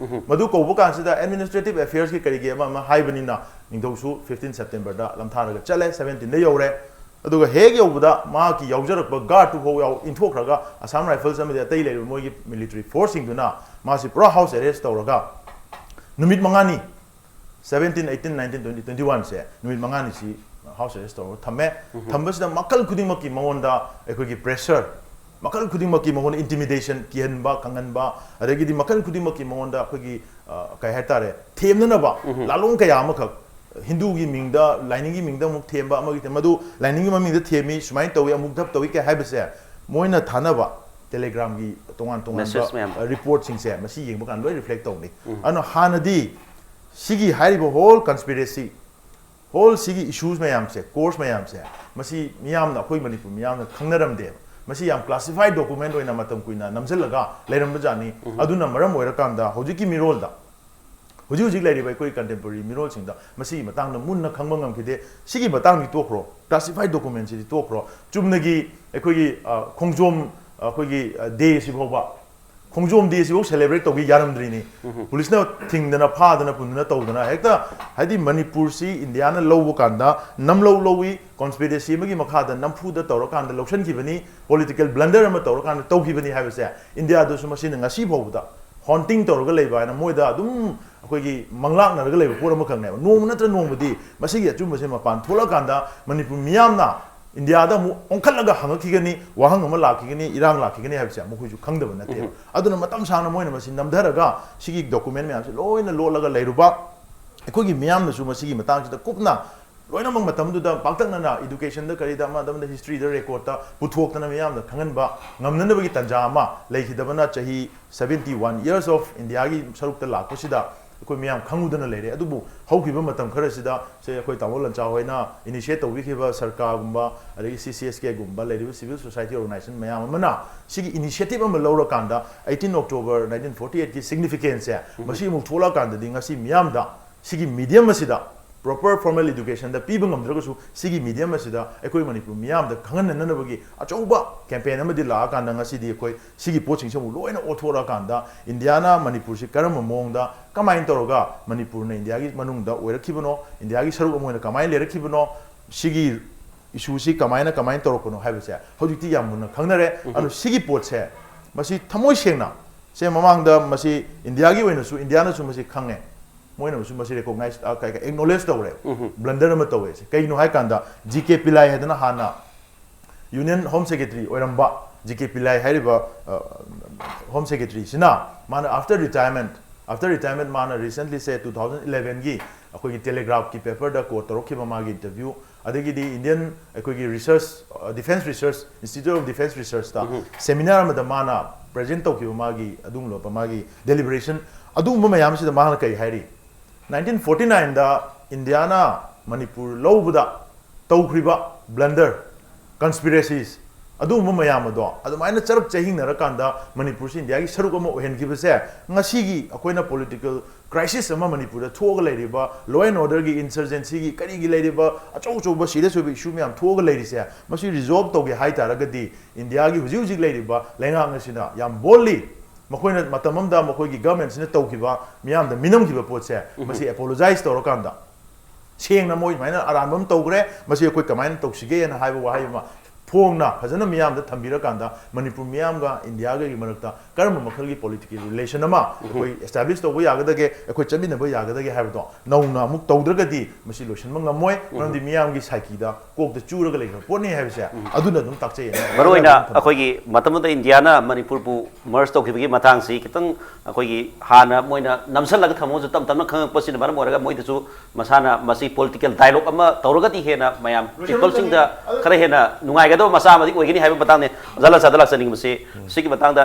ꯃꯗꯨ ꯀꯧꯕ ꯀꯥꯟꯁꯤꯗ ꯑꯦꯗꯃꯤꯅꯤꯁꯇ꯭ꯔꯦꯇꯤꯚ ꯑꯦꯐꯤꯌꯔꯁꯀꯤ ꯀꯔꯤꯒꯤ ꯑꯃ ꯑꯃ ꯍꯥꯏꯕꯅꯤꯅ ꯅꯤꯡꯊꯧꯁꯨ fifteen Septemberꯗ ꯂꯝꯊꯥꯔꯒ ꯆꯠꯂꯦ, seventeenꯗ ꯌꯧꯔꯦ꯫ ꯑꯗꯨꯒ ꯍꯦꯛ ꯌꯧꯕꯗ ꯃꯍꯥꯛꯀꯤ ꯌꯥꯎꯖꯔꯛꯄ ꯒꯥꯔꯗꯇꯨ ꯐꯥꯎ ꯌꯥꯎ-, ꯏꯟꯊꯣꯛꯈ꯭ꯔꯒ ꯑꯁꯥꯝ ꯔꯥꯏꯐꯜꯁ ꯑꯃꯗꯤ ꯑꯇꯩ ꯂꯩꯔꯤꯕ ꯃꯣꯏꯒꯤ ꯃꯤꯂꯤꯇꯔꯤ ꯐꯣꯔꯁꯁꯤꯡꯗꯨꯅ ꯃꯥꯁꯤ ꯄꯨꯔꯥ ꯍꯥꯎꯁ ꯑꯦꯔꯦꯁ ꯇꯧꯔꯒ ꯅꯨꯃꯤꯠ ꯃꯉꯥꯅꯤ, seventeen, eighteen, nineteen, twenty, twenty-oneꯁꯦ ꯅꯨꯃꯤꯠ ꯃꯉꯥꯅꯤꯁꯤ ꯍꯥꯎꯁ ꯑꯦꯔꯦꯁ ꯇꯧꯔꯒ ꯊꯝꯃꯦ꯫ ꯊꯝꯕꯁꯤꯗ ꯃꯈꯜ ꯈꯨꯗꯤꯡꯃꯛꯀꯤ ꯃꯉꯣꯟꯗ ꯑꯩꯈꯣꯏꯒꯤ ꯄ꯭ꯔꯦꯁꯔ, ꯃꯈꯜ ꯈꯨꯗꯤꯡꯃꯛꯀꯤ ꯃꯉꯣꯟꯗ ꯏꯟꯇꯤꯃꯤꯗꯦꯁꯟ, ꯀꯤꯍꯟꯕ, ꯈꯪꯍꯟꯕ, ꯑꯗꯒꯤꯗꯤ ꯃꯈꯜ ꯈꯨꯗꯤꯡꯃꯛꯀꯤ ꯃꯉꯣꯟꯗ ꯑꯩꯈꯣꯏꯒꯤ, ꯑ, ꯀꯩ ꯍꯥꯏꯇꯥꯔꯦ, ꯊꯦꯝꯅꯅꯕ ꯂꯥꯂꯣꯡ ꯀꯌꯥ ꯑꯃꯈꯛ, ꯍꯤꯟꯗꯨꯒꯤ ꯃꯤꯡꯗ, ꯂꯥꯏꯅꯤꯡꯒꯤ ꯃꯤꯡꯗ ꯑꯃꯨꯛ ꯊꯦꯝꯕ, ꯑꯃꯒꯤ ꯊꯦꯝ-, ꯃꯗꯨ ꯂꯥꯏꯅꯤꯡꯒꯤ ꯃꯃꯤꯡꯗ ꯊꯦꯝꯃꯤ, ꯁꯨꯃꯥꯏꯅ ꯇꯧꯏ, ꯑꯃꯨꯛ ꯙꯞ ꯇꯧꯏ ꯀꯥꯏ ꯍꯥꯏꯕꯁꯦ ꯃꯣꯏꯅ ꯊꯥꯅꯕ ꯇꯦꯂꯦꯒ꯭ꯔꯥꯝꯒꯤ ꯇꯣꯉꯥꯟ ꯇꯣꯉꯥꯟꯕ, message ꯃꯌꯥꯝ꯫ ꯑ, ꯔꯤꯄꯣꯔꯠꯁꯤꯡꯁꯦ ꯃꯁꯤ ꯌꯦꯡꯕ ꯀꯥꯟꯗ ꯂꯣꯏ ꯔꯤꯐ꯭ꯂꯦꯛ ꯇꯧꯅꯤ꯫ ꯑꯗꯨꯅ ꯍꯥꯟꯅꯗꯤ ꯁꯤꯒꯤ ꯍꯥꯏꯔꯤꯕ whole conspiracy, whole ꯁꯤꯒꯤ issues ꯃꯌꯥꯝꯁꯦ, course ꯃꯌꯥꯝꯁꯦ, ꯃꯁꯤ ꯃꯤꯌꯥꯝꯅ, ꯑꯩꯈꯣꯏ ꯃꯅꯤꯄꯨꯔ ꯃꯤꯌꯥꯝꯅ ꯈꯪꯅꯔꯝꯗꯦꯕ꯫ ꯃꯁꯤ ꯌꯥꯝ classified document ꯑꯣꯏꯅ ꯃꯇꯝ ꯀꯨꯏꯅ ꯅꯝꯁꯤꯜꯂꯒ ꯂꯩꯔꯝꯕ ꯖꯥꯠꯅꯤ꯫ ꯑꯗꯨꯅ ꯃꯔꯝ ꯑꯣꯏꯔꯀꯥꯟꯗ ꯍꯧꯖꯤꯛꯀꯤ ꯃꯤꯔꯣꯜꯗ, ꯍꯧꯖꯤꯛ ꯍꯧꯖꯤꯛ ꯂꯩꯔꯤꯕ ꯑꯩꯈꯣꯏ contemporary ꯃꯤꯔꯣꯜꯁꯤꯡꯗ ꯃꯁꯤꯒꯤ ꯃꯇꯥꯡꯗ ꯃꯨꯟꯅ ꯈꯪꯕ ꯉꯝꯈꯤꯗꯦ꯫ ꯁꯤꯒꯤ ꯃꯇꯥꯡꯗꯤ ꯇꯣꯛꯈ꯭ꯔꯣ, classified document ꯁꯤꯗꯤ ꯇꯣꯛꯈ꯭ꯔꯣ, ꯆꯨꯝꯅꯒꯤ ꯑꯩꯈꯣꯏꯒꯤ, ꯑ, ꯈꯣꯡꯖꯣꯝ, ꯑꯩꯈꯣꯏꯒꯤ, ꯑ, day ꯁꯤ ꯐꯥꯎꯕ, ꯈꯣꯡꯖꯣꯝ day ꯁꯤꯐꯥꯎ celebrate ꯇꯧꯒꯦ ꯌꯥꯔꯝꯗ꯭ꯔꯤꯅꯤ꯫ ꯄꯨꯂꯤꯁꯅ ꯊꯤꯡꯗꯅ, ꯐꯥꯗꯅ ꯄꯨꯟꯗꯅ ꯇꯧꯗꯅ, ꯍꯦꯛꯇ, ꯍꯥꯏꯗꯤ, ꯃꯅꯤꯄꯨꯔꯁꯤ ꯏꯟꯗꯤꯌꯥꯅ ꯂꯧꯕ ꯀꯥꯟꯗ ꯅꯝꯂꯧ ꯂꯧꯏ, conspiracy ꯑꯃꯒꯤ ꯃꯈꯥꯗ ꯅꯝꯐꯨꯗ ꯇꯧꯔꯀꯥꯟꯗ ꯂꯧꯁꯤꯟꯈꯤꯕꯅꯤ, political blunder ꯑꯃ ꯇꯧꯔꯀꯥꯟꯗ ꯇꯧꯈꯤꯕꯅꯤ ꯍꯥꯏꯕꯁꯦ ꯏꯟꯗꯤꯌꯥꯗꯁꯨ ꯃꯁꯤꯅ ꯉꯁꯤ ꯐꯥꯎꯕꯗ haunting ꯇꯧꯔꯒ ꯂꯩꯕ ꯍꯥꯏꯅ ꯃꯣꯏꯗ ꯑꯗꯨꯝ ꯑꯩꯈꯣꯏꯒꯤ ꯃꯪꯂꯥꯛꯅꯔꯒ ꯂꯩꯕ ꯄꯣꯠ ꯑꯃꯈꯛꯅꯦꯕ꯫ ꯅꯣꯡꯃ ꯅꯠꯇ꯭ꯔ ꯅꯣꯡꯃꯗꯤ ꯃꯁꯤꯒꯤ ꯑꯆꯨꯝꯕꯁꯦ ꯃꯄꯥꯟ ꯊꯣꯛꯂꯛꯑꯀꯥꯟꯗ ꯃꯅꯤꯄꯨꯔ ꯃꯤꯌꯥꯝꯅ ꯏꯟꯗꯤꯌꯥꯗ ꯑꯃꯨꯛ ꯑꯣꯟꯈꯠꯂꯒ ꯍꯪꯉꯛꯈꯤꯒꯅꯤ, ꯋꯥꯍꯪ ꯑꯃ ꯂꯥꯛꯈꯤꯒꯅꯤ, ꯏꯔꯥꯡ ꯂꯥꯛꯈꯤꯒꯅꯤ ꯍꯥꯏꯕꯁꯦ ꯃꯈꯣꯏꯁꯨ ꯈꯪꯗꯕ ꯅꯠꯇꯦꯕ꯫ ꯑꯗꯨꯅ ꯃꯇꯝ ꯁꯥꯡꯅ ꯃꯣꯏꯅ ꯃꯁꯤ ꯅꯝꯊꯔꯒ ꯁꯤꯒꯤ document ꯃꯌꯥꯝꯁꯦ ꯂꯣꯏꯅ ꯂꯣꯠꯂꯒ ꯂꯩꯔꯨꯕ꯫ ꯑꯩꯈꯣꯏꯒꯤ ꯃꯤꯌꯥꯝꯅꯁꯨ ꯃꯁꯤꯒꯤ ꯃꯇꯥꯡꯁꯤꯗ ꯀꯨꯞꯅ ꯂꯣꯏꯅꯃꯛ ꯃꯇꯝꯗꯨꯗ ꯄꯥꯛꯇꯛꯅꯅ education ꯗ ꯀꯔꯤꯗ ꯑꯃꯗ ꯑꯃꯗ history ꯗ record ꯇ ꯄꯨꯊꯣꯛꯇꯅ ꯃꯤꯌꯥꯝꯗ ꯈꯪꯍꯟꯕ ꯉꯝꯅꯅꯕꯒꯤ ꯇꯥꯟꯖꯥ ꯑꯃ ꯂꯩꯈꯤꯗꯕꯅ ꯆꯍꯤ seventy one years of ꯏꯟꯗꯤꯌꯥꯒꯤ ꯁꯔꯨꯛꯇ ꯂꯥꯛꯄꯁꯤꯗ ꯑꯩꯈꯣꯏ ꯃꯤꯌꯥꯝ ꯈꯪꯉꯨꯗꯅ ꯂꯩꯔꯦ꯫ ꯑꯗꯨꯕꯨ ꯍꯧꯈꯤꯕ ꯃꯇꯝ ꯈꯔꯁꯤꯗ ꯁꯦ ꯑꯩꯈꯣꯏ ꯇꯥꯃꯣ ꯂꯟꯆꯥ ꯍꯣꯏꯅ initiate ꯇꯧꯕꯤꯈꯤꯕ ꯁꯔꯀꯥꯔꯒꯨꯝꯕ, ꯑꯗꯒꯤ C C S K ꯒꯨꯝꯕ ꯂꯩꯔꯤꯕ civil society organization ꯃꯌꯥꯝ ꯑꯃꯅ ꯁꯤꯒꯤ initiative ꯑꯃ ꯂꯧꯔꯀꯥꯟꯗ eighteen October nineteen forty eight ꯀꯤ significance ꯁꯦ ꯃꯁꯤ ꯑꯃꯨꯛ ꯊꯣꯛꯂꯛꯑꯀꯥꯟꯗꯗꯤ ꯉꯁꯤ ꯃꯤꯌꯥꯝꯗ ꯁꯤꯒꯤ medium ꯑꯁꯤꯗ proper formal education ꯗ ꯄꯤꯕ ꯉꯝꯗ꯭ꯔꯒꯁꯨ ꯁꯤꯒꯤ medium ꯑꯁꯤꯗ ꯑꯩꯈꯣꯏ ꯃꯅꯤꯄꯨꯔ ꯃꯤꯌꯥꯝꯗ ꯈꯪꯍꯟꯅꯅꯕꯒꯤ ꯑꯆꯧꯕ campaign ꯑꯃꯗꯤ ꯂꯥꯛꯑꯀꯥꯟꯗ ꯉꯁꯤꯗꯤ ꯑꯩꯈꯣꯏ ꯁꯤꯒꯤ ꯄꯣꯠꯁꯤꯡꯁꯦ ꯑꯃꯨꯛ ꯂꯣꯏꯅ ꯑꯣꯠꯊꯣꯔꯛꯑꯀꯥꯟꯗ ꯏꯟꯗꯤꯌꯥꯅ ꯃꯅꯤꯄꯨꯔꯁꯤ ꯀꯔꯝꯕ ꯃꯑꯣꯡꯗ, ꯀꯃꯥꯏꯅ ꯇꯧꯔꯒ ꯃꯅꯤꯄꯨꯔꯅ ꯏꯟꯗꯤꯌꯥꯒꯤ ꯃꯅꯨꯡꯗ ꯑꯣꯏꯔꯛꯈꯤꯕꯅꯣ, ꯏꯟꯗꯤꯌꯥꯒꯤ ꯁꯔꯨꯛ ꯑꯃ ꯑꯣꯏꯅ ꯀꯃꯥꯏꯅ ꯂꯩꯔꯛꯈꯤꯕꯅꯣ, ꯁꯤꯒꯤ issue ꯁꯤ ꯀꯃꯥꯏꯅ, ꯀꯃꯥꯏꯅ ꯇꯧꯔꯛꯄꯅꯣ ꯍꯥꯏꯕꯁꯦ ꯍꯧꯖꯤꯛꯇꯤ ꯌꯥꯝ ꯃꯨꯟꯅ ꯈꯪꯅꯔꯦ꯫ ꯑꯗꯨ ꯁꯤꯒꯤ ꯄꯣꯠꯁꯦ, ꯃꯁꯤ ꯊꯃꯣꯏ ꯁꯦꯡꯅ, ꯁꯦ ꯃꯃꯥꯡꯗ ꯃꯁꯤ ꯏꯟꯗꯤꯌꯥꯒꯤ ꯑꯣꯏꯅꯁꯨ, ꯏꯟꯗꯤꯌꯥꯅꯁꯨ ꯃꯁꯤ ꯈꯪꯉꯦ, ꯃꯣꯏꯅꯁꯨ ꯃꯁꯤ recognize, ꯑ, ꯀꯩ, ꯀꯩ, acknowledge ꯇꯧꯔꯦ꯫ Blunder ꯑꯃ ꯇꯧꯋꯦ꯫ ꯁꯤ ꯀꯩꯅꯣ ꯍꯥꯏ ꯀꯥꯟꯗ, G K ꯄꯤꯂꯥꯏ ꯍꯥꯏꯗꯅ ꯍꯥꯟꯅ Union Home Secretary ꯑꯣꯏꯔꯝꯕ G K ꯄꯤꯂꯥꯏ ꯍꯥꯏꯔꯤꯕ, ꯑ, Home Secretary ꯁꯤꯅ ꯃꯥꯅ after retirement, after retirement ꯃꯥꯅ recently ꯁꯦ two thousand eleven ꯒꯤ ꯑꯩꯈꯣꯏꯒꯤ Telegraph ꯀꯤ paper ꯗ quote ꯇꯧꯔꯛꯈꯤꯕ ꯃꯥꯒꯤ interview, ꯑꯗꯒꯤꯗꯤ Indian ꯑꯩꯈꯣꯏꯒꯤ research, ꯑ, Defense Research, Institute of Defense Research ꯇ seminar ꯑꯃꯗ ꯃꯥꯅ present ꯇꯧꯈꯤꯕ ꯃꯥꯒꯤ ꯑꯗꯨꯒꯨꯝꯂꯕ ꯃꯥꯒꯤ deliberation, ꯑꯗꯨꯒꯨꯝꯕ ꯃꯌꯥꯝꯁꯤꯗ ꯃꯥꯅ ꯀꯩ ꯍꯥꯏꯔꯤ? ꯅꯥꯏꯟꯇꯤꯟ ꯐꯣꯔꯇꯤ ꯅꯥꯏꯟꯗ ꯏꯟꯗꯤꯌꯥꯅ ꯃꯅꯤꯄꯨꯔ ꯂꯧꯕꯗ ꯇꯧꯈ꯭ꯔꯤꯕ blunder, conspiracies, ꯑꯗꯨꯒꯨꯝꯕ ꯃꯌꯥꯝ ꯑꯗꯣ ꯑꯗꯨꯃꯥꯏꯅ ꯆꯔꯛ ꯆꯍꯤꯡꯅꯔꯀꯥꯟꯗ ꯃꯅꯤꯄꯨꯔꯁꯤ ꯏꯟꯗꯤꯌꯥꯒꯤ ꯁꯔꯨꯛ ꯑꯃ ꯑꯣꯏꯍꯟꯈꯤꯕꯁꯦ, ꯉꯁꯤꯒꯤ ꯑꯩꯈꯣꯏꯅ political crisis ꯑꯃ ꯃꯅꯤꯄꯨꯔꯗ ꯊꯣꯛꯑꯒ ꯂꯩꯔꯤꯕ, law and orderꯒꯤ insurgencyꯒꯤ ꯀꯔꯤꯒꯤ ꯂꯩꯔꯤꯕ ꯑꯆꯧ ꯑꯆꯧꯕ serious ꯑꯣꯏꯕ issue ꯃꯌꯥꯝ ꯊꯣꯛꯑꯒ ꯂꯩꯔꯤꯁꯦ, ꯃꯁꯤ resolve ꯇꯧꯒꯦ ꯍꯥꯏ ꯇꯥꯔꯒꯗꯤ ꯏꯟꯗꯤꯌꯥꯒꯤ ꯍꯧꯖꯤꯛ ꯍꯧꯖꯤꯛ ꯂꯩꯔꯤꯕ ꯂꯩꯉꯥꯛ ꯑꯁꯤꯅ ꯌꯥꯝ boldly, ꯃꯈꯣꯏꯅ ꯃꯇꯝ ꯑꯃꯗ ꯃꯈꯣꯏꯒꯤ governmentꯁꯤꯅ ꯇꯧꯈꯤꯕ, ꯃꯤꯌꯥꯝꯗ ꯃꯤꯅꯝꯈꯤꯕ ꯄꯣꯠꯁꯦ, ꯃꯁꯤ apologize ꯇꯧꯔꯀꯥꯟꯗ, ꯁꯦꯡꯅ ꯃꯣꯏ ꯁꯨꯃꯥꯏꯅ ꯑꯔꯥꯟꯕ ꯑꯃ ꯇꯧꯈ꯭ꯔꯦ, ꯃꯁꯤ ꯑꯩꯈꯣꯏ ꯀꯃꯥꯏꯅ ꯇꯧꯁꯤꯒꯦꯅ ꯍꯥꯏꯕ ꯋꯥꯍꯩ ꯑꯃ ꯐꯣꯡꯅ ꯐꯖꯅ ꯃꯤꯌꯥꯝꯗ ꯊꯝꯕꯤꯔꯀꯥꯟꯗ, ꯃꯅꯤꯄꯨꯔ ꯃꯤꯌꯥꯝꯒ ꯏꯟꯗꯤꯌꯥꯒꯒꯤ ꯃꯔꯛꯇ ꯀꯔꯝꯕ ꯃꯈꯜꯒꯤ political relation ꯑꯃ ꯑꯩꯈꯣꯏ establish ꯇꯧꯕ ꯌꯥꯒꯗꯒꯦ, ꯑꯩꯈꯣꯏ ꯆꯠꯃꯤꯟꯅꯕ ꯌꯥꯒꯗꯒꯦ ꯍꯥꯏꯕꯗꯣ ꯅꯧꯅ ꯑꯃꯨꯛ ꯇꯧꯗ꯭ꯔꯒꯗꯤ ꯃꯁꯤ ꯂꯣꯏꯁꯤꯟꯕ ꯉꯝꯃꯣꯏ꯫ ꯃꯔꯝꯗꯤ ꯃꯤꯌꯥꯝꯒꯤ ꯁꯥꯏꯀꯤꯗ ꯀꯣꯛꯇ ꯆꯨꯔꯒ ꯂꯩꯈ꯭ꯔꯕ ꯄꯣꯠꯅꯤ ꯍꯥꯏꯕꯁꯦ ꯑꯗꯨꯅ ꯑꯗꯨꯝ ꯇꯥꯛꯆꯩ꯫ ꯃꯔꯨꯑꯣꯏꯅ ꯑꯩꯈꯣꯏꯒꯤ ꯃꯇꯝ ꯑꯃꯗ ꯏꯟꯗꯤꯌꯥꯅ ꯃꯅꯤꯄꯨꯔꯕꯨ merge ꯇꯧꯈꯤꯕꯒꯤ ꯃꯇꯥꯡꯁꯤ ꯈꯤꯇꯪ ꯑꯩꯈꯣꯏꯒꯤ ꯍꯥꯟꯅ ꯃꯣꯏꯅ ꯅꯝꯁꯤꯜꯂꯒ ꯊꯝꯃꯒꯁꯨ ꯇꯞ ꯇꯞꯅ ꯈꯪꯉꯛꯄꯁꯤꯅ ꯃꯔꯝ ꯑꯣꯏꯔꯒ ꯃꯣꯏꯗꯁꯨ ꯃꯁꯥꯅ ꯃꯁꯤ political dialogue ꯑꯃ ꯇꯧꯔꯒꯗꯤ ꯍꯦꯟꯅ ꯃꯌꯥꯝ peopleꯁꯤꯡꯗ ꯈꯔ ꯍꯦꯟꯅ ꯅꯨꯡꯉꯥꯏꯒꯗꯕ ꯃꯆꯥꯛ ꯑꯃꯗꯤ ꯑꯣꯏꯒꯅꯤ ꯍꯥꯏꯕ ꯃꯇꯥꯡꯅꯦ꯫ ꯑꯣꯖꯥ ꯂꯥꯛꯆꯥꯗ ꯂꯥꯛꯆꯅꯤꯡꯕꯁꯤ ꯁꯤꯒꯤ ꯃꯇꯥꯡꯗ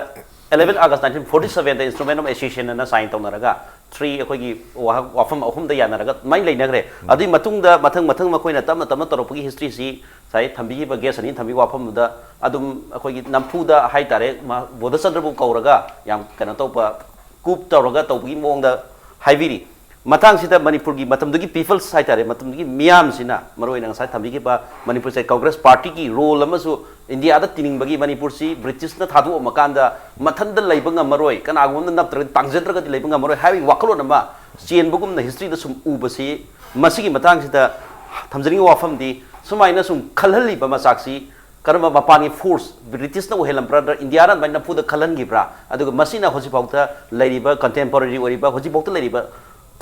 eleven August nineteen forty sevenꯗ Instrument of Accession ꯑꯅ sign ꯇꯧꯅꯔꯒ three ꯑꯩꯈꯣꯏꯒꯤ ꯋꯥꯍ- ꯋꯥꯐꯝ ꯑꯍꯨꯝꯗ ꯌꯥꯅꯔꯒ ꯑꯗꯨꯃꯥꯏꯅ ꯂꯩꯅꯈ꯭ꯔꯦ꯫ ꯑꯗꯨꯒꯤ ꯃꯇꯨꯡꯗ ꯃꯊꯪ ꯃꯊꯪ ꯃꯈꯣꯏꯅ ꯇꯞꯅ ꯇꯞꯅ ꯇꯧꯔꯛꯄꯒꯤ historyꯁꯤ ꯉꯁꯥꯏ ꯊꯝꯕꯤꯈꯤꯕ guest ꯑꯅꯤ ꯊꯝꯕꯤꯈꯤꯕ ꯋꯥꯐꯝꯗꯨꯗ ꯑꯗꯨꯝ ꯑꯩꯈꯣꯏꯒꯤ ꯅꯝꯐꯨꯗ ꯍꯥꯏꯇꯥꯔꯦ, ꯃꯥ ꯕꯣꯙꯆꯟꯗ꯭ꯔꯕꯨ ꯀꯧꯔꯒ ꯌꯥꯝ ꯀꯩꯅꯣ ꯇꯧꯕ, coup ꯇꯧꯔꯒ ꯇꯧꯕꯒꯤ ꯃꯑꯣꯡꯗ ꯍꯥꯏꯕꯤꯔꯤ꯫ ꯃꯇꯥꯡꯁꯤꯗ ꯃꯅꯤꯄꯨꯔꯒꯤ ꯃꯇꯝꯗꯨꯒꯤ people's ꯍꯥꯏꯇꯥꯔꯦ, ꯃꯇꯝꯗꯨꯒꯤ ꯃꯤꯌꯥꯝꯁꯤꯅ ꯃꯔꯨꯑꯣꯏꯅ ꯉꯁꯥꯏ ꯊꯝꯕꯤꯈꯤꯕ ꯃꯅꯤꯄꯨꯔꯁꯦ Congress partyꯒꯤ role ꯑꯃꯁꯨ ꯏꯟꯗꯤꯌꯥꯗ ꯇꯤꯅꯤꯡꯕꯒꯤ, ꯃꯅꯤꯄꯨꯔꯁꯤ Britishꯅ ꯊꯥꯗꯣꯛꯑꯝꯃꯀꯥꯟꯗ ꯃꯊꯟꯇ ꯂꯩꯕ ꯉꯝꯃꯔꯣꯏ, ꯀꯅꯥꯒꯨꯝꯕ ꯑꯃꯅ ꯅꯞꯇ꯭ꯔꯒꯗꯤ ꯇꯥꯡꯖꯗ꯭ꯔꯒꯗꯤ ꯂꯩꯕ ꯉꯝꯃꯔꯣꯏ ꯍꯥꯏꯕꯒꯤ ꯋꯥꯈꯜꯂꯣꯟ ꯑꯃ ꯆꯦꯟꯕꯒꯨꯝꯅ historyꯗ ꯁꯨꯝ ꯎꯕꯁꯤ, ꯃꯁꯤꯒꯤ ꯃꯇꯥꯡꯁꯤꯗ ꯊꯝꯖꯅꯤꯡꯕ ꯋꯥꯐꯝꯗꯤ ꯁꯨꯃꯥꯏꯅ ꯁꯨꯝ ꯈꯜꯍꯜꯂꯤꯕ ꯃꯆꯥꯛꯁꯤ ꯀꯔꯝꯕ ꯃꯄꯥꯟꯒꯤ force, Britishꯅ ꯑꯣꯏꯍꯜꯂꯝꯕ꯭ꯔꯥ ꯅꯠꯇ꯭ꯔꯒ ꯏꯟꯗꯤꯌꯥꯅ ꯑꯗꯨꯃꯥꯏꯅ ꯅꯝꯐꯨꯗ ꯈꯜꯍꯟꯈꯤꯕ꯭ꯔꯥ? ꯑꯗꯨꯒ ꯃꯁꯤꯅ ꯍꯧꯖꯤꯛꯐꯥꯎꯗ ꯂꯩꯔꯤꯕ contemporary ꯑꯣꯏꯔꯤꯕ ꯍꯧꯖꯤꯛꯐꯥꯎꯗ ꯂꯩꯔꯤꯕ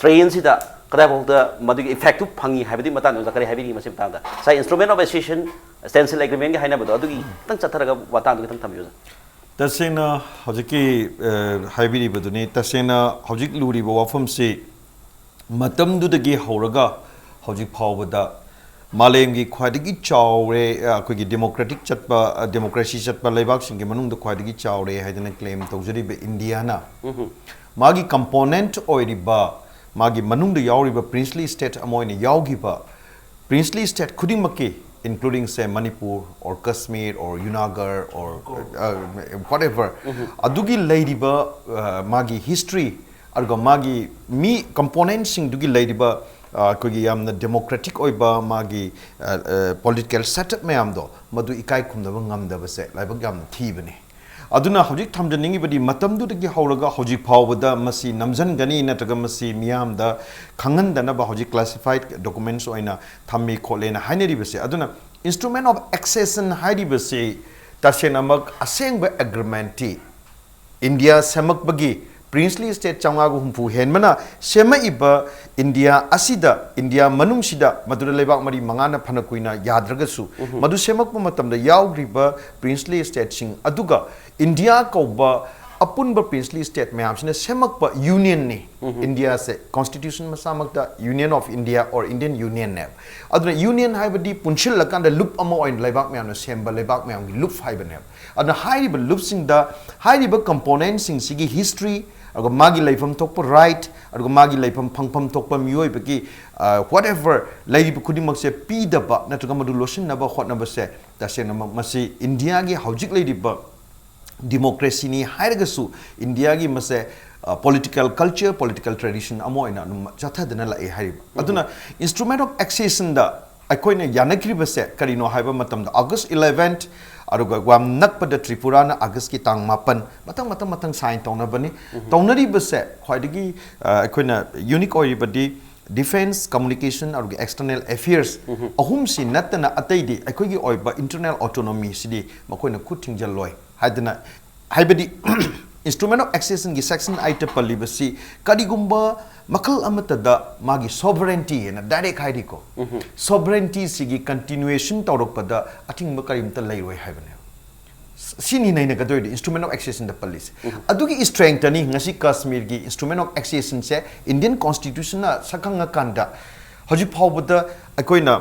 trendꯁꯤꯗ ꯀꯗꯥꯏꯐꯥꯎꯗ ꯃꯗꯨꯒꯤ effectꯇꯨ ꯐꯪꯉꯤ ꯍꯥꯏꯕꯗꯨꯒꯤ ꯃꯇꯥꯡꯗ ꯑꯣꯖꯥ ꯀꯔꯤ ꯍꯥꯏꯕꯤꯅꯤꯡꯉꯤ ꯃꯁꯤ ꯃꯇꯥꯡꯗ? ꯉꯁꯥꯏ Instrument of Accession, Stencil Agreementꯒꯤ ꯍꯥꯏꯅꯕꯗꯣ ꯑꯗꯨꯒꯤ ꯈꯤꯇꯪ ꯆꯠꯊꯔꯒ ꯋꯥꯇꯥꯡꯗꯨ ꯈꯤꯇꯪ ꯊꯝꯕꯤꯌꯨ ꯑꯣꯖꯥ꯫ ꯇꯁꯦꯡꯅ ꯍꯧꯖꯤꯛꯀꯤ ꯑ, ꯍꯥꯏꯕꯤꯔꯤꯕꯗꯨꯅꯤ꯫ ꯇꯁꯦꯡꯅ ꯍꯧꯖꯤꯛ ꯂꯨꯔꯤꯕ ꯋꯥꯐꯝꯁꯤ ꯃꯇꯝꯗꯨꯗꯒꯤ ꯍꯧꯔꯒ ꯍꯧꯖꯤꯛ ꯐꯥꯎꯕꯗ ꯃꯥꯂꯦꯝꯒꯤ ꯈ꯭ꯋꯥꯏꯗꯒꯤ ꯆꯥꯎꯔꯦ, ꯑ, ꯑꯩꯈꯣꯏꯒꯤ democratic ꯆꯠꯄ, ꯑ, democracy ꯆꯠꯄ ꯂꯩꯕꯥꯛꯁꯤꯡꯒꯤ ꯃꯅꯨꯡꯗ ꯈ꯭ꯋꯥꯏꯗꯒꯤ ꯆꯥꯎꯔꯦ ꯍꯥꯏꯗꯅ claim ꯇꯧꯖꯔꯤꯕ ꯏꯟꯗꯤꯌꯥꯅ ꯃꯥꯒꯤ component ꯑꯣꯏꯔꯤꯕ ꯃꯥꯒꯤ ꯃꯅꯨꯡꯗ ꯌꯥꯎꯔꯤꯕ princely state ꯑꯃ ꯑꯣꯏꯅ ꯌꯥꯎꯈꯤꯕ princely state ꯈꯨꯗꯤꯡꯃꯛꯀꯤ, including say Manipur or Kashmir or Yunagar or uh, whatever, ꯑꯗꯨꯒꯤ ꯂꯩꯔꯤꯕ uh, ꯃꯥꯒꯤ history, ꯑꯗꯨꯒ ꯃꯥꯒꯤ ꯃꯤ componentꯁꯤꯡꯗꯨꯒꯤ ꯂꯩꯔꯤꯕ uh, ꯑꯩꯈꯣꯏꯒꯤ ꯌꯥꯝꯅ democratic ꯑꯣꯏꯕ ꯃꯥꯒꯤ ꯄꯣꯂꯤꯇꯤꯀꯦꯜ ꯁꯦꯠ ꯑꯞ ꯃꯌꯥꯝꯗꯣ, ꯃꯗꯨ ꯏꯀꯥꯏ ꯈꯨꯝꯅꯕ ꯉꯝꯗꯕꯁꯦ ꯂꯥꯏꯕꯛ ꯌꯥꯝꯅ ꯊꯤꯕꯅꯤ꯫ ꯑꯗꯨꯅ ꯍꯧꯖꯤꯛ ꯊꯝꯖꯅꯤꯡꯉꯤꯕꯗꯤ, ꯃꯇꯝꯗꯨꯗꯒꯤ ꯍꯧꯔꯒ ꯍꯧꯖꯤꯛ ꯐꯥꯎꯕꯗ ꯃꯁꯤ ꯅꯝꯖꯟꯒꯅꯤ ꯅꯠꯇ꯭ꯔꯒ ꯃꯁꯤ ꯃꯤꯌꯥꯝꯗ ꯈꯪꯍꯟꯗꯅꯕ ꯍꯧꯖꯤꯛ classified documents ꯑꯣꯏꯅ ꯊꯝꯃꯤ ꯈꯣꯠꯂꯦꯅ ꯍꯥꯏꯅꯔꯤꯕꯁꯦ꯫ ꯑꯗꯨꯅ instrument of accession ꯍꯥꯏꯔꯤꯕꯁꯤ ꯇꯁꯦꯡꯅꯃꯛ ꯑꯁꯦꯡꯕ agreementꯇꯤ ꯏꯟꯗꯤꯌꯥ ꯁꯦꯝꯃꯛꯄꯒꯤ princely state ꯆꯥꯝꯃꯉꯥꯒ ꯍꯨꯝꯐꯨ ꯍꯦꯟꯕꯅ ꯁꯦꯝꯃꯛꯏꯕ ꯏꯟꯗꯤꯌꯥ ꯑꯁꯤꯗ, ꯏꯟꯗꯤꯌꯥ ꯃꯅꯨꯡꯁꯤꯗ, ꯃꯗꯨꯗ ꯂꯩꯕꯥꯛ ꯃꯔꯤ ꯃꯉꯥꯅ ꯐꯅ ꯀꯨꯏꯅ ꯌꯥꯗ꯭ꯔꯒꯁꯨ, ꯃꯗꯨ ꯁꯦꯝꯃꯛꯄ ꯃꯇꯝꯗ ꯌꯥꯎꯈ꯭ꯔꯤꯕ princely stateꯁꯤꯡ ꯑꯗꯨꯒ ꯏꯟꯗꯤꯌꯥ ꯀꯧꯕ ꯑꯄꯨꯟꯕ princely state ꯃꯌꯥꯝꯁꯤꯅ ꯁꯦꯝꯃꯛꯄ unionꯅꯤ꯫ ꯏꯟꯗꯤꯌꯥꯁꯦ constitution ꯃꯁꯥꯃꯛꯇ Union of India or Indian Unionꯅꯦꯕ꯫ ꯑꯗꯨꯅ union ꯍꯥꯏꯕꯗꯤ ꯄꯨꯟꯁꯤꯜꯂꯀꯥꯟꯗ ꯂꯨꯞ ꯑꯃ ꯑꯣꯏꯅ ꯂꯩꯕꯥꯛ ꯃꯌꯥꯝꯅ ꯁꯦꯝꯕ ꯂꯩꯕꯥꯛ ꯃꯌꯥꯝꯒꯤ ꯂꯨꯞ ꯍꯥꯏꯕꯅꯦꯕ꯫ ꯑꯗꯨꯅ ꯍꯥꯏꯔꯤꯕ ꯂꯨꯞꯁꯤꯡꯗ ꯍꯥꯏꯔꯤꯕ componentꯁꯤꯡꯁꯤꯒꯤ history, ꯑꯗꯨꯒ ꯃꯥꯒꯤ ꯂꯩꯐꯝ ꯊꯣꯛꯄ right, ꯑꯗꯨꯒ ꯃꯥꯒꯤ ꯂꯩꯐꯝ ꯐꯪꯐꯝ ꯊꯣꯛꯄ ꯃꯤꯑꯣꯏꯕꯒꯤ uh, whatever ꯂꯩꯔꯤꯕ ꯈꯨꯗꯤꯡꯃꯛꯁꯦ ꯄꯤꯗꯕ ꯅꯠꯇ꯭ꯔꯒ ꯃꯗꯨ ꯂꯣꯠꯁꯤꯟꯅꯕ ꯍꯣꯠꯅꯕꯁꯦ ꯇꯁꯦꯡꯅꯃꯛ ꯃꯁꯤ ꯏꯟꯗꯤꯌꯥꯒꯤ ꯍꯧꯖꯤꯛ ꯂꯩꯔꯤꯕ democracyꯅꯤ ꯍꯥꯏꯔꯒꯁꯨ ꯏꯟꯗꯤꯌꯥꯒꯤ ꯃꯁꯦ political culture, political tradition ꯑꯃ ꯑꯣꯏꯅ ꯑꯗꯨꯝ ꯆꯠꯊꯗꯅ ꯂꯥꯛꯑꯦ ꯍꯥꯏꯔꯤꯕ꯫ ꯑꯗꯨꯅ instrument of accessionꯗ ꯑꯩꯈꯣꯏꯅ ꯌꯥꯅꯈꯤꯕꯁꯦ ꯀꯔꯤꯅꯣ ꯍꯥꯏꯕ ꯃꯇꯝꯗ August eleventh, ꯑꯗꯨꯒ ꯌꯥꯝ ꯅꯛꯄꯗ ꯇ꯭ꯔꯤꯄꯨꯔꯥꯅ Augustꯀꯤ ꯇꯥꯡ ꯃꯥꯄꯟ, ꯃꯊꯪ ꯃꯊꯪ ꯃꯊꯪ sign ꯇꯧꯅꯕꯅꯤ꯫ ꯇꯧꯅꯔꯤꯕꯁꯦ ꯈ꯭ꯋꯥꯏꯗꯒꯤ ꯑ, ꯑꯩꯈꯣꯏꯅ unique ꯑꯣꯏꯔꯤꯕꯗꯤ defence, communication ꯑꯗꯨꯒ external affairs ꯑꯍꯨꯝꯁꯤ ꯅꯠꯇꯅ ꯑꯇꯩꯗꯤ ꯑꯩꯈꯣꯏꯒꯤ ꯑꯣꯏꯕ internal autonomyꯁꯤꯗꯤ ꯃꯈꯣꯏꯅ ꯈꯨꯠ ꯊꯤꯡꯖꯤꯜꯂꯣꯏ ꯍꯥꯏꯗꯅ, ꯍꯥꯏꯕꯗꯤ instrument of accessionꯒꯤ section eightꯇ ꯄꯜꯂꯤꯕꯁꯤ ꯀꯔꯤꯒꯨꯝꯕ ꯃꯈꯜ ꯑꯃꯠꯇꯗ ꯃꯥꯒꯤ sovereignty ꯍꯥꯏꯅ direct ꯍꯥꯏꯔꯤꯀꯣ, sovereigntyꯁꯤꯒꯤ continuation ꯇꯧꯔꯛꯄꯗ ꯑꯊꯤꯡꯕ ꯀꯔꯤꯝꯇ ꯂꯩꯔꯣꯏ ꯍꯥꯏꯕꯅꯦꯕ꯫ ꯁꯤꯅꯤ ꯅꯩꯅꯒꯗꯣꯏꯗꯤ instrument of accessionꯗ ꯄꯜꯂꯤꯁꯦ꯫ ꯑꯗꯨꯒꯤ strengthꯅꯤ ꯉꯁꯤ ꯀꯥꯁꯃꯤꯔꯒꯤ instrument of accessionꯁꯦ Indian constitutionꯅ ꯁꯛꯈꯪꯉꯀꯥꯟꯗ ꯍꯧꯖꯤꯛ ꯐꯥꯎꯕꯗ ꯑꯩꯈꯣꯏꯅ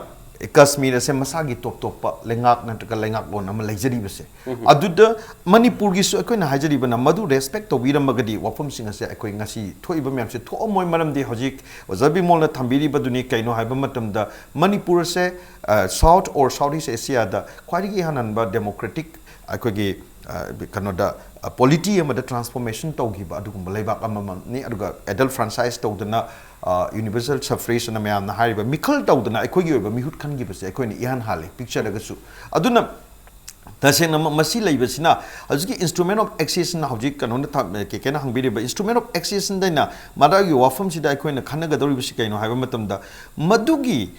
ꯀꯥꯁꯃꯤꯔ ꯑꯁꯦ ꯃꯁꯥꯒꯤ ꯇꯣꯞ ꯇꯣꯞꯄ ꯂꯩꯉꯥꯛ ꯅꯠꯇ꯭ꯔꯒ ꯂꯩꯉꯥꯛꯂꯣꯟ ꯑꯃ ꯂꯩꯖꯔꯤꯕꯁꯦ, ꯑꯗꯨꯗ ꯃꯅꯤꯄꯨꯔꯒꯤꯁꯨ ꯑꯩꯈꯣꯏꯅ ꯍꯥꯏꯖꯔꯤꯕꯅ ꯃꯗꯨ ꯔꯦꯁꯄꯦꯛ ꯇꯧꯕꯤꯔꯝꯃꯒꯗꯤ ꯋꯥꯐꯝꯁꯤꯡ ꯑꯁꯦ ꯑꯩꯈꯣꯏ ꯉꯁꯤ ꯊꯣꯛꯏꯕ ꯃꯌꯥꯝꯁꯦ ꯊꯣꯛꯑꯝꯃꯣꯏ꯫ ꯃꯔꯝꯗꯤ ꯍꯧꯖꯤꯛ ꯑꯣꯖꯥ ꯕꯤꯃꯣꯜꯅ ꯊꯝꯕꯤꯔꯤꯕꯗꯨꯅꯤ꯫ ꯀꯩꯅꯣ ꯍꯥꯏꯕ ꯃꯇꯝꯗ ꯃꯅꯤꯄꯨꯔꯁꯦ, ꯑ, South or South East Asia ꯗ ꯈ꯭ꯋꯥꯏꯗꯒꯤ ꯏꯍꯥꯟ ꯍꯥꯟꯕ democratic ꯑꯩꯈꯣꯏꯒꯤ, ꯑ, ꯀꯩꯅꯣꯗ, ꯑ, polity ꯑꯃꯗ transformation ꯇꯧꯈꯤꯕ ꯑꯗꯨꯒꯨꯝꯕ ꯂꯩꯕꯥꯛ ꯑꯃꯃꯛꯅꯤ꯫ ꯑꯗꯨꯒ adult franchise ꯇꯧꯗꯅ, ꯑ, universal suffrage ꯑꯅ ꯃꯌꯥꯝꯅ ꯍꯥꯏꯔꯤꯕ ꯃꯤꯈꯜ ꯇꯧꯗꯅ ꯑꯩꯈꯣꯏꯒꯤ ꯑꯣꯏꯕ ꯃꯤꯍꯨꯠ ꯈꯟꯈꯤꯕꯁꯦ ꯑꯩꯈꯣꯏꯅ ꯏꯍꯥꯟ ꯍꯥꯜꯂꯦ, ꯄꯤꯛꯆꯔꯒꯁꯨ꯫ ꯑꯗꯨꯅ ꯇꯁꯦꯡꯅ ꯃ-, ꯃꯁꯤ ꯂꯩꯕꯁꯤꯅ ꯍꯧꯖꯤꯛꯀꯤ instrument of accession, ꯍꯧꯖꯤꯛ ꯀꯩꯅꯣꯅ ꯊꯝ-, ꯀꯦ ꯀꯦꯅ ꯍꯪꯕꯤꯔꯤꯕ instrument of accession ꯗ ꯑꯩꯅ ꯃꯗꯨꯒꯤ ꯋꯥꯐꯝꯁꯤꯗ ꯑꯩꯈꯣꯏꯅ ꯈꯟꯅꯒꯗꯧꯔꯤꯕꯁꯤ ꯀꯩꯅꯣ ꯍꯥꯏꯕ ꯃꯇꯝꯗ, ꯃꯗꯨꯒꯤ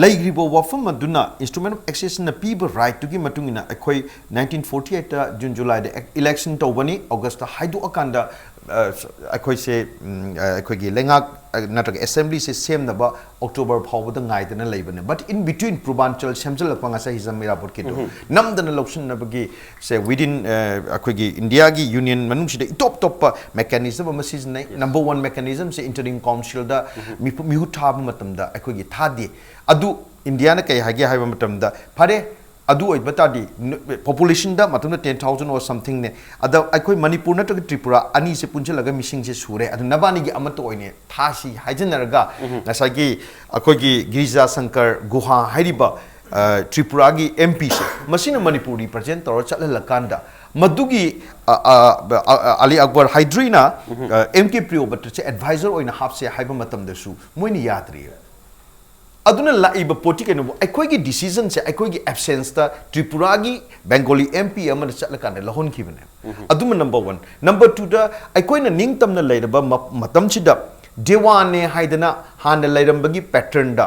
ꯂꯩꯈ꯭ꯔꯤꯕ ꯋꯥꯐꯝ ꯑꯗꯨꯅ instrument of accession ꯅ ꯄꯤꯕ right ꯇꯨꯒꯤ ꯃꯇꯨꯡ ꯏꯟꯅ ꯑꯩꯈꯣꯏ nineteen forty eight ꯇ June July ꯗ election ꯇꯧꯕꯅꯤ, August ꯇ ꯍꯥꯏꯗꯣꯛꯑꯀꯥꯟꯗ, ꯑ, ꯑꯩꯈꯣꯏꯁꯦ, ꯎꯝ, ꯑ, ꯑꯩꯈꯣꯏꯒꯤ ꯂꯩꯉꯥꯛ, ꯑ, ꯅꯠꯇ꯭ꯔꯒ assembly ꯁꯦ ꯁꯦꯝꯅꯕ October ꯐꯥꯎꯕꯗ ꯉꯥꯏꯗꯅ ꯂꯩꯕꯅꯦ꯫ But in between ꯄꯨꯔꯕꯥꯟꯆꯜ ꯁꯦꯝꯖꯤꯜꯂꯛꯄ ꯉꯁꯥꯏ ꯍꯤꯖꯝ ꯏꯔꯥꯕꯣꯠꯀꯤꯗꯣ ꯅꯝꯗꯅ ꯂꯧꯁꯤꯟꯅꯕꯒꯤ ꯁꯦ within, ꯑ, ꯑꯩꯈꯣꯏꯒꯤ ꯏꯟꯗꯤꯌꯥꯒꯤ ꯌꯨꯅꯤꯌꯟ ꯃꯅꯨꯡꯁꯤꯗ ꯏꯇꯣꯞ ꯇꯣꯞꯄ mechanism ꯑꯃ ꯁꯤꯖꯤꯟꯅꯩ꯫ Number one mechanism ꯁꯦ interim council ꯗ ꯃꯤꯍꯨꯠ ꯊꯥꯕ ꯃꯇꯝꯗ ꯑꯩꯈꯣꯏꯒꯤ ꯊꯥꯗꯦ꯫ ꯑꯗꯨ ꯏꯟꯗꯤꯌꯥꯅ ꯀꯩ ꯍꯥꯏꯒꯦ ꯍꯥꯏꯕ ꯃꯇꯝꯗ, ꯐꯔꯦ, ꯑꯗꯨ ꯑꯣꯏꯕ ꯇꯥꯔꯗꯤ population ꯗ ꯃꯇꯝꯗ ten thousand or something ꯅꯦ꯫ ꯑꯗ ꯑꯩꯈꯣꯏ ꯃꯅꯤꯄꯨꯔ ꯅꯠꯇ꯭ꯔꯒ ꯇ꯭ꯔꯤꯄꯨꯔꯥ ꯑꯅꯤꯁꯦ ꯄꯨꯟꯁꯤꯜꯂꯒ ꯃꯤꯁꯤꯡꯁꯦ ꯁꯨꯔꯦ, ꯑꯗꯨ ꯅꯕꯥꯅꯤꯒꯤ ꯑꯃꯠꯇ ꯑꯣꯏꯅ ꯊꯥꯁꯤ ꯍꯥꯏꯖꯤꯟꯅꯔꯒ ꯉꯁꯥꯏꯒꯤ ꯑꯩꯈꯣꯏꯒꯤ ꯒꯤꯔꯤꯖꯥ ꯁꯪꯀꯔ ꯒꯨꯍꯥ ꯍꯥꯏꯔꯤꯕ, ꯑ, ꯇ꯭ꯔꯤꯄꯨꯔꯥꯒꯤ M P ꯁꯦ, ꯃꯁꯤꯅ ꯃꯅꯤꯄꯨꯔ represent ꯇꯧꯔ ꯆꯠꯍꯜꯂꯀꯥꯟꯗ ꯃꯗꯨꯒꯤ, ꯑ, ꯑ, ꯑ, ꯑ, ꯑꯂꯤ ꯑꯛꯕꯔ ꯍꯥꯏꯗ꯭ꯔꯤꯅ, ꯑ, M K ꯄ꯭ꯔꯤꯌꯣꯕꯇꯁꯦ advisor ꯑꯣꯏꯅ ꯍꯥꯞꯁꯦ ꯍꯥꯏꯕ ꯃꯇꯝꯗꯁꯨ ꯃꯣꯏꯅ ꯌꯥꯗ꯭ꯔꯤ꯫ ꯑꯗꯨꯅ ꯂꯥꯛꯏꯕ ꯄꯣꯠꯇꯤ ꯀꯩꯅꯣꯕꯨ, ꯑꯩꯈꯣꯏꯒꯤ decision ꯁꯦ ꯑꯩꯈꯣꯏꯒꯤ absence ꯇ ꯇ꯭ꯔꯤꯄꯨꯔꯥꯒꯤ Bengali M P ꯑꯃꯅ ꯆꯠꯂꯀꯥꯟꯗ ꯂꯧꯍꯟꯈꯤꯕꯅꯦ꯫ ꯑꯗꯨꯃ number one꯫ Number two ꯗ ꯑꯩꯈꯣꯏꯅ ꯅꯤꯡꯇꯝꯅ ꯂꯩꯔꯕ ꯃ-, ꯃꯇꯝꯁꯤꯗ ꯗꯦꯋꯥꯅꯦ ꯍꯥꯏꯗꯅ ꯍꯥꯟꯅ ꯂꯩꯔꯝꯕꯒꯤ pattern ꯗ,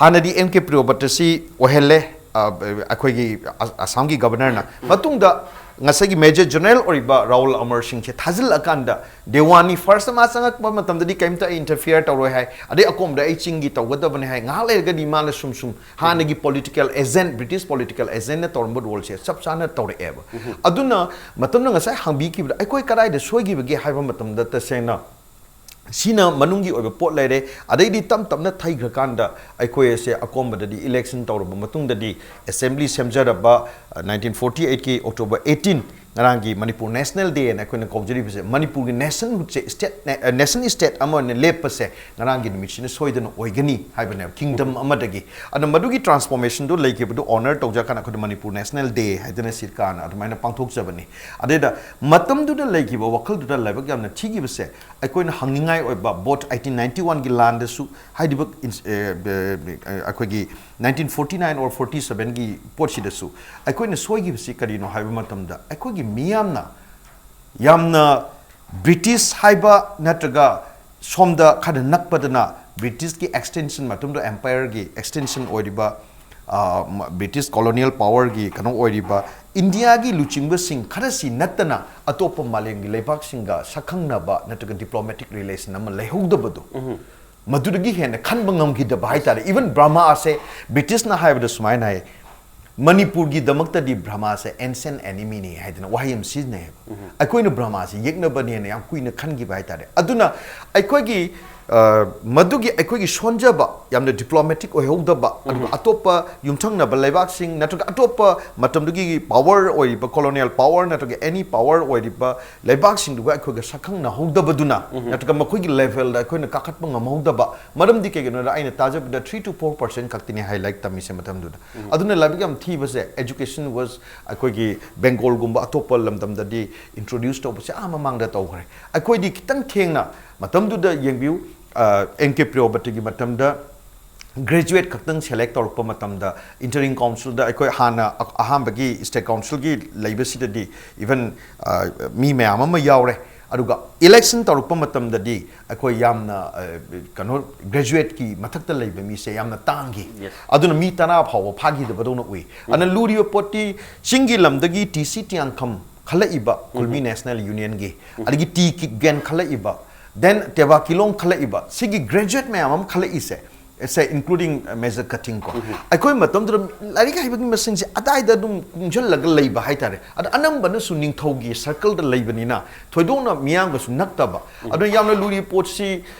ꯍꯥꯟꯅꯗꯤ M K ꯄ꯭ꯔꯤꯌꯣꯕꯇꯁꯤ ꯑꯣꯏꯍꯜꯂꯦ, ꯑ, ꯑꯩꯈꯣꯏꯒꯤ ꯑ-, ꯑꯁꯥꯝꯒꯤ governor ꯅ꯫ ꯃꯇꯨꯡꯗ ꯉꯁꯥꯏꯒꯤ Major General ꯑꯣꯏꯔꯤꯕ ꯔꯥꯍꯨꯜ ꯑꯃꯔ ꯁꯤꯡꯁꯦ ꯊꯥꯖꯤꯜꯂꯛꯑꯀꯥꯟꯗ ꯗꯦꯋꯥꯅꯤ first ꯃꯥ ꯆꯪꯉꯛꯄ ꯃꯇꯝꯗꯗꯤ ꯀꯩꯝꯇ ꯑꯩ interfere ꯇꯧꯔꯣꯏ ꯍꯥꯏ, ꯑꯗꯩ ꯑꯀꯣꯝꯗ ꯑꯩ ꯆꯤꯡꯒꯤ ꯇꯧꯒꯗꯕꯅꯤ ꯍꯥꯏ꯫ ꯉꯥꯏꯍꯥꯛ ꯂꯩꯔꯒꯗꯤ ꯃꯥꯅ ꯁꯨꯝ ꯁꯨꯝ ꯍꯥꯟꯅꯒꯤ political agent, British political agent ꯅ ꯇꯧꯔꯝꯕ role ꯁꯦ ꯆꯞ ꯆꯥꯅ ꯇꯧꯔꯛꯑꯦꯕ꯫ ꯑꯗꯨꯅ ꯃꯇꯝꯅ ꯉꯁꯥꯏ ꯍꯪꯕꯤꯈꯤꯕꯗ ꯑꯩꯈꯣꯏ ꯀꯗꯥꯏꯗ ꯁꯣꯏꯈꯤꯕꯒꯦ ꯍꯥꯏꯕ ꯃꯇꯝꯗ ꯇꯁꯦꯡꯅ ꯁꯤꯅ ꯃꯅꯨꯡꯒꯤ ꯑꯣꯏꯕ ꯄꯣꯠ ꯂꯩꯔꯦ꯫ ꯑꯗꯩꯗꯤ ꯇꯞ ꯇꯞꯅ ꯊꯩꯈ꯭ꯔꯀꯥꯟꯗ ꯑꯩꯈꯣꯏ ꯑꯁꯦ ꯑꯀꯣꯟꯕꯗꯗꯤ election ꯇꯧꯔꯕ ꯃꯇꯨꯡꯗꯗꯤ assembly ꯁꯦꯝꯖꯔꯕ, nineteen forty eight ꯀꯤ October eighteen, ꯉꯔꯥꯡꯒꯤ Manipur National Day ꯍꯥꯏꯅ ꯑꯩꯈꯣꯏꯅ ꯀꯧꯖꯔꯤꯕꯁꯦ, ꯃꯅꯤꯄꯨꯔꯒꯤ nationhood ꯁꯦ, state, nation state ꯑꯃ ꯑꯣꯏꯅ ꯂꯦꯞꯄꯁꯦ ꯉꯔꯥꯡꯒꯤ ꯅꯨꯃꯤꯠꯁꯤꯅ ꯁꯣꯏꯗꯅ ꯑꯣꯏꯒꯅꯤ ꯍꯥꯏꯕꯅꯦꯕ, kingdom ꯑꯃꯗꯒꯤ꯫ ꯑꯗꯨꯅ ꯃꯗꯨꯒꯤ transformation ꯗꯨ ꯂꯩꯈꯤꯕꯗꯨ honour ꯇꯧꯖꯔꯀꯥꯟꯗ ꯑꯩꯈꯣꯏꯅ Manipur National Day ꯍꯥꯏꯗꯅ ꯁꯤꯔꯀꯥꯅ ꯑꯗꯨꯃꯥꯏꯅ ꯄꯥꯡꯊꯣꯛꯆꯕꯅꯤ꯫ ꯑꯗꯩꯗ ꯃꯇꯝꯗꯨꯗ ꯂꯩꯈꯤꯕ ꯋꯥꯈꯜꯗꯨꯗ ꯂꯥꯏꯕꯛ ꯌꯥꯝꯅ ꯊꯤꯈꯤꯕꯁꯦ, ꯑꯩꯈꯣꯏꯅ ꯍꯪꯅꯤꯡꯉꯥꯏ ꯑꯣꯏꯕ, both eighteen ninety one ꯒꯤ ꯂꯥꯟꯗꯁꯨ ꯍꯥꯏꯔꯤꯕ ins-, ꯑꯦ, ꯑꯦ, ꯑꯩꯈꯣꯏꯒꯤ nineteen forty nine or forty seven ꯒꯤ ꯄꯣꯠꯁꯤꯗꯁꯨ ꯑꯩꯈꯣꯏꯅ ꯁꯣꯏꯈꯤꯕꯁꯤ ꯀꯔꯤꯅꯣ ꯍꯥꯏꯕ ꯃꯇꯝꯗ, ꯑꯩꯈꯣꯏꯒꯤ ꯃꯤꯌꯥꯝꯅ ꯌꯥꯝꯅ British ꯍꯥꯏꯕ ꯅꯠꯇ꯭ꯔꯒ ꯁꯣꯝꯗ ꯈꯔ ꯅꯛꯄꯗꯅ British ꯀꯤ extension, ꯃꯇꯝꯗꯨꯗ empire ꯒꯤ extension ꯑꯣꯏꯔꯤꯕ, ꯑ, ꯃ-, British colonial power ꯒꯤ ꯀꯩꯅꯣ ꯑꯣꯏꯔꯤꯕ ꯏꯟꯗꯤꯌꯥꯒꯤ ꯂꯨꯆꯤꯡꯕꯁꯤꯡ ꯈꯔꯁꯤ ꯅꯠꯇꯅ ꯑꯇꯣꯞꯄ ꯃꯥꯂꯦꯝꯒꯤ ꯂꯩꯕꯥꯛꯁꯤꯡꯒ ꯁꯛꯈꯪꯅꯕ ꯅꯠꯇ꯭ꯔꯒ diplomatic relation ꯑꯃ ꯂꯩꯍꯧꯗꯕꯗꯣ, ꯃꯗꯨꯗꯒꯤ ꯍꯦꯟꯅ ꯈꯟꯕ ꯉꯝꯈꯤꯗꯕ ꯍꯥꯏꯇꯥꯔꯦ꯫ Even ꯕ꯭ꯔꯍꯃꯥꯁꯦ, British ꯅ ꯍꯥꯏꯕꯗ ꯁꯨꯃꯥꯏꯅ ꯍꯥꯏ, "ꯃꯅꯤꯄꯨꯔꯒꯤꯗꯃꯛꯇꯗꯤ ꯕ꯭ꯔꯍꯃꯥꯁꯦ ancient enemy ꯅꯤ" ꯍꯥꯏꯗꯅ ꯋꯥꯍꯩ ꯑꯃ ꯁꯤꯖꯤꯟꯅꯩꯌꯦꯕ꯫ ꯑꯩꯈꯣꯏꯅ ꯕ꯭ꯔꯍꯃꯥꯁꯦ ꯌꯦꯛꯅꯕꯅꯦꯅ ꯌꯥꯝ ꯀꯨꯏꯅ ꯈꯟꯈꯤꯕ ꯍꯥꯏꯇꯥꯔꯦ꯫ ꯑꯗꯨꯅ ꯑꯩꯈꯣꯏꯒꯤ, ꯑ, ꯃꯗꯨꯒꯤ ꯑꯩꯈꯣꯏꯒꯤ ꯁꯣꯟꯖꯕ, ꯌꯥꯝꯅ diplomatic ꯑꯣꯏꯍꯧꯗꯕ, ꯑꯗꯨꯒ ꯑꯇꯣꯞꯄ ꯌꯨꯝꯊꯪꯅꯕ ꯂꯩꯕꯥꯛꯁꯤꯡ ꯅꯠꯇ꯭ꯔꯒ ꯑꯇꯣꯞꯄ ꯃꯇꯝꯗꯨꯒꯤ power ꯑꯣꯏꯔꯤꯕ, colonial power ꯅꯠꯇ꯭ꯔꯒ any power ꯑꯣꯏꯔꯤꯕ ꯂꯩꯕꯥꯛꯁꯤꯡꯗꯨꯒ ꯑꯩꯈꯣꯏꯒ ꯁꯛꯈꯪꯅꯍꯧꯗꯕꯗꯨꯅ, ꯅꯠꯇ꯭ꯔꯒ ꯃꯈꯣꯏꯒꯤ level ꯗ ꯑꯩꯈꯣꯏꯅ ꯀꯥꯈꯠꯄ ꯉꯝꯍꯧꯗꯕ꯫ ꯃꯔꯝꯗꯤ ꯀꯩꯒꯤꯅꯣꯗ, ꯑꯩꯅ ꯇꯥꯖꯕꯗ three to four percent ꯈꯛꯇꯅꯤ ꯍꯥꯏ ꯂꯥꯏꯔꯤꯛ ꯇꯝꯃꯤꯁꯦ ꯃꯇꯝꯗꯨꯗ꯫ ꯑꯗꯨꯅ ꯂꯥꯏꯕꯛ ꯌꯥꯝ ꯊꯤꯕꯁꯦ, education was, ꯑꯩꯈꯣꯏꯒꯤ ꯕꯦꯡꯒꯣꯜꯒꯨꯝꯕ ꯑꯇꯣꯞꯄ ꯂꯝꯗꯝꯗꯗꯤ introduce ꯇꯧꯕꯁꯦ ꯑꯥ ꯃꯃꯥꯡꯗ ꯇꯧꯈ꯭ꯔꯦ꯫ ꯑꯩꯈꯣꯏꯗꯤ ꯈꯤꯇꯪ ꯊꯦꯡꯅ, ꯃꯇꯝꯗꯨꯗ ꯌꯦꯡꯕꯤꯌꯨ, ꯑ, ꯑꯦꯟ ꯀꯦ ꯄ꯭ꯔꯤꯌꯣꯕꯇꯒꯤ ꯃꯇꯝꯗ graduate ꯈꯛꯇꯪ select ꯇꯧꯔꯛꯄ ꯃꯇꯝꯗ, interim council ꯗ ꯑꯩꯈꯣꯏ ꯍꯥꯟꯅ ꯑ-, ꯑꯍꯥꯟꯕꯒꯤ state council ꯒꯤ ꯂꯩꯕꯁꯤꯗꯗꯤ even, ꯑ, ꯃꯤ ꯃꯌꯥꯝ ꯑꯃ ꯌꯥꯎꯔꯦ꯫ ꯑꯗꯨꯒ election ꯇꯧꯔꯛꯄ ꯃꯇꯝꯗꯗꯤ ꯑꯩꯈꯣꯏ ꯌꯥꯝꯅ, ꯑ, ꯀꯩꯅꯣ, graduate ꯀꯤ ꯃꯊꯛꯇ ꯂꯩꯕ ꯃꯤꯁꯦ ꯌꯥꯝꯅ ꯇꯥꯡꯈꯤ꯫ Yes. ꯑꯗꯨꯅ ꯃꯤ ꯇꯔꯥ ꯐꯥꯎꯕ ꯐꯥꯈꯤꯗꯕꯗꯧꯅ ꯎꯏ꯫ ꯑꯗꯨꯅ ꯂꯨꯔꯤꯕ ꯄꯣꯠꯇꯤ ꯆꯤꯡꯒꯤ ꯂꯝꯗꯒꯤ ꯇꯤ ꯁꯤ ꯇꯤꯌꯥꯡꯈꯝ ꯈꯜꯂꯛꯏꯕ ꯈꯨꯜꯃꯤ National Union ꯒꯤ, ꯑꯗꯒꯤ ꯇꯤ ꯀꯤꯞꯒꯦꯟ ꯈꯜꯂꯛꯏꯕ, then ꯇꯦꯕꯥ ꯀꯤꯂꯣꯡ ꯈꯜꯂꯛꯏꯕ, ꯁꯤꯒꯤ graduate ꯃꯌꯥꯝ ꯑꯃ ꯈꯜꯂꯛꯏꯁꯦ, Say including Major Kathing ꯀꯣ, ꯑꯩꯈꯣꯏ ꯃꯇꯝꯗꯨꯗ ꯂꯥꯏꯔꯤꯛ ꯍꯩꯕꯒꯤ ꯃꯁꯤꯡꯁꯦ ꯑꯗꯥꯏꯗ ꯑꯗꯨꯝ ꯀꯨꯡꯁꯤꯜꯂꯒ ꯂꯩꯕ ꯍꯥꯏꯇꯥꯔꯦ꯫ ꯑꯗ ꯑꯅꯝꯕꯅꯁꯨ ꯅꯤꯡꯊꯧꯒꯤ circleꯗ ꯂꯩꯕꯅꯤꯅ ꯊꯣꯏꯗꯣꯛꯅ ꯃꯤꯌꯥꯝꯒꯁꯨ ꯅꯛꯇꯕ꯫ ꯑꯗꯨꯅ ꯌꯥꯝꯅ ꯂꯨꯔꯤ ꯄꯣꯠꯁꯤ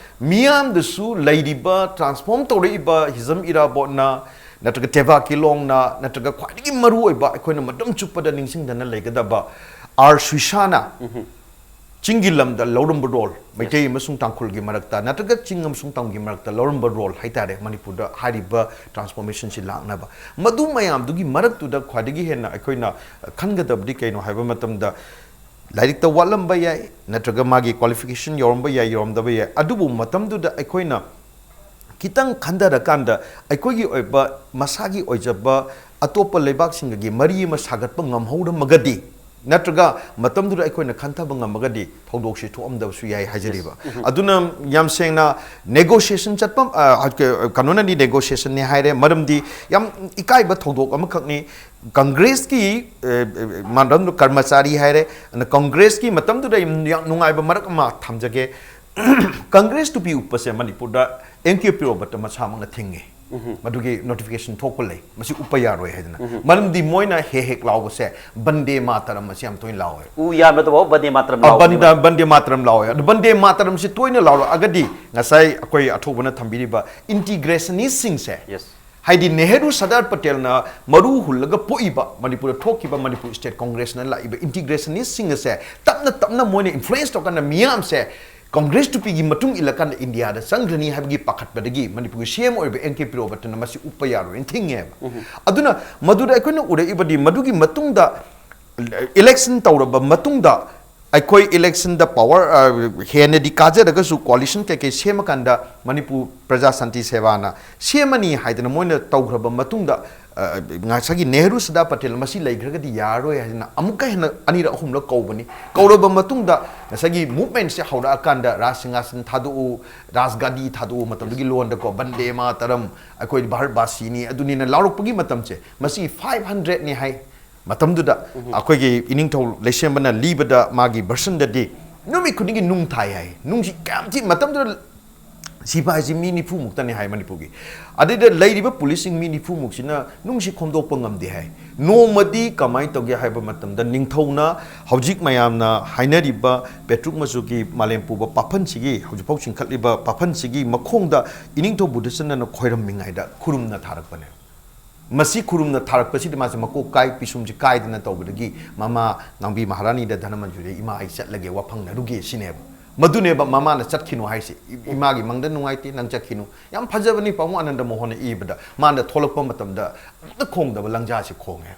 ꯃꯤꯌꯥꯝꯗꯁꯨ ꯂꯩꯔꯤꯕ transform ꯇꯧꯔꯛꯏꯕ ꯍꯤꯖꯝ ꯏꯔꯥꯕꯣꯠꯅ ꯅꯠꯇ꯭ꯔꯒ ꯇꯦꯕꯥ ꯀꯤꯂꯣꯡꯅ ꯅꯠꯇ꯭ꯔꯒ ꯈ꯭ꯋꯥꯏꯗꯒꯤ ꯃꯔꯨ ꯑꯣꯏꯕ ꯑꯩꯈꯣꯏꯅ ꯃꯇꯝ ꯆꯨꯞꯄꯗ ꯅꯤꯡꯁꯤꯡꯗꯅ ꯂꯩꯒꯗꯕ ꯑꯥꯔ ꯁꯨꯏꯁꯥꯅ ꯆꯤꯡꯒꯤ ꯂꯝꯗ ꯂꯧꯔꯝꯕ role, ꯃꯩꯇꯩ ꯑꯃꯁꯨꯡ ꯇꯥꯡꯈꯨꯜꯒꯤ ꯃꯔꯛꯇ ꯅꯠꯇ꯭ꯔꯒ ꯆꯤꯡ ꯑꯃꯁꯨꯡ ꯇꯝꯒꯤ ꯃꯔꯛꯇ ꯂꯧꯔꯝꯕ role ꯍꯥꯏꯇꯥꯔꯦ, ꯃꯅꯤꯄꯨꯔꯗ ꯍꯥꯏꯔꯤꯕ transformationꯁꯤ ꯂꯥꯛꯅꯕ꯫ ꯃꯗꯨ ꯃꯌꯥꯝꯗꯨꯒꯤ ꯃꯔꯛꯇꯨꯗ ꯈ꯭ꯋꯥꯏꯗꯒꯤ ꯍꯦꯟꯅ ꯑꯩꯈꯣꯏꯅ ꯈꯟꯒꯗꯕꯗꯤ ꯀꯩꯅꯣ ꯍꯥꯏꯕ ꯃꯇꯝꯗ, ꯂꯥꯏꯔꯤꯛꯇ ꯋꯥꯠꯂꯝꯕ ꯌꯥꯏ, ꯅꯠꯇ꯭ꯔꯒ ꯃꯥꯒꯤ qualification ꯌꯧꯔꯝꯕ ꯌꯥꯏ, ꯌꯧꯔꯝꯗꯕ ꯌꯥꯏ, ꯑꯗꯨꯕꯨ ꯃꯇꯝꯗꯨꯗ ꯑꯩꯈꯣꯏꯅ ꯈꯤꯇꯪ ꯈꯟꯊꯔꯀꯥꯟꯗ ꯑꯩꯈꯣꯏꯒꯤ ꯑꯣꯏꯕ, ꯃꯁꯥꯒꯤ ꯑꯣꯏꯖꯕ ꯑꯇꯣꯞꯄ ꯂꯩꯕꯥꯛꯁꯤꯡꯒꯒꯤ ꯃꯔꯤ ꯑꯃ ꯁꯥꯒꯠꯄ ꯉꯝꯍꯧꯔꯝꯃꯒꯗꯤ, ꯅꯠꯇ꯭ꯔꯒ ꯃꯇꯝꯗꯨꯗ ꯑꯩꯈꯣꯏꯅ ꯈꯟꯊꯕ ꯉꯝꯃꯒꯗꯤ ꯊꯧꯗꯣꯛꯁꯤ ꯊꯣꯛꯑꯝꯗꯕꯁꯨ ꯌꯥꯏ ꯍꯥꯏꯖꯔꯤꯕ꯫ ꯑꯗꯨꯅ ꯌꯥꯝ ꯁꯦꯡꯅ negotiation ꯆꯠꯄ, ꯑ, ꯀꯩꯅꯣꯅꯗꯤ negotiationꯅꯦ ꯍꯥꯏꯔꯦ, ꯃꯔꯝꯗꯤ ꯌꯥꯝ ꯏꯀꯥꯏꯕ ꯊꯧꯗꯣꯛ ꯑꯃꯈꯛꯅꯤ꯫ ꯀꯪꯒ꯭ꯔꯦꯁꯀꯤ, ꯑ, ꯃꯇꯝꯗꯨ ꯀꯔꯃꯆꯥꯔꯤ ꯍꯥꯏꯔꯦ, ꯑꯗꯨꯅ ꯀꯪꯒ꯭ꯔꯦꯁꯀꯤ ꯃꯇꯝꯗꯨꯗ ꯌꯥꯝ, ꯌꯥꯝ ꯅꯨꯡꯉꯥꯏꯕ ꯃꯔꯛ ꯑꯃ ꯊꯝꯖꯒꯦ꯫ ꯀꯪꯒ꯭ꯔꯦꯁ ꯇꯨꯄꯤ ꯎꯞꯄꯁꯦ ꯃꯅꯤꯄꯨꯔꯗ ꯑꯦꯝ ꯀꯦ ꯄꯤꯔꯣꯕꯠꯇ ꯃꯁꯥꯃꯛꯅ ꯊꯤꯡꯉꯤ꯫ ꯃꯗꯨꯒꯤ notification ꯊꯣꯛꯄ ꯂꯩ, ꯃꯁꯤ ꯎꯞꯄ ꯌꯥꯔꯣꯏ ꯍꯥꯏꯗꯅ꯫ ꯃꯔꯝꯗꯤ ꯃꯣꯏꯅ ꯍꯦꯛ ꯍꯦꯛ ꯂꯥꯎꯕꯁꯦ ꯕꯟꯗꯦ ꯃꯥꯇꯔꯝ ꯑꯁꯤ ꯌꯥꯝ ꯇꯣꯏꯅ ꯂꯥꯎꯋꯦ꯫ ꯎ ꯌꯥꯟꯕꯗꯐꯥꯎ ꯕꯟꯗꯦ ꯃꯥꯇꯔꯝ ꯑ, ꯂꯥꯎꯕꯅꯦꯕ꯫ ꯕꯟꯗ-, ꯕꯟꯗꯦ ꯃꯥꯇꯔꯝ ꯂꯥꯎꯋꯦ꯫ ꯑꯗꯨ ꯕꯟꯗꯦ ꯃꯥꯇꯔꯝꯁꯤ ꯇꯣꯏꯅ ꯂꯥꯎꯔꯛꯑꯒꯗꯤ ꯉꯁꯥꯏ ꯑꯩꯈꯣꯏ ꯑꯊꯧꯕꯅ ꯊꯝꯕꯤꯔꯤꯕ integrationistꯁꯤꯡꯁꯦ, Yes. ꯍꯥꯏꯗꯤ ꯅꯦꯍꯔꯨ ꯁꯔꯗꯥꯔ ꯄꯇꯦꯜꯅ ꯃꯔꯨ ꯍꯨꯜꯂꯒ ꯄꯣꯛꯏꯕ ꯃꯅꯤꯄꯨꯔꯗ ꯊꯣꯛꯈꯤꯕ ꯃꯅꯤꯄꯨꯔ state congressꯅ ꯂꯥꯛꯏꯕ integrationistꯁꯤꯡ ꯑꯁꯦ ꯇꯞꯅ ꯇꯞꯅ ꯃꯣꯏꯅ influence ꯇꯧꯔꯀꯥꯟꯗ ꯃꯤꯌꯥꯝꯁꯦ ꯀꯪꯒ꯭ꯔꯦꯁ ꯇꯨꯄꯤꯒꯤ ꯃꯇꯨꯡ ꯏꯜꯂꯀꯥꯟꯗ ꯏꯟꯗꯤꯌꯥꯗ ꯆꯪꯈ꯭ꯔꯅꯤ ꯍꯥꯏꯕꯒꯤ ꯄꯥꯈꯠꯄꯗꯒꯤ ꯃꯅꯤꯄꯨꯔꯒꯤ ꯁꯤ ꯑꯦꯝ ꯑꯣꯏꯔꯤꯕ ꯑꯦꯝ ꯀꯦ ꯄꯤꯔꯣꯕꯠꯇꯅ ꯃꯁꯤ ꯎꯞꯄ ꯌꯥꯔꯣꯏꯅ ꯊꯤꯡꯉꯦꯕ꯫ ꯑꯗꯨꯅ ꯃꯗꯨꯗ ꯑꯩꯈꯣꯏꯅ ꯎꯔꯛꯏꯕꯗꯤ ꯃꯗꯨꯒꯤ ꯃꯇꯨꯡꯗ election ꯇꯧꯔꯕ ꯃꯇꯨꯡꯗ ꯑꯩꯈꯣꯏ electionꯗ power, ꯑ, ꯍꯦꯟꯅꯗꯤ ꯀꯥꯖꯔꯒꯁꯨ coalition ꯀꯩꯀꯩ ꯁꯦꯝꯃꯀꯥꯟꯗ ꯃꯅꯤꯄꯨꯔ ꯄ꯭ꯔꯖꯥ ꯁꯥꯟꯇꯤ ꯁꯦꯕꯥꯅ ꯁꯦꯝꯃꯅꯤ ꯍꯥꯏꯗꯅ ꯃꯣꯏꯅ ꯇꯧꯈ꯭ꯔꯕ ꯃꯇꯨꯡꯗ, ꯑ, ꯉꯁꯥꯏꯒꯤ ꯅꯦꯍꯔꯨ ꯁꯔꯗꯥꯔ ꯄꯇꯦꯜ ꯃꯁꯤ ꯂꯩꯈ꯭ꯔꯒꯗꯤ ꯌꯥꯔꯔꯣꯏ ꯍꯥꯏꯗꯅ ꯑꯃꯨꯛꯀ ꯍꯦꯟꯅ ꯑꯅꯤꯔꯛ ꯑꯍꯨꯝꯂꯛ ꯀꯧꯕꯅꯤ꯫ ꯀꯧꯔꯕ ꯃꯇꯨꯡꯗ ꯉꯁꯥꯏꯒꯤ movementꯁꯦ ꯍꯧꯔꯛꯑꯀꯥꯟꯗ ꯔꯥꯖ ꯁꯤꯡꯍꯥꯁꯟ ꯊꯥꯗꯣꯛꯎ, ꯔꯥꯖ ꯒꯥꯗꯤ ꯊꯥꯗꯣꯛꯎ, ꯃꯇꯝꯗꯨꯒꯤ ꯂꯣꯟꯗꯀꯣ ꯕꯟꯗꯦ ꯃꯥꯇꯔꯝ, ꯑꯩꯈꯣꯏ ꯚꯥꯔꯠ ꯚꯥꯁꯤꯅꯤ ꯑꯗꯨꯅꯤꯅ ꯂꯥꯎꯔꯛꯄꯒꯤ ꯃꯇꯝꯁꯦ, ꯃꯁꯤ five hundredꯅꯤ ꯍꯥꯏ꯫ ꯃꯇꯝꯗꯨꯗ ꯑꯩꯈꯣꯏꯒꯤ ꯏꯅꯤꯡꯊꯧ ꯂꯩꯁꯦꯝꯕꯅ ꯂꯤꯕꯗ ꯃꯥꯒꯤ versionꯗꯗꯤ ꯅꯨꯃꯤꯠ ꯈꯨꯗꯤꯡꯒꯤ ꯅꯨꯡ ꯊꯥꯏ ꯍꯥꯏ꯫ ꯅꯨꯡꯁꯤ ꯀꯌꯥꯝ ꯊꯤ, ꯃꯇꯝꯗꯨꯗ ꯁꯤꯐꯥꯏꯁꯤ ꯃꯤ ꯅꯤꯐꯨ ꯃꯨꯛꯇꯅꯤ ꯍꯥꯏ ꯃꯅꯤꯄꯨꯔꯒꯤ꯫ ꯑꯗꯨꯗ ꯂꯩꯔꯤꯕ ꯄꯨꯂꯤꯁꯁꯤꯡ ꯃꯤ ꯅꯤꯐꯨ ꯃꯨꯛꯁꯤꯅ ꯅꯨꯡꯁꯤ ꯈꯣꯝꯗꯣꯛꯄ ꯉꯝꯗꯦ ꯍꯥꯏ꯫ ꯅꯣꯡꯃꯗꯤ ꯀꯃꯥꯏꯅ ꯇꯧꯒꯦ ꯍꯥꯏꯕ ꯃꯇꯝꯗ, ꯅꯤꯡꯊꯧꯅ ꯍꯧꯖꯤꯛ ꯃꯌꯥꯝꯅ ꯍꯥꯏꯅꯔꯤꯕ ꯄꯦꯇ꯭ꯔꯨꯛ ꯃꯆꯨꯒꯤ ꯃꯥꯂꯦꯝ ꯄꯨꯕ ꯄꯥꯐꯟꯁꯤꯒꯤ, ꯍꯧꯖꯤꯛꯐꯥꯎ ꯆꯤꯡꯈꯠꯂꯤꯕ ꯄꯥꯐꯟꯁꯤꯒꯤ ꯃꯈꯣꯡꯗ ꯏꯅꯤꯡꯊꯧ ꯕꯨꯙꯆꯟꯗ꯭ꯔꯅ ꯈꯣꯏꯔꯝꯃꯤꯉꯩꯗ ꯈꯨꯔꯨꯝꯅ ꯊꯥꯔꯛꯄꯅꯦ꯫ ꯃꯁꯤ ꯈꯨꯔꯨꯝꯅ ꯊꯥꯔꯛꯄꯁꯤꯗ ꯃꯥꯁꯦ ꯃꯀꯣꯛ ꯀꯥꯏ, ꯄꯤꯁꯨꯝꯁꯦ ꯀꯥꯏꯗꯅ ꯇꯧꯕꯗꯒꯤ ꯃꯃꯥ ꯉꯥꯡꯕꯤ ꯃꯍꯥꯔꯥꯅꯤꯗ ꯙꯅꯃꯟꯖꯨꯔꯤꯗ "ꯏꯃꯥ, ꯑꯩ ꯆꯠꯂꯒꯦ, ꯋꯥ ꯐꯪꯅꯔꯨꯒꯦ" ꯁꯤꯅꯦꯕ꯫ ꯃꯗꯨꯅꯦꯕ ꯃꯃꯥꯅ "ꯆꯠꯈꯤꯅꯨ" ꯍꯥꯏꯁꯦ꯫ "ꯏ-, ꯏꯃꯥꯒꯤ ꯃꯪꯗ ꯅꯨꯡꯉꯥꯏꯇꯦ, ꯅꯪ ꯆꯠꯈꯤꯅꯨ"꯫ ꯌꯥꯝ ꯐꯖꯕꯅꯤ꯫ ꯄꯥꯕꯨꯡ ꯑꯥꯅꯟꯗ ꯃꯣꯍꯟꯅ ꯏꯕꯗ, ꯃꯥꯅ ꯊꯣꯛꯂꯛꯄ ꯃꯇꯝꯗ ꯑꯃꯨꯛꯇ ꯈꯣꯡꯗꯕ ꯂꯪꯖꯥꯁꯦ ꯈꯣꯡꯉꯦ꯫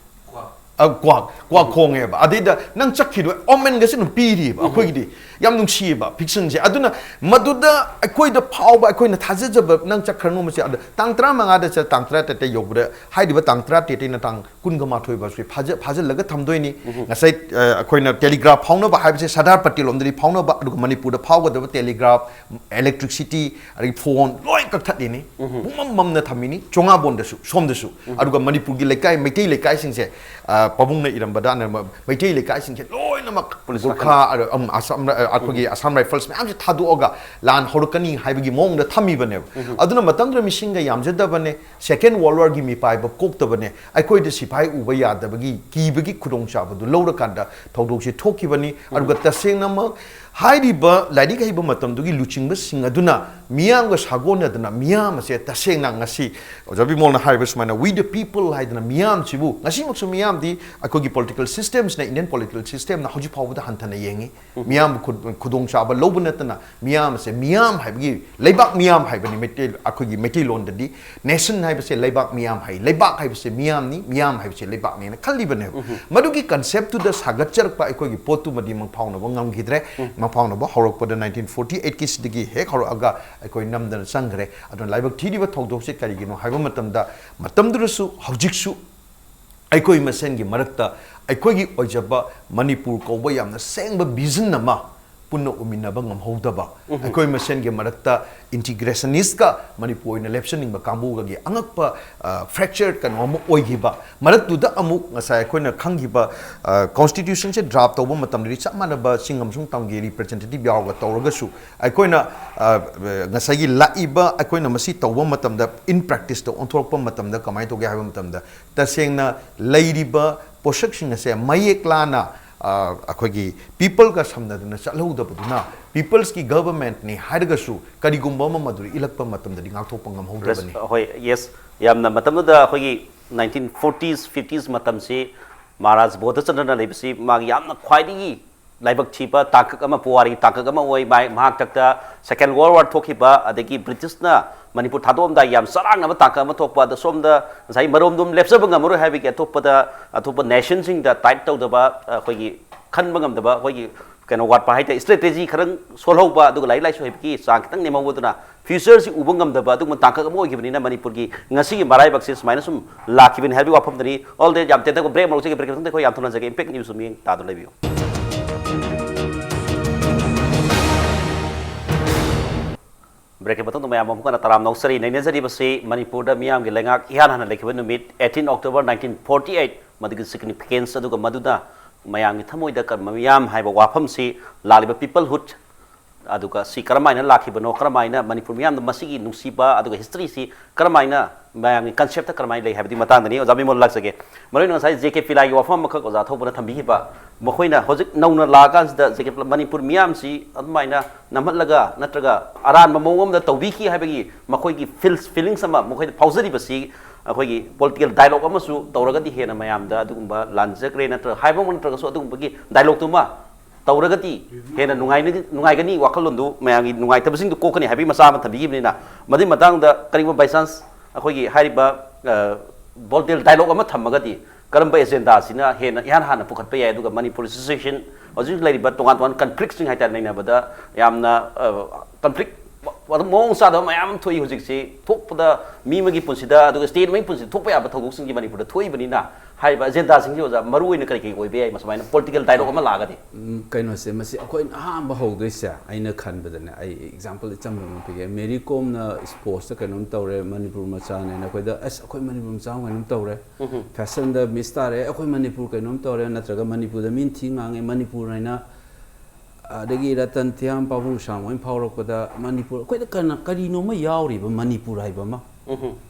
ꯑ, ꯀ꯭ꯋꯥꯛ, ꯀ꯭ꯋꯥꯛ ꯈꯣꯡꯉꯦꯕ꯫ ꯑꯗꯩꯗ "ꯅꯪ ꯆꯠꯈꯤꯅꯨ", ꯑꯣꯃꯦꯟꯒꯁꯦ ꯑꯗꯨꯝ ꯄꯤꯔꯤꯕ ꯑꯩꯈꯣꯏꯒꯤꯗꯤ꯫ ꯌꯥꯝ ꯅꯨꯡꯁꯤꯌꯦꯕ ꯐꯤꯛꯁꯟꯁꯦ꯫ ꯑꯗꯨꯅ ꯃꯗꯨꯗ ꯑꯩꯈꯣꯏꯗ ꯐꯥꯎꯕ, ꯑꯩꯈꯣꯏꯅ ꯊꯥꯖꯖꯕ "ꯅꯪ ꯆꯠꯈ꯭ꯔꯅꯨ" ꯃꯁꯦ꯫ ꯑꯗ ꯇꯥꯡ ꯇꯔꯥꯃꯉꯥꯗ ꯆꯠ-, ꯇꯥꯡ ꯇꯔꯥꯇꯔꯦꯠꯇ ꯌꯧꯕꯗ, ꯍꯥꯏꯔꯤꯕ ꯇꯥꯡ ꯇꯔꯥꯇꯔꯦꯠꯇꯩꯅ ꯇꯥꯡ ꯀꯨꯟꯒ ꯃꯥꯊꯣꯏ ꯐꯥꯎꯁꯤ ꯐꯥꯖ-, ꯐꯥꯖꯤꯜꯂꯒ ꯊꯝꯗꯣꯏꯅꯤ꯫ ꯉꯁꯥꯏ, ꯑ, ꯑꯩꯈꯣꯏꯅ ꯇꯦꯂꯤꯒ꯭ꯔꯥꯐ ꯐꯥꯎꯅꯕ ꯍꯥꯏꯕꯁꯦ ꯁꯔꯗꯥꯔ ꯄꯇꯦꯜ ꯂꯣꯝꯗꯗꯤ ꯐꯥꯎꯅꯕ, ꯑꯗꯨꯒ ꯃꯅꯤꯄꯨꯔꯗ ꯐꯥꯎꯒꯗꯕ ꯇꯦꯂꯤꯒ꯭ꯔꯥꯐ, ꯏꯂꯦꯛꯇ꯭ꯔꯤꯁꯤꯇꯤ, ꯑꯗꯒꯤ ꯐꯣꯟ ꯂꯣꯏ ꯀꯛꯊꯠꯂꯤꯅꯤ꯫ ꯄꯨꯡꯃꯝ ꯃꯝꯅ ꯊꯝꯃꯤꯅꯤ꯫ ꯆꯣꯉꯥꯕꯣꯟꯗꯁꯨ, ꯁꯣꯝꯗꯁꯨ꯫ ꯑꯗꯨꯒ ꯃꯅꯤꯄꯨꯔꯒꯤ ꯂꯩꯀꯥꯏ, ꯃꯩꯇꯩ ꯂꯩꯀꯥꯏꯁꯤꯡꯁꯦ, ꯑ, ꯄꯥꯕꯨꯡꯅ ꯏꯔꯝꯕꯗ, ꯃꯩꯇꯩ ꯂꯩꯀꯥꯏꯁꯤꯡꯁꯦ ꯂꯣꯏꯅꯃꯛ ꯄꯨꯂꯤꯁ ꯒꯨꯔꯈꯥ, ꯑ, ꯑꯝ, ꯑꯁꯥꯝ, ꯑ, ꯑꯩꯈꯣꯏꯒꯤ ꯑꯁꯥꯝ ꯔꯥꯏꯐꯜꯁ ꯃꯌꯥꯝꯁꯦ ꯊꯥꯗꯣꯛꯑꯒ ꯂꯥꯟ ꯍꯧꯔꯛꯀꯅꯤ ꯍꯥꯏꯕꯒꯤ ꯃꯑꯣꯡꯗ ꯊꯝꯃꯤꯕꯅꯦꯕ꯫ ꯑꯗꯨꯅ ꯃꯇꯝꯗꯨꯗ ꯃꯤꯁꯤꯡꯒ ꯌꯥꯝꯖꯗꯕꯅꯦ, ꯁꯦꯀꯦꯟ ꯋꯥꯔꯜ ꯋꯥꯔꯒꯤ ꯃꯤꯄꯥꯏꯕ ꯀꯣꯛꯇꯕꯅꯦ꯫ ꯑꯩꯈꯣꯏꯗ ꯁꯤꯐꯥꯏ ꯎꯕ ꯌꯥꯗꯕꯒꯤ ꯀꯤꯕꯒꯤ ꯈꯨꯗꯣꯡꯆꯥꯕꯗꯨ ꯂꯧꯔꯀꯥꯟꯗ ꯊꯧꯗꯣꯛꯁꯦ ꯊꯣꯛꯈꯤꯕꯅꯤ꯫ ꯑꯗꯨꯒ ꯇꯁꯦꯡꯅꯃꯛ ꯍꯥꯏꯔꯤꯕ ꯂꯥꯏꯔꯤꯛ ꯍꯩꯕ ꯃꯇꯝꯗꯨꯒꯤ ꯂꯨꯆꯤꯡꯕꯁꯤꯡ ꯑꯗꯨꯅ ꯃꯤꯌꯥꯝꯒ ꯁꯥꯒꯣꯟꯅꯗꯅ, ꯃꯤꯌꯥꯝ ꯑꯁꯦ ꯇꯁꯦꯡꯅ ꯉꯁꯤ ꯑꯣꯖꯥ ꯕꯤꯃꯣꯜꯅ ꯍꯥꯏꯔꯤꯕ ꯁꯨꯃꯥꯏꯅ "We the people" ꯍꯥꯏꯗꯅ ꯃꯤꯌꯥꯝꯁꯤꯕꯨ, ꯉꯁꯤꯃꯛꯁꯨ ꯃꯤꯌꯥꯝꯗꯤ ꯑꯩꯈꯣꯏꯒꯤ ꯄꯣꯂꯤꯇꯤꯀꯦꯜ ꯁꯤꯁꯇꯦꯝꯁꯤꯅ, ꯏꯟꯗꯤꯌꯟ ꯄꯣꯂꯤꯇꯤꯀꯦꯜ ꯁꯤꯁꯇꯦꯝꯅ ꯍꯧꯖꯤꯛ ꯐꯥꯎꯕꯗ ꯍꯟꯊꯅ ꯌꯦꯡꯉꯤ꯫ ꯃꯤꯌꯥꯝꯕꯨ ꯈꯨ-, ꯈꯨꯗꯣꯡꯆꯥꯕ ꯂꯧꯕ ꯅꯠꯇꯅ, ꯃꯤꯌꯥꯝ ꯑꯁꯦ, ꯃꯤꯌꯥꯝ ꯍꯥꯏꯕꯒꯤ, ꯂꯩꯕꯥꯛ ꯃꯤꯌꯥꯝ ꯍꯥꯏꯕꯅꯤ ꯃꯩꯇꯩ, ꯑꯩꯈꯣꯏꯒꯤ ꯃꯩꯇꯩꯂꯣꯟꯗꯗꯤ꯫ ꯅꯦꯁꯟ ꯍꯥꯏꯕꯁꯦ ꯂꯩꯕꯥꯛ ꯃꯤꯌꯥꯝ ꯍꯥꯏ, ꯂꯩꯕꯥꯛ ꯍꯥꯏꯕꯁꯦ ꯃꯤꯌꯥꯝꯅꯤ, ꯃꯤꯌꯥꯝ ꯍꯥꯏꯕꯁꯦ ꯂꯩꯕꯥꯛꯅꯦꯅ ꯈꯜꯂꯤꯕꯅꯦꯕ꯫ ꯃꯗꯨꯒꯤ ꯀꯟꯁꯦꯞꯇꯨꯗ ꯁꯥꯒꯠꯆꯔꯛꯄ ꯑꯩꯈꯣꯏꯒꯤ ꯄꯣꯠꯇꯨꯃꯗꯤ ꯃꯪꯐꯥꯎꯅꯕ ꯉꯝꯈꯤꯗ꯭ꯔꯦ꯫ ꯃꯪꯐꯥꯎꯅꯕ ꯍꯧꯔꯛꯄꯗ ꯅꯥꯏꯟꯇꯤꯟ ꯐꯣꯔꯇꯤ ꯑꯩꯠꯀꯤꯁꯤꯗꯒꯤ ꯍꯦꯛ ꯍꯧꯔꯛꯑꯒ ꯑꯩꯈꯣꯏ ꯅꯝꯗꯅ ꯆꯪꯈ꯭ꯔꯦ꯫ ꯑꯗꯨꯅ ꯂꯥꯏꯕꯛ ꯊꯤꯔꯤꯕ ꯊꯧꯗꯣꯛꯁꯦ ꯀꯔꯤꯒꯤꯅꯣ ꯍꯥꯏꯕ ꯃꯇꯝꯗ, ꯃꯇꯝꯗꯨꯗꯁꯨ ꯍꯧꯖꯤꯛꯁꯨ ꯑꯩꯈꯣꯏ ꯃꯁꯦꯟꯒꯤ ꯃꯔꯛꯇ ꯑꯩꯈꯣꯏꯒꯤ ꯑꯣꯏꯖꯕ ꯃꯅꯤꯄꯨꯔ ꯀꯧꯕ ꯌꯥꯝꯅ ꯁꯦꯡꯕ ꯚꯤꯖꯟ ꯑꯃ ꯄꯨꯟꯅ ꯎꯃꯤꯟꯅꯕ ꯉꯝꯍꯧꯗꯕ, ꯑꯩꯈꯣꯏ ꯃꯁꯦꯟꯒꯤ ꯃꯔꯛꯇ ꯏꯟꯇꯤꯒ꯭ꯔꯦꯁꯅꯤꯁꯀ ꯃꯅꯤꯄꯨꯔ ꯑꯣꯏꯅ ꯂꯦꯞꯆꯅꯤꯡꯕ ꯀꯥꯡꯕꯨꯒꯒꯤ ꯑꯉꯛꯄ ꯐ꯭ꯔꯦꯛꯆꯔ ꯀꯩꯅꯣ ꯑꯃ ꯑꯣꯏꯈꯤꯕ꯫ ꯃꯔꯛꯇꯨꯗ ꯑꯃꯨꯛ ꯉꯁꯥꯏ ꯑꯩꯈꯣꯏꯅ ꯈꯪꯈꯤꯕ, ꯀꯣꯟꯁꯇꯤꯇ꯭ꯌꯨꯁꯟꯁꯦ ꯗ꯭ꯔꯥꯐ ꯇꯧꯕ ꯃꯇꯝꯗꯗꯤ ꯆꯞ ꯃꯥꯟꯅꯕ ꯆꯤꯡ ꯑꯃꯁꯨꯡ ꯇꯝꯒꯤ ꯔꯤꯄ꯭ꯔꯖꯦꯟꯇꯦꯇꯤꯚ ꯌꯥꯎꯔꯒ ꯇꯧꯔꯒꯁꯨ, ꯑꯩꯈꯣꯏꯅ ꯉꯁꯥꯏꯒꯤ ꯂꯥꯛꯏꯕ, ꯑꯩꯈꯣꯏꯅ ꯃꯁꯤ ꯇꯧꯕ ꯃꯇꯝꯗ, ꯏꯟ ꯄ꯭ꯔꯦꯛꯇꯤꯁꯇ ꯑꯣꯟꯊꯣꯔꯛꯄ ꯃꯇꯝꯗ ꯀꯃꯥꯏꯅ ꯇꯧꯒꯦ ꯍꯥꯏꯕ ꯃꯇꯝꯗ, ꯇꯁꯦꯡꯅ ꯂꯩꯔꯤꯕ ꯄꯣꯠꯁꯛꯁꯤꯡ ꯑꯁꯦ ꯃꯌꯦꯛ ꯂꯥꯅ ꯑꯩꯈꯣꯏꯒꯤ ꯄꯤꯄꯜꯒ ꯁꯝꯅꯗꯨꯅ ꯆꯠꯍꯧꯗꯕꯗꯨꯅ, ꯄꯤꯄꯜꯁꯀꯤ ꯒꯚꯔꯟꯃꯦꯟꯠꯅꯤ ꯍꯥꯏꯔꯒꯁꯨ ꯀꯔꯤꯒꯨꯝꯕ ꯑꯃ ꯃꯗꯨꯗ ꯏꯜꯂꯛꯄ ꯃꯇꯝꯗꯗꯤ ꯉꯥꯛꯊꯣꯛꯄ ꯉꯝꯍꯧꯗꯕꯅꯤ꯫ ꯍꯣꯏ, ꯌꯦꯁ, ꯌꯥꯝꯅ ꯃꯇꯝꯗꯨꯗ ꯑꯩꯈꯣꯏꯒꯤ ꯅꯥꯏꯟꯇꯤꯟ ꯐꯣꯔꯇꯤꯁ ꯐꯤꯐꯇꯤꯁ ꯃꯇꯝꯁꯤ ꯃꯍꯥꯔꯥꯖ ꯕꯣꯙꯆꯟꯗ꯭ꯔꯅ ꯂꯩꯕꯁꯤ ꯃꯥꯒꯤ ꯌꯥꯝꯅ ꯈ꯭ꯋꯥꯏꯗꯒꯤ ꯂꯥꯏꯕꯛ ꯊꯤꯕ ꯇꯥꯡꯀꯛ ꯑꯃ, ꯄꯨꯋꯥꯔꯤꯒꯤ ꯇꯥꯡꯀꯛ ꯑꯃ ꯑꯣꯏ꯫ ꯃꯍꯥꯛ ꯃꯍꯥꯛꯇꯛꯇ ꯁꯦꯀꯦꯟ ꯋꯥꯔꯜ ꯋꯥꯔ ꯊꯣꯛꯈꯤꯕ, ꯑꯗꯒꯤ ꯕ꯭ꯔꯤꯇꯤꯁꯅ ꯃꯅꯤꯄꯨꯔ ꯊꯥꯗꯣꯛꯑꯝꯗꯥꯏ ꯌꯥꯝ ꯆꯔꯥꯡꯅꯕ ꯇꯥꯡꯀꯛ ꯑꯃ ꯊꯣꯛꯄ, ꯑꯗ ꯁꯣꯝꯗ ꯉꯁꯥꯏ ꯃꯔꯣꯝꯗꯣꯝ ꯂꯦꯞꯆꯕ ꯉꯝꯃꯔꯣꯏ ꯍꯥꯏꯕꯒꯤ ꯑꯇꯣꯞꯄꯗ, ꯑꯇꯣꯞꯄ ꯅꯦꯁꯟꯁꯤꯡꯗ ꯇꯥꯏꯠ ꯇꯧꯗꯕ, ꯑꯩꯈꯣꯏꯒꯤ ꯈꯟꯕ ꯉꯝꯗꯕ, ꯑꯩꯈꯣꯏꯒꯤ ꯀꯩꯅꯣ ꯋꯥꯠꯄ ꯍꯥꯏꯇꯥꯔꯦ, ꯏꯁꯇ꯭ꯔꯦꯇꯦꯖꯤ ꯈꯔ ꯁꯣꯜꯍꯧꯕ, ꯑꯗꯨꯒ ꯂꯥꯏꯔꯤꯛ ꯂꯥꯏꯁꯨ ꯍꯩꯕꯒꯤ ꯆꯥꯡ ꯈꯤꯇꯪ ꯅꯦꯝꯍꯧꯕꯗꯨꯅ ꯐ꯭ꯌꯨꯆꯔꯁꯤ ꯎꯕ ꯉꯝꯗꯕ ꯑꯗꯨꯒꯨꯝꯕ ꯇꯥꯡꯀꯛ ꯑꯃ ꯑꯣꯏꯈꯤꯕꯅꯤꯅ ꯃꯅꯤꯄꯨꯔꯒꯤ ꯉꯁꯤꯒꯤ ꯃꯔꯥꯏꯕꯛꯁꯦ ꯁꯨꯃꯥꯏꯅ ꯁꯨꯝ ꯂꯥꯛꯈꯤꯕꯅꯤ ꯍꯥꯏꯕꯒꯤ ꯋꯥꯐꯝꯗꯅꯤ꯫ ꯑꯣꯜ ꯗꯦ, ꯌꯥꯝ ꯇꯦꯟꯇꯛꯄ ꯕ꯭ꯔꯦꯛ ꯑꯃ ꯂꯧꯖꯒꯦ꯫ ꯕ꯭ꯔꯦꯛꯀꯤ ꯃꯇꯨꯡꯗ ꯑꯩꯈꯣꯏ ꯌꯥꯝ ꯊꯨꯅ ꯍꯟꯖꯒꯦ꯫ ꯏꯝꯄꯦꯛ ꯅ꯭ꯌꯨꯁ ꯃꯤꯠꯌꯦꯡ ꯇꯥꯗꯨꯅ ꯂꯩꯕꯤꯌꯨ꯫ ꯕ꯭ꯔꯦꯛꯀꯤ ꯃꯇꯨꯡꯗ ꯃꯌꯥꯝ ꯑꯃꯨꯛ ꯍꯟꯅ ꯇꯔꯥꯝꯅ ꯑꯣꯛꯆꯔꯤ꯫ ꯅꯩꯅꯖꯔꯤꯕꯁꯤ ꯃꯅꯤꯄꯨꯔꯗ ꯃꯤꯌꯥꯝꯒꯤ ꯂꯩꯉꯥꯛ ꯏꯍꯥꯟ ꯍꯥꯟꯅ ꯂꯩꯈꯤꯕ ꯅꯨꯃꯤꯠ, eighteen October nineteen forty eight, ꯃꯗꯨꯒꯤ significance ꯑꯗꯨꯒ ꯃꯗꯨꯅ ꯃꯌꯥꯝꯒꯤ ꯊꯃꯣꯏꯗ ꯀꯔꯝꯕ ꯃꯤꯌꯥꯝ ꯍꯥꯏꯕ ꯋꯥꯐꯝꯁꯤ ꯂꯥꯛꯂꯤꯕ peoplehood ꯑꯗꯨꯒ ꯁꯤ ꯀꯔꯝꯍꯥꯏꯅ ꯂꯥꯛꯈꯤꯕꯅꯣ, ꯀꯔꯝꯍꯥꯏꯅ ꯃꯅꯤꯄꯨꯔ ꯃꯤꯌꯥꯝꯗ ꯃꯁꯤꯒꯤ ꯅꯨꯡꯁꯤꯕ ꯑꯗꯨꯒ ꯍꯤꯁꯇ꯭ꯔꯤꯁꯤ ꯀꯔꯝꯍꯥꯏꯅ ꯃꯌꯥꯝꯒꯤ ꯀꯟꯁꯦꯞꯇ ꯀꯔꯝꯍꯥꯏꯅ ꯂꯩ ꯍꯥꯏꯕꯗꯨꯒꯤ ꯃꯇꯥꯡꯗꯅꯤ꯫ ꯑꯣꯖꯥ ꯕꯤꯃꯣꯜ ꯂꯥꯛꯆꯒꯦ꯫ ꯃꯔꯨꯑꯣꯏꯅ ꯉꯁꯥꯏ ꯖꯦ ꯀꯦ ꯄꯤꯂꯥꯏꯒꯤ ꯋꯥꯐꯝ ꯑꯃꯈꯛ ꯑꯣꯖꯥ ꯊꯧꯕꯅ ꯊꯝꯕꯤꯈꯤꯕ, ꯃꯈꯣꯏꯅ ꯍꯧꯖꯤꯛ ꯅꯧꯅ ꯂꯥꯛꯑꯀꯥꯟꯁꯤꯗ ꯖꯦ ꯀꯦ ꯄꯤꯂꯥꯏ ꯃꯅꯤꯄꯨꯔ ꯃꯤꯌꯥꯝꯁꯤ ꯑꯗꯨꯃꯥꯏꯅ ꯅꯝꯍꯠꯂꯒ ꯅꯠꯇ꯭ꯔꯒ ꯑꯔꯥꯟꯕ ꯃꯑꯣꯡ ꯑꯃꯗ ꯇꯧꯕꯤꯈꯤ ꯍꯥꯏꯕꯒꯤ ꯃꯈꯣꯏꯒꯤ ꯐꯤꯜꯁ ꯐꯤꯂꯤꯡꯁ ꯑꯃ ꯃꯈꯣꯏꯗ ꯐꯥꯎꯖꯔꯤꯕꯁꯤ ꯑꯩꯈꯣꯏꯒꯤ ꯄꯣꯂꯤꯇꯤꯀꯦꯜ ꯗꯥꯏꯂꯣꯒ ꯑꯃꯁꯨ ꯇꯧꯔꯒꯗꯤ ꯍꯦꯟꯅ ꯃꯌꯥꯝꯗ ꯑꯗꯨꯒꯨꯝꯕ ꯂꯥꯟꯖꯈ꯭ꯔꯦ ꯅꯠꯇ꯭ꯔꯒ ꯍꯥꯏꯕ ꯑꯃ ꯅꯠꯇ꯭ꯔꯒꯁꯨ ꯑꯗꯨꯒꯨꯝꯕꯒꯤ ꯗꯥꯏꯂꯣꯒꯇꯨꯃ ꯇꯧꯔꯒꯗꯤ ꯍꯦꯟꯅ ꯅꯨꯡꯉꯥꯏꯅ-, ꯅꯨꯡꯉꯥꯏꯒꯅꯤ, ꯋꯥꯈꯜꯂꯣꯟꯗꯨ ꯃꯌꯥꯝꯒꯤ ꯅꯨꯡꯉꯥꯏꯇꯕꯁꯤꯡꯗꯨ ꯀꯣꯛꯀꯅꯤ ꯍꯥꯏꯕꯒꯤ ꯃꯆꯥ ꯑꯃ ꯊꯝꯕꯤꯈꯤꯕꯅꯤꯅ, ꯃꯗꯨꯒꯤ ꯃꯇꯥꯡꯗ ꯀꯔꯤꯒꯨꯝꯕ by chance ꯑꯩꯈꯣꯏꯒꯤ ꯍꯥꯏꯔꯤꯕ, ꯑ, ꯄꯣꯂꯤꯇꯤꯀꯦꯜ ꯗꯥꯏꯂꯣꯒ ꯑꯃ ꯊꯝꯃꯒꯗꯤ ꯀꯔꯝꯕ ꯑꯦꯖꯦꯟꯗꯥꯁꯤꯅ ꯍꯦꯟꯅ ꯏꯍꯥꯟ ꯍꯥꯟꯅ ꯄꯨꯈꯠꯄ ꯌꯥꯏ? ꯑꯗꯨꯒ ꯃꯅꯤꯄꯨꯔ ꯁꯤꯆꯨꯋꯦꯁꯟ ꯍꯧꯖꯤꯛ ꯂꯩꯔꯤꯕ ꯇꯣꯉꯥꯟ ꯇꯣꯉꯥꯟꯕ ꯀꯟꯐ꯭ꯂꯤꯛꯁꯤꯡ ꯍꯥꯏꯇꯥꯔꯦ, ꯅꯩꯅꯕꯗ ꯌꯥꯝꯅ, ꯑ, ꯀꯟꯐ꯭ꯂꯤꯛ ꯑꯗꯨꯝ ꯃꯑꯣꯡ ꯆꯥꯗꯕ ꯃꯌꯥꯝ ꯑꯃ ꯊꯣꯛꯏ ꯍꯧꯖꯤꯛꯁꯤ꯫ ꯊꯣꯛꯄꯗ ꯃꯤ ꯑꯃꯒꯤ ꯄꯨꯟꯁꯤꯗ ꯑꯗꯨꯒ ꯁ꯭ꯇꯦꯠ ꯑꯃꯒꯤ ꯄꯨꯟꯁꯤꯗ ꯊꯣꯛꯄ ꯌꯥꯕ ꯊꯧꯗꯣꯛꯁꯤꯡꯁꯤ ꯃꯅꯤꯄꯨꯔꯗ ꯊꯣꯛꯏꯕꯅꯤꯅ ꯍꯥꯏꯔꯤꯕ ꯑꯦꯖꯦꯟꯗꯥꯁꯤꯡꯁꯤ, ꯑꯣꯖꯥ, ꯃꯔꯨ ꯑꯣꯏꯅ ꯀꯔꯤ ꯀꯔꯤ ꯑꯣꯏꯕ ꯌꯥꯏ? ꯃꯁꯨꯃꯥꯏꯅ ꯄꯣꯂꯤꯇꯤꯀꯦꯜ ꯗꯥꯏꯂꯣꯒ ꯑꯃ ꯂꯥꯛꯑꯒꯗꯤ? ꯎꯝ, ꯀꯩꯅꯣꯁꯦ, ꯃꯁꯤ ꯑꯩꯈꯣꯏꯅ ꯑꯍꯥꯟꯕ ꯍꯧꯗꯣꯏꯁꯦ, ꯑꯩꯅ ꯈꯟꯕꯗꯅꯦ, ꯑꯩ ꯑꯦꯛꯖꯥꯝꯄꯜ ꯏꯆꯝ ꯆꯝꯕ ꯑꯃ ꯄꯤꯒꯦ꯫ ꯃꯦꯔꯤ ꯀꯣꯝꯅ ꯁ꯭ꯄꯣꯔꯠꯁꯇ ꯀꯩꯅꯣꯝ ꯇꯧꯔꯦ, ꯃꯅꯤꯄꯨꯔ ꯃꯆꯥꯅꯦꯅ ꯑꯩꯈꯣꯏꯗ, "ꯑꯁ, ꯑꯩꯈꯣꯏ ꯃꯅꯤꯄꯨꯔ ꯃꯆꯥ ꯑꯃ ꯀꯩꯅꯣꯝ ꯇꯧꯔꯦ, ꯐꯦꯁꯟꯗ ꯃꯤꯁ ꯇꯥꯔꯦ, ꯑꯩꯈꯣꯏ ꯃꯅꯤꯄꯨꯔ ꯀꯩꯅꯣꯝ ꯇꯧꯔꯦ", ꯅꯠꯇ꯭ꯔꯒ "ꯃꯅꯤꯄꯨꯔꯗ ꯃꯤꯅ ꯊꯤ ꯉꯥꯡꯉꯦ, ꯃꯅꯤꯄꯨꯔ" ꯍꯥꯏꯅ, ꯑꯗꯒꯤ ꯔꯇꯟ ꯊꯤꯌꯥꯝ, ꯄꯥꯕꯨꯡ ꯁꯥꯡ ꯍꯣꯏꯅ ꯐꯥꯎꯔꯛꯄꯗ, ꯃꯅꯤꯄꯨꯔ, ꯑꯩꯈꯣꯏꯗ ꯀꯩꯅꯣ, ꯀꯔꯤꯅꯣꯃ ꯌꯥꯎꯔꯤꯕ ꯃꯅꯤꯄꯨꯔ ꯍꯥꯏꯕ ꯑꯃ꯫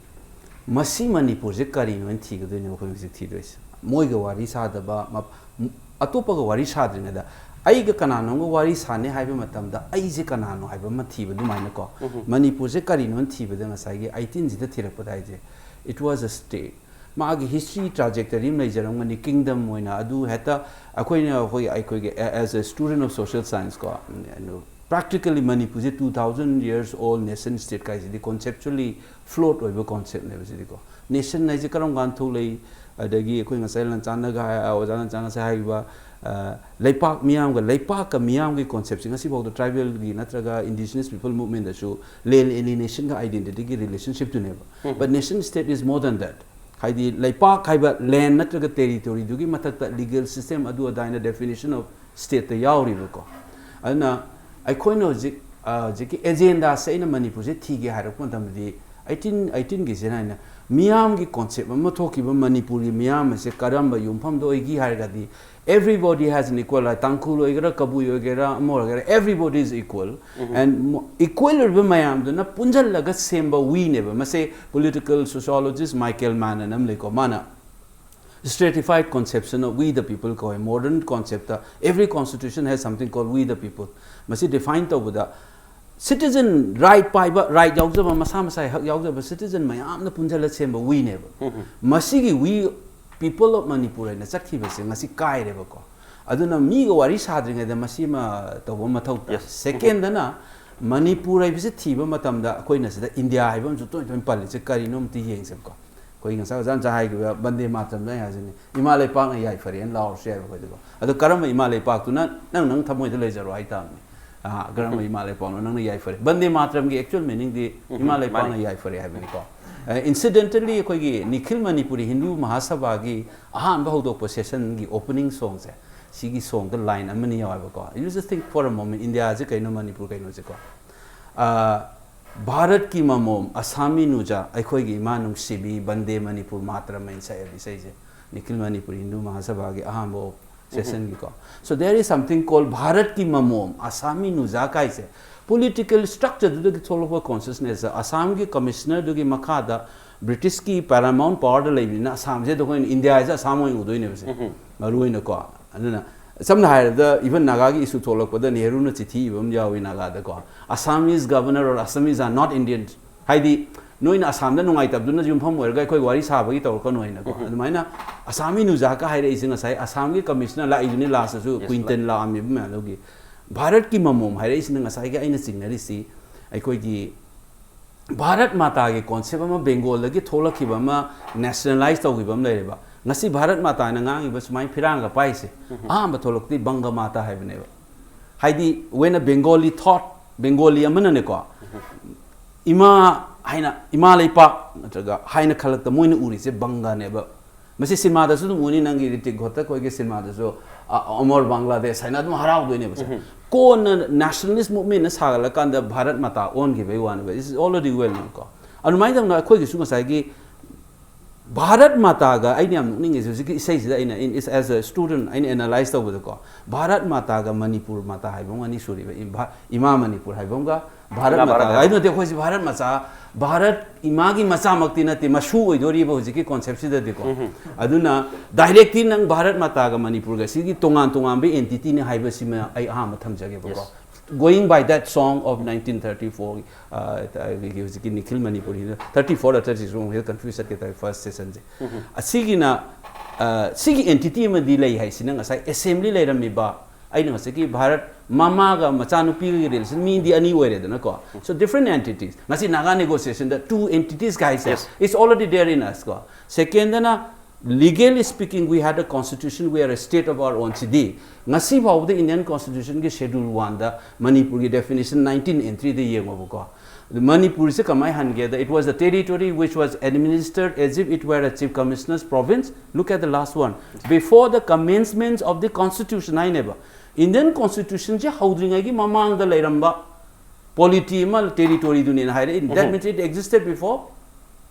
ꯃꯁꯤ ꯃꯅꯤꯄꯨꯔꯁꯦ ꯀꯔꯤꯅꯣ ꯍꯥꯏꯅ ꯊꯤꯒꯗꯣꯏꯅꯦꯕ ꯑꯩꯈꯣꯏ ꯍꯧꯖꯤꯛ ꯊꯤꯗꯣꯏꯁꯦ꯫ ꯃꯣꯏꯒ ꯋꯥꯔꯤ ꯁꯥꯗꯕ, ꯃꯞ-, ꯃ-, ꯑꯇꯣꯞꯄꯒ ꯋꯥꯔꯤ ꯁꯥꯗ꯭ꯔꯤꯉꯩꯗ, ꯑꯩꯒ ꯀꯅꯥꯅꯣꯝꯒ ꯋꯥꯔꯤ ꯁꯥꯅꯤ ꯍꯥꯏꯕ ꯃꯇꯝꯗ, ꯑꯩꯁꯦ ꯀꯅꯥꯅꯣ ꯍꯥꯏꯕ ꯑꯃ ꯊꯤꯕ ꯑꯗꯨꯃꯥꯏꯅꯀꯣ꯫ ꯃꯅꯤꯄꯨꯔꯁꯦ ꯀꯔꯤꯅꯣꯅ ꯊꯤꯕꯗ, ꯉꯁꯥꯏꯒꯤ ꯑꯩꯇꯤꯟꯁꯤꯗ ꯊꯤꯔꯛꯄꯗ ꯍꯥꯏꯁꯦ, it was a state꯫ ꯃꯥꯒꯤ ꯍꯤꯁꯇ꯭ꯔꯤ ꯇ꯭ꯔꯥꯖꯦꯛꯇꯔꯤ ꯑꯃ ꯂꯩꯖꯔꯝꯒꯅꯤ, ꯀꯤꯡꯗꯝ ꯑꯣꯏꯅ꯫ ꯑꯗꯨ ꯍꯦꯛꯇ ꯑꯩꯈꯣꯏꯅ, ꯑꯩꯈꯣꯏ, ꯑꯩꯈꯣꯏꯒꯤ, as a student of social science ꯀꯣ, practically ꯃꯅꯤꯄꯨꯔꯁꯦ two thousand years old nation state ꯀꯥꯏꯁꯤꯗꯤ conceptually flawed ꯑꯣꯏꯕ ꯀꯣꯟꯁꯦꯞꯅꯦꯕ ꯁꯤꯗꯤꯀꯣ꯫ ꯅꯦꯁꯟ ꯍꯥꯏꯁꯦ ꯀꯔꯝ ꯀꯥꯟꯗ ꯊꯣꯛꯂꯛꯏ? ꯑꯗꯒꯤ ꯑꯩꯈꯣꯏ ꯉꯁꯥꯏ ꯂꯟꯆꯥꯟꯅꯒ ꯍꯥꯏ-, ꯑꯣꯖꯥ ꯂꯟꯆꯥꯟꯅ ꯉꯁꯥꯏ ꯍꯥꯏꯈꯤꯕ, ꯑ, ꯂꯩꯄꯥꯛ ꯃꯤꯌꯥꯝꯒ, ꯂꯩꯄꯥꯛꯀ ꯃꯤꯌꯥꯝꯒꯤ ꯀꯣꯟꯁꯦꯞꯁꯦ ꯉꯁꯤꯐꯥꯎꯗ ꯇ꯭ꯔꯥꯏꯕꯦꯜꯒꯤ ꯅꯠꯇ꯭ꯔꯒ indigenous people movementꯗꯁꯨ land alienation identityꯒꯤ relationshipꯇꯨꯅꯦꯕ꯫ But nation state is more than that. ꯍꯥꯏꯗꯤ ꯂꯩꯄꯥꯛ ꯍꯥꯏꯕ land ꯅꯠꯇ꯭ꯔꯒ territoryꯗꯨꯒꯤ ꯃꯊꯛꯇ legal system ꯑꯗꯨ ꯑꯗꯥꯏꯅ definition of stateꯇ ꯌꯥꯎꯔꯤꯕꯀꯣ꯫ ꯑꯗꯨꯅ ꯑꯩꯈꯣꯏꯅ ꯍꯧꯖꯤꯛ, ꯑ, ꯍꯧꯖꯤꯛꯀꯤ ꯑꯦꯖꯦꯟꯗꯥꯁꯦ ꯑꯩꯅ ꯃꯅꯤꯄꯨꯔꯁꯦ ꯊꯤꯒꯦ ꯍꯥꯏꯔꯛꯄ ꯃꯇꯝꯗꯗꯤ, eighteen, eighteenꯒꯤꯁꯤꯅ ꯍꯥꯏꯅ ꯃꯤꯌꯥꯝꯒꯤ ꯀꯣꯟꯁꯦꯞ ꯑꯃ ꯊꯣꯛꯈꯤꯕ, ꯃꯅꯤꯄꯨꯔꯒꯤ ꯃꯤꯌꯥꯝ ꯑꯁꯦ ꯀꯔꯝꯕ ꯌꯨꯝꯐꯝꯗ ꯑꯣꯏꯈꯤ ꯍꯥꯏꯔꯒꯗꯤ, everybody has an equal right꯫ ꯇꯥꯡꯈꯨꯜ ꯑꯣꯏꯒꯦꯔꯥ, ꯀꯕꯨꯏ ꯑꯣꯏꯒꯦꯔꯥ, ꯑꯃ ꯑꯣꯏꯒꯦꯔꯥ, everybody is equal꯫ And mo-, equal ꯑꯣꯏꯔꯤꯕ ꯃꯌꯥꯝꯗꯨꯅ ꯄꯨꯟꯁꯤꯜꯂꯒ ꯁꯦꯝꯕ weꯅꯦꯕ꯫ ꯃꯁꯦ political sociologist Michael Mann ꯑꯅ ꯑꯃ ꯂꯩꯀꯣ, ꯃꯥꯅ stratified conception of we the people ꯀꯧꯋꯦ꯫ Modern conceptꯇ every constitution has something called we the people꯫ ꯃꯁꯤ define ꯇꯧꯕꯗ, citizen right ꯄꯥꯏꯕ, right ꯌꯥꯎꯖꯕ, ꯃꯁꯥ ꯃꯁꯥꯒꯤ ꯍꯛ ꯌꯥꯎꯖꯕ citizen ꯃꯌꯥꯝꯅ ꯄꯨꯟꯁꯤꯜꯂ ꯁꯦꯝꯕ weꯅꯦꯕ꯫ ꯃꯁꯤꯒꯤ we, people of Manipur ꯍꯥꯏꯅ ꯆꯠꯈꯤꯕꯁꯦ ꯉꯁꯤ ꯀꯥꯏꯔꯦꯕꯀꯣ꯫ ꯑꯗꯨꯅ ꯃꯤꯒ ꯋꯥꯔꯤ ꯁꯥꯗ꯭ꯔꯤꯉꯩꯗ ꯃꯁꯤ ꯑꯃ ꯇꯧꯕ ꯃꯊꯧ ꯇꯥꯏ꯫ Yes. Secondꯅ, ꯃꯅꯤꯄꯨꯔ ꯍꯥꯏꯕꯁꯤ ꯊꯤꯕ ꯃꯇꯝꯗ ꯑꯩꯈꯣꯏꯅ ꯁꯤꯗ ꯏꯟꯗꯤꯌꯥ ꯍꯥꯏꯕ ꯑꯃꯁꯨ ꯇꯣꯏ ꯇꯣꯏꯅ ꯄꯜꯂꯤꯁꯦ ꯀꯔꯤꯅꯣ ꯑꯝꯇ ꯌꯦꯡꯁꯦꯕꯀꯣ꯫ ꯑꯩꯈꯣꯏ ꯉꯁꯥꯏ ꯑꯣꯖꯥ ꯉꯁꯥꯏ ꯍꯥꯏꯈꯤꯕ ꯕꯟꯗꯦ ꯃꯥꯇꯔꯝꯗ ꯑꯩ ꯍꯥꯏꯁꯤꯅꯤ, "ꯏꯃꯥ ꯂꯩꯄꯥꯛꯅ ꯌꯥꯏꯐꯔꯦꯅ ꯂꯥꯎꯔꯁꯨ ꯌꯥꯏꯕ ꯑꯩꯈꯣꯏꯗꯤꯀꯣ"꯫ ꯑꯗꯣ ꯀꯔꯝꯕ ꯏꯃꯥ ꯂꯩꯄꯥꯛꯇꯨꯅ ꯅꯪ, ꯅꯪ ꯊꯃꯣꯏꯗ ꯂꯩꯖꯔꯣ ꯍꯥꯏ ꯇꯥꯕꯅꯤ꯫ ꯑꯥ, ꯀꯔꯝꯕ ꯏꯃꯥ ꯂꯩꯄꯥꯛꯅꯣ ꯅꯪꯅ ꯌꯥꯏꯐꯔꯦ? ꯕꯟꯗꯦ ꯃꯥꯇꯔꯝꯒꯤ actual meaningꯗꯤ ꯏꯃꯥ ꯂꯩꯄꯥꯛꯅ ꯌꯥꯏꯐꯔꯦ ꯍꯥꯏꯕꯅꯤꯀꯣ꯫ Incidentally, ꯑꯩꯈꯣꯏꯒꯤ ꯅꯤꯈꯤꯜ ꯃꯅꯤꯄꯨꯔꯤ ꯍꯤꯟꯗꯨ ꯃꯍꯥꯁꯚꯥꯒꯤ ꯑꯍꯥꯟꯕ ꯍꯧꯗꯣꯛꯄ sessionꯒꯤ opening songꯁꯦ, ꯁꯤꯒꯤ songꯗ line ꯑꯃꯅꯤ ꯌꯥꯎꯋꯦꯕꯀꯣ. You just think for a moment, ꯏꯟꯗꯤꯌꯥꯁꯦ ꯀꯩꯅꯣ, ꯃꯅꯤꯄꯨꯔ ꯀꯩꯅꯣꯁꯦꯀꯣ. ꯚꯥꯔꯠꯀꯤ ꯃꯃꯣꯝ ꯑꯁꯥꯃꯤ ꯅꯨꯖꯥ, ꯑꯩꯈꯣꯏꯒꯤ ꯏꯃꯥ ꯅꯨꯡꯁꯤꯕꯤ, ꯕꯟꯗꯦ ꯃꯅꯤꯄꯨꯔ ꯃꯥꯇ꯭ꯔꯝ ꯍꯥꯏꯅ ꯁꯛꯑꯦꯕ ꯏꯁꯩꯁꯦ, ꯅꯤꯈꯤꯜ ꯃꯅꯤꯄꯨꯔꯤ ꯍꯤꯟꯗꯨ ꯃꯍꯥꯁꯚꯥꯒꯤ ꯑꯍꯥꯟꯕ sessionꯒꯤꯀꯣ. So there is something called ꯚꯥꯔꯠꯀꯤ ꯃꯃꯣꯝ ꯑꯁꯥꯃꯤ ꯅꯨꯖꯥ ꯀꯥꯏꯁꯦ, political structureꯗꯨꯗꯒꯤ ꯊꯣꯛꯂꯛꯄ consciousness. ꯑꯁꯥꯝꯒꯤ commissionerꯗꯨꯒꯤ ꯃꯈꯥꯗ Britishꯀꯤ paramount powerꯗ ꯂꯩꯕꯅꯤꯅ, ꯑꯁꯥꯝꯁꯦ ꯑꯩꯈꯣꯏꯅ ꯏꯟꯗꯤꯌꯥꯁꯦ ꯑꯁꯥꯝ ꯑꯣꯏꯅ ꯎꯗꯣꯏꯅꯦꯕꯁꯦ, ꯃꯔꯨ ꯑꯣꯏꯅꯀꯣ. ꯑꯗꯨꯅ ꯁꯝꯅ ꯍꯥꯏꯔꯕꯗ, even ꯅꯥꯒꯥꯒꯤ issue ꯊꯣꯛꯂꯛꯄꯗ ꯅꯦꯍꯔꯨꯅ ꯆꯤꯊꯤ ꯏꯕ ꯑꯃ ꯌꯥꯎꯏ ꯅꯥꯒꯥꯗꯀꯣ, "Assamese governor or Assamese are not Indians." ꯍꯥꯏꯗꯤ, ꯅꯣꯏꯅ ꯑꯁꯥꯝꯗ ꯅꯨꯡꯉꯥꯏꯇꯕꯗꯨꯅ ꯌꯨꯝꯐꯝ ꯑꯣꯏꯔꯒ ꯑꯩꯈꯣꯏ ꯋꯥꯔꯤ ꯁꯥꯕꯒꯤ ꯇꯧꯔꯛꯀꯅꯨ ꯍꯥꯏꯅꯀꯣ. ꯑꯗꯨꯃꯥꯏꯅ ꯑꯁꯥꯃꯤ ꯅꯨꯖꯥꯀ ꯍꯥꯏꯔꯛꯏꯁꯦ, ꯉꯁꯥꯏ ꯑꯁꯥꯝꯒꯤ commissioner ꯂꯥꯛꯏꯗꯨꯅꯤ, lastꯇꯁꯨ Quinton ꯂꯥꯛꯑꯝꯃꯤꯕ ꯃꯌꯥꯝꯗꯨꯒꯤ. ꯚꯥꯔꯠꯀꯤ ꯃꯃꯣꯝ ꯍꯥꯏꯔꯛꯏꯁꯤꯅ ꯉꯁꯥꯏꯒꯤ ꯑꯩꯅ ꯆꯤꯡꯅꯔꯤꯁꯤ, ꯑꯩꯈꯣꯏꯒꯤ ꯚꯥꯔꯠ ꯃꯥꯇꯥꯒꯤ concept ꯑꯃ ꯕꯦꯡꯒꯣꯜꯗꯒꯤ ꯊꯣꯛꯂꯛꯈꯤꯕ ꯑꯃ, nationalize ꯇꯧꯈꯤꯕ ꯑꯃ ꯂꯩꯔꯦꯕ. ꯉꯁꯤ ꯚꯥꯔꯠ ꯃꯥꯇꯥꯅ ꯉꯥꯡꯉꯤꯕ ꯁꯨꯃꯥꯏꯅ ꯐꯤꯔꯥꯡꯒ ꯄꯥꯏꯁꯦ, ꯑꯍꯥꯟꯕ ꯊꯣꯛꯂꯛꯇꯤ ꯕꯪꯒ ꯃꯥꯇꯥ ꯍꯥꯏꯕꯅꯦꯕ. ꯍꯥꯏꯗꯤ, when a Bengali thought, Bengali ꯑꯃꯅꯅꯦꯀꯣ, ꯏꯃꯥ ꯍꯥꯏꯅ, ꯏꯃꯥ ꯂꯩꯄꯥꯛ ꯅꯠꯇ꯭ꯔꯒ ꯍꯥꯏꯅ ꯈꯜꯂꯛꯇ ꯃꯣꯏꯅ ꯎꯔꯤꯁꯦ ꯕꯪꯒꯅꯦꯕ. ꯃꯁꯤ ꯁꯤꯅꯦꯃꯥꯗꯁꯨ ꯑꯗꯨꯝ ꯎꯅꯤ, ꯅꯪꯒꯤ ꯔꯤꯇꯤꯛ ꯘꯣꯇꯛ ꯍꯣꯏꯒꯤ ꯁꯤꯅꯦꯃꯥꯗꯁꯨ, ꯑ, "ꯑꯃꯔ ꯕꯪꯒ꯭ꯂꯥꯗꯦꯁ" ꯍꯥꯏꯅ ꯑꯗꯨꯝ ꯍꯔꯥꯎꯗꯣꯏꯅꯦꯕ ꯁꯦ. ꯀꯣꯟꯅ nationalist movementꯅ ꯁꯥꯒꯠꯂꯀꯥꯟꯗ ꯚꯥꯔꯠ ꯃꯥꯇꯥ ꯑꯣꯟꯈꯤꯕꯩ ꯋꯥꯅꯦꯕ. This is already well known ꯀꯣ. ꯑꯗꯨꯃꯥꯏꯅ ꯇꯧꯅ ꯑꯩꯈꯣꯏꯒꯤꯁꯨ ꯉꯁꯥꯏꯒꯤ ꯚꯥꯔꯠ ꯃꯥꯇꯥꯒ, ꯑꯩꯅ ꯌꯥꯝ ꯅꯣꯛꯅꯤꯡꯉꯤꯁꯦ, ꯍꯧꯖꯤꯛꯀꯤ ꯏꯁꯩꯁꯤꯗ ꯑꯩꯅ, in, is, as a student, ꯑꯩꯅ analyze ꯇꯧꯕꯗꯀꯣ, ꯚꯥꯔꯠ ꯃꯥꯇꯥꯒ ꯃꯅꯤꯄꯨꯔ ꯃꯥꯇꯥ ꯍꯥꯏꯕ ꯑꯃ ꯑꯅꯤ ꯁꯨꯔꯤꯕ, ꯏꯝ-, ꯚꯥ-, ꯏꯃꯥ ꯃꯅꯤꯄꯨꯔ ꯍꯥꯏꯕ ꯑꯃꯒ, ꯚꯥꯔꯠ ꯏꯃꯥ ꯃꯥꯇꯥ ꯚꯥꯔꯠ ꯍꯥꯏꯕ ꯍꯥꯏꯕ ꯅꯠꯇꯦ, ꯑꯩꯈꯣꯏꯁꯦ ꯚꯥꯔꯠ ꯃꯆꯥ, ꯚꯥꯔꯠ ꯏꯃꯥꯒꯤ ꯃꯆꯥꯃꯛꯇꯤ ꯅꯠꯇꯦ, ꯃꯁꯨ ꯑꯣꯏꯗꯣꯔꯤꯕ ꯍꯧꯖꯤꯛꯀꯤ conceptꯁꯤꯗꯗꯤꯀꯣ. ꯑꯗꯨꯅ directly ꯅꯪ ꯚꯥꯔꯠ ꯃꯥꯇꯥꯒ ꯃꯅꯤꯄꯨꯔꯒ ꯁꯤꯒꯤ ꯇꯣꯉꯥꯟ ꯇꯣꯉꯥꯟꯕ entityꯅꯤ ꯍꯥꯏꯕꯁꯤꯃ ꯑꯩ ꯑꯍꯥꯟꯕ ꯊꯝꯖꯒꯦꯕꯀꯣ. Yes. Going by that song of nineteen thirty-four, ꯑ, ꯑꯩꯈꯣꯏꯒꯤ ꯍꯧꯖꯤꯛꯀꯤ ꯅꯤꯈꯤꯜ ꯃꯅꯤꯄꯨꯔꯤꯗ, thirty four ꯊꯥꯔꯇꯤ ꯁꯤꯛꯁ ꯑꯃꯨꯛ ꯍꯦꯛ confuse ꯆꯠꯀꯦ ꯇꯧꯋꯦ, first sessionꯁꯦ. ꯑꯁꯤꯒꯤꯅ, ꯑ, ꯁꯤꯒꯤ entity ꯑꯃꯗꯤ ꯂꯩ ꯍꯥꯏꯁꯤꯅ ꯉꯁꯥꯏ assembly ꯂꯩꯔꯝꯃꯤꯕ, ꯑꯩꯅ ꯉꯁꯥꯏꯒꯤ ꯚꯥꯔꯠ ꯃꯃꯥꯒ ꯃꯆꯥꯅꯨꯄꯤꯒꯤ relation ꯃꯤꯗꯤ ꯑꯅꯤ ꯑꯣꯏꯔꯦꯗꯅꯀꯣ. So different entities. ꯉꯁꯤ ꯅꯥꯒꯥ negotiationꯗ two entities ꯀꯥꯏꯁꯦ, yes, it's already there in us ꯀꯣ. Secondꯗꯅ, legally speaking, we had a constitution, we are a state of our own ꯁꯤꯗꯤ ꯉꯁꯤ ꯐꯥꯎꯕꯗ Indian Constitutionꯒꯤ Schedule oneꯗ ꯃꯅꯤꯄꯨꯔꯒꯤ definition nineteen entryꯗ ꯌꯦꯡꯉꯣꯕꯀꯣ. ꯃꯅꯤꯄꯨꯔꯁꯦ ꯀꯃꯥꯏꯅ ꯍꯟꯒꯦꯗ, it was a territory which was administered as if it were a chief commissioner's province. Look at the last one. Before the commencement of the constitution ꯍꯥꯏꯅꯦꯕ꯫ Indian constitutionꯁꯦ ꯍꯧꯗ꯭ꯔꯤꯉꯩꯒꯤ ꯃꯃꯥꯡꯗ ꯂꯩꯔꯝꯕ polity ꯑꯃ, territoryꯗꯨꯅꯦꯅ ꯍꯥꯏꯔꯛꯏ꯫ That means it existed before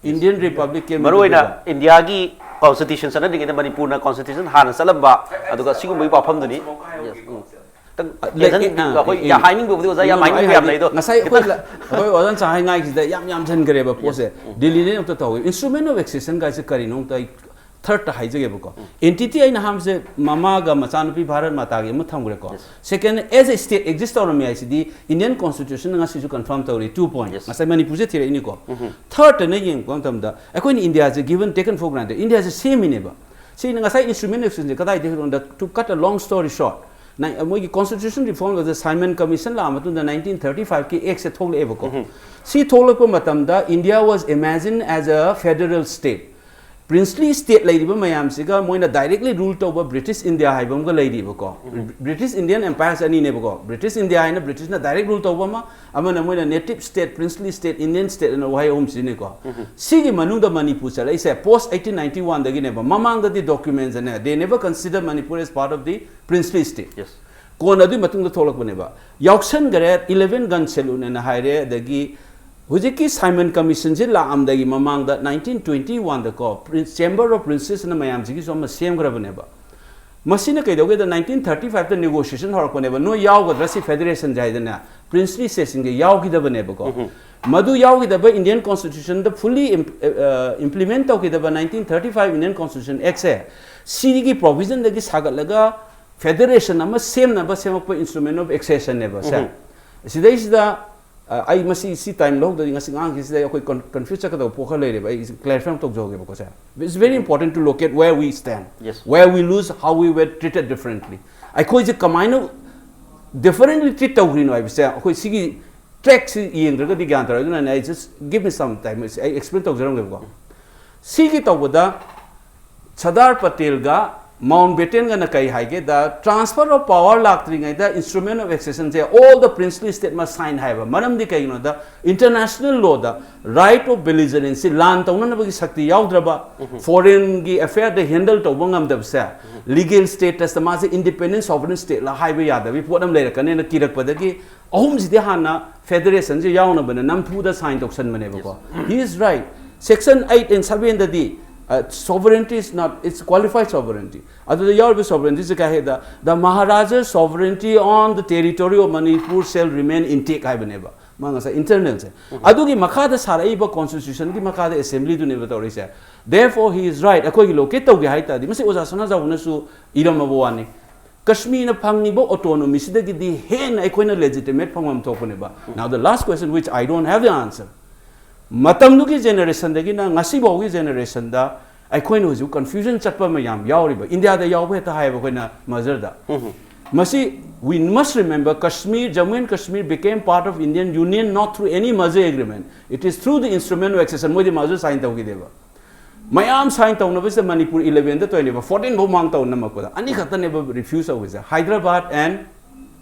Indian Republic came into ꯃꯔꯨꯑꯣꯏꯅ being. ꯏꯟꯗꯤꯌꯥꯒꯤ constitution ꯆꯠꯅꯗ꯭ꯔꯤꯉꯩꯗ ꯃꯅꯤꯄꯨꯔꯅ constitution ꯍꯥꯟꯅ ꯆꯠꯂꯝꯕ, ꯑꯗꯨꯒ ꯁꯤꯒꯨꯝꯕꯒꯤ ꯋꯥꯐꯝꯗꯨꯅꯤ꯫ Yes, ꯎꯝ꯫ ꯈꯤꯇꯪ ꯂꯩ-, ꯇꯦꯟꯁꯟ ꯑ, ꯑꯩꯈꯣꯏ ꯎꯝ. ꯌꯥꯝ ꯍꯥꯏꯅꯤꯡꯕꯕꯨꯗꯤ ꯑꯣꯖꯥ ꯌꯥꯝ ꯎꯝ, ꯍꯥꯏꯅꯤꯡꯕ ꯑꯩ ꯌꯥꯝ ꯍꯥꯏꯗꯤ ꯂꯩ ꯑꯗꯣ ꯉꯁꯥꯏ ꯑꯩꯈꯣꯏ ꯈꯤꯇꯪ ꯂ-, ꯑꯩꯈꯣꯏ ꯑꯣꯖꯥ ꯉꯁꯥꯏ ꯍꯥꯏꯉꯥꯏꯁꯤꯗ ꯌꯥꯝ ꯌꯥꯝꯁꯤꯟꯈ꯭ꯔꯦꯕ ꯄꯣꯠꯁꯦ꯫ ꯗꯤꯜꯂꯤꯗ ꯑꯝꯇ ꯇꯧꯋꯦ꯫ Instrument of accession ꯒꯥꯏꯁꯦ ꯀꯔꯤꯅꯣ ꯑꯝꯇ ꯑꯩ thirdꯇ ꯍꯥꯏꯖꯒꯦꯕꯀꯣ꯫ Entity ꯑꯩꯅ ꯍꯥꯏꯕꯁꯦ ꯃꯃꯥꯒ ꯃꯆꯥꯅꯨꯄꯤ ꯚꯥꯔꯠ ꯃꯥꯇꯥꯒꯤ ꯑꯃ ꯊꯝꯈ꯭ꯔꯦꯀꯣ꯫ Second, as a state exist ꯇꯧꯔꯝꯃꯤ ꯍꯥꯏꯁꯤꯗꯤ Indian constitution ꯉꯁꯤꯁꯨ confirm ꯇꯧꯔꯤ꯫ Two point. Yes. ꯉꯁꯥꯏ ꯃꯅꯤꯄꯨꯔꯁꯦ ꯊꯤꯔꯛꯏꯅꯤꯀꯣ꯫ Thirdꯇꯅ ꯌꯦꯡꯉꯛꯄ ꯃꯇꯝꯗ ꯑꯩꯈꯣꯏꯅ ꯏꯟꯗꯤꯌꯥꯁꯦ given, taken for granted, ꯏꯟꯗꯤꯌꯥꯁꯦ ꯁꯦꯝꯃꯤꯅꯦꯕ꯫ ꯁꯤꯅ ꯉꯁꯥꯏ instrument of accessionꯁꯦ ꯀꯗꯥꯏꯗꯒꯤ ꯍꯧꯔꯛꯄꯅꯣ? To cut a long story short, ꯅ-, ꯃꯣꯏꯒꯤ constitution reform ꯁꯦ Simon Commission ꯂꯥꯛꯑ ꯃꯇꯨꯡꯗ nineteen thirty five ꯀꯤ Actꯁꯦ ꯊꯣꯛꯂꯛꯑꯦꯕꯀꯣ꯫ ꯁꯤ ꯊꯣꯛꯂꯛꯄ ꯃꯇꯝꯗ India was imagined as a federal state. Princely state ꯂꯩꯔꯤꯕ ꯃꯌꯥꯝꯁꯤꯒ ꯃꯣꯏꯅ directly rule ꯇꯧꯕ British India ꯍꯥꯏꯕ ꯑꯃꯒ ꯂꯩꯔꯤꯕꯀꯣ꯫ British Indian empires ꯑꯅꯤꯅꯦꯕꯀꯣ꯫ British India ꯍꯥꯏꯅ Britishꯅ direct rule ꯇꯧꯕ ꯑꯃ, ꯑꯃꯅ ꯃꯣꯏꯅ native state, princely state, Indian state ꯑꯅ ꯋꯥꯍꯩ ꯑꯍꯨꯝ ꯁꯤꯖꯤꯟꯅꯩꯀꯣ꯫ ꯁꯤꯒꯤ ꯃꯅꯨꯡꯗ ꯃꯅꯤꯄꯨꯔ ꯆꯠꯂꯛꯏꯁꯦ post eighteen ninety oneꯗꯒꯤꯅꯦꯕ꯫ ꯃꯃꯥꯡꯗꯗꯤ documentsꯅꯦ, they never consider Manipur as part of the princely state. Yes. ꯀꯣꯟꯅ ꯑꯗꯨꯒꯤ ꯃꯇꯨꯡꯗ ꯊꯣꯛꯂꯛꯄꯅꯦꯕ꯫ ꯌꯥꯎꯁꯟꯈꯔꯦ, eleven gun salute ꯍꯥꯏꯅ ꯍꯥꯏꯔꯦ, ꯑꯗꯒꯤ ꯍꯧꯖꯤꯛꯀꯤ Simon Commissionꯁꯤ ꯂꯥꯛꯑꯝꯗꯥꯏꯒꯤ ꯃꯃꯥꯡꯗ nineteen twenty oneꯗꯀꯣ, Prin-, Chamber of Princesꯅ ꯃꯌꯥꯝꯁꯤꯒꯤꯁꯨ ꯑꯃ ꯁꯦꯝꯈ꯭ꯔꯕꯅꯦꯕ꯫ ꯃꯁꯤꯅ ꯀꯩꯗꯧꯒꯦꯗ, nineteen thirty fiveꯇ negotiation ꯍꯧꯔꯛꯄꯅꯦꯕ, ꯅꯣꯏ ꯌꯥꯎꯒꯗ꯭ꯔꯥ ꯁꯤ federationꯁꯦ ꯍꯥꯏꯗꯅ, princely statesꯁꯤꯡꯁꯦ ꯌꯥꯎꯈꯤꯗꯕꯅꯦꯕꯀꯣ꯫ ꯃꯗꯨ ꯌꯥꯎꯈꯤꯗꯕ Indian constitutionꯗ fully imp-, ꯑ, implement ꯇꯧꯈꯤꯗꯕ nineteen thirty five Indian Constitution Actꯁꯦ, ꯁꯤꯒꯤ provisionꯗꯒꯤ ꯁꯥꯒꯠꯂꯒ federation ꯑꯃ ꯁꯦꯝꯅꯕ ꯁꯦꯝꯃꯛꯄ instrument of accessionꯅꯦꯕ ꯁꯦ꯫ ꯁꯤꯗꯩꯁꯤꯗ ꯑ, ꯑꯩ ꯃꯁꯤ ꯁꯤ time ꯂꯧꯍꯧꯗ꯭ꯔꯗꯤ ꯉꯁꯤ ꯉꯥꯡꯈꯤꯁꯤꯗ ꯑꯩꯈꯣꯏ con-, confuse ꯆꯠꯀꯗꯕ ꯄꯣꯠ ꯈꯔ ꯂꯩꯔꯦꯕ꯫ ꯑꯩ clarify ꯑꯃ ꯇꯧꯖꯍꯧꯒꯦꯕꯀꯣ ꯁꯦ꯫ It's very important to locate where we stand, Yes. where we lose, how we were treated differently. ꯑꯩꯈꯣꯏꯁꯦ ꯀꯃꯥꯏꯅ differently treat ꯇꯧꯈ꯭ꯔꯤꯅꯣ ꯍꯥꯏꯕꯁꯦ ꯑꯩꯈꯣꯏ ꯁꯤꯒꯤ trackꯁꯤ ꯌꯦꯡꯗ꯭ꯔꯒꯗꯤ ꯒ꯭ꯌꯥꯟ ꯇꯥꯔꯣꯏ꯫ ꯑꯗꯨꯅꯅꯦ ꯑꯩ just give me some time, ꯑꯩ explain ꯇꯧꯖꯔꯝꯒꯦꯕꯀꯣ꯫ ꯁꯤꯒꯤ ꯇꯧꯕꯗ ꯁꯔꯗꯥꯔ ꯄꯇꯦꯜꯒ Mountbatten ꯒꯅ ꯀꯩ ꯍꯥꯏꯒꯦꯗ, transfer of power ꯂꯥꯛꯇ꯭ꯔꯤꯉꯩꯗ instrument of accession say all the princely state must sign ꯍꯥꯏꯕ꯫ ꯃꯔꯝꯗꯤ ꯀꯩꯒꯤꯅꯣꯗ, international law the right of belligerency, ꯂꯥꯟ ꯇꯧꯅꯅꯕꯒꯤ ꯁꯛꯇꯤ ꯌꯥꯎꯗ꯭ꯔꯕ, foreign ꯒꯤ affair ꯗ handle ꯇꯧꯕ ꯉꯝꯗꯕꯁꯦ, legal status ꯇ ꯃꯥꯁꯦ independent sovereign state ꯂ ꯍꯥꯏꯕ ꯌꯥꯗꯕꯒꯤ ꯄꯣꯠ ꯑꯃ ꯂꯩꯔꯛꯀꯅꯦꯅ ꯀꯤꯔꯛꯄꯗꯒꯤ, ꯑꯍꯨꯝꯁꯤꯗꯤ ꯍꯥꯟꯅ federation ꯁꯦ ꯌꯥꯎꯅꯕꯅ ꯅꯝꯐꯨꯗ sign ꯇꯧꯁꯟꯕꯅꯦꯕꯀꯣ꯫ He is right. Section eight and seven ꯗꯗꯤ, uh, sovereignty is not, it's qualified sovereignty. ꯑꯗꯨꯗ ꯌꯥꯎꯔꯤꯕ sovereignty ꯁꯦ ꯀꯩ ꯍꯥꯏꯗ, "The Maharaja's sovereignty on the territory of Manipur shall remain intact" ꯍꯥꯏꯕꯅꯦꯕ꯫ ꯃꯥ ꯉꯁꯥꯏ internal ꯁꯦ꯫ ꯑꯗꯨꯒꯤ ꯃꯈꯥꯗ ꯁꯥꯔꯛꯏꯕ constitution ꯒꯤ ꯃꯈꯥꯗ assembly ꯗꯨꯅꯦꯕ ꯇꯧꯔꯤꯁꯦ꯫ Therefore, he is right. ꯑꯩꯈꯣꯏꯒꯤ locate ꯇꯧꯒꯦ ꯍꯥꯏ ꯇꯥꯔꯗꯤ, ꯃꯁꯤ ꯑꯣꯖꯥ ꯁꯅꯥꯖꯥꯎꯕꯅꯁꯨ ꯏꯔꯝꯃꯕ ꯋꯥꯅꯤ꯫ ꯀꯁꯃꯤꯔꯅ ꯐꯪꯉꯤꯕ autonomy ꯁꯤꯗꯒꯤꯗꯤ ꯍꯦꯟꯅ ꯑꯩꯈꯣꯏꯅ legitimate ꯐꯪꯐꯝ ꯊꯣꯛꯄꯅꯦꯕ꯫ Now, the last question, which I don't have the answer. ꯃꯇꯝꯗꯨꯒꯤ generation ꯗꯒꯤꯅ ꯉꯁꯤꯐꯥꯎꯒꯤ generation ꯗ ꯑꯩꯈꯣꯏꯅ ꯍꯧꯖꯤꯛ confusion ꯆꯠꯄ ꯑꯃ ꯌꯥꯝ ꯌꯥꯎꯔꯤꯕ, ꯏꯟꯗꯤꯌꯥꯗ ꯌꯥꯎꯕ ꯍꯦꯛꯇ ꯍꯥꯏꯌꯦꯕ ꯑꯩꯈꯣꯏꯅ merger ꯗ꯫ ꯃꯁꯤ, we must remember, Kashmir, Jammu and Kashmir became part of Indian Union not through any merger agreement. It is through the instrument of accession. ꯃꯣꯏꯗꯤ merger sign ꯇꯧꯈꯤꯗꯦꯕ꯫ ꯃꯌꯥꯝ sign ꯇꯧꯅꯕꯁꯤꯗ ꯃꯅꯤꯄꯨꯔ eleven ꯗ ꯇꯧꯔꯤꯅꯦꯕ, fourteen ꯐꯥꯎ ꯃꯥꯡ ꯇꯧꯅ ꯅꯝꯃꯛꯄꯗ꯫ ꯑꯅꯤꯈꯛꯇꯅꯦꯕ refuse ꯇꯧꯕꯁꯦ, Hyderabad and,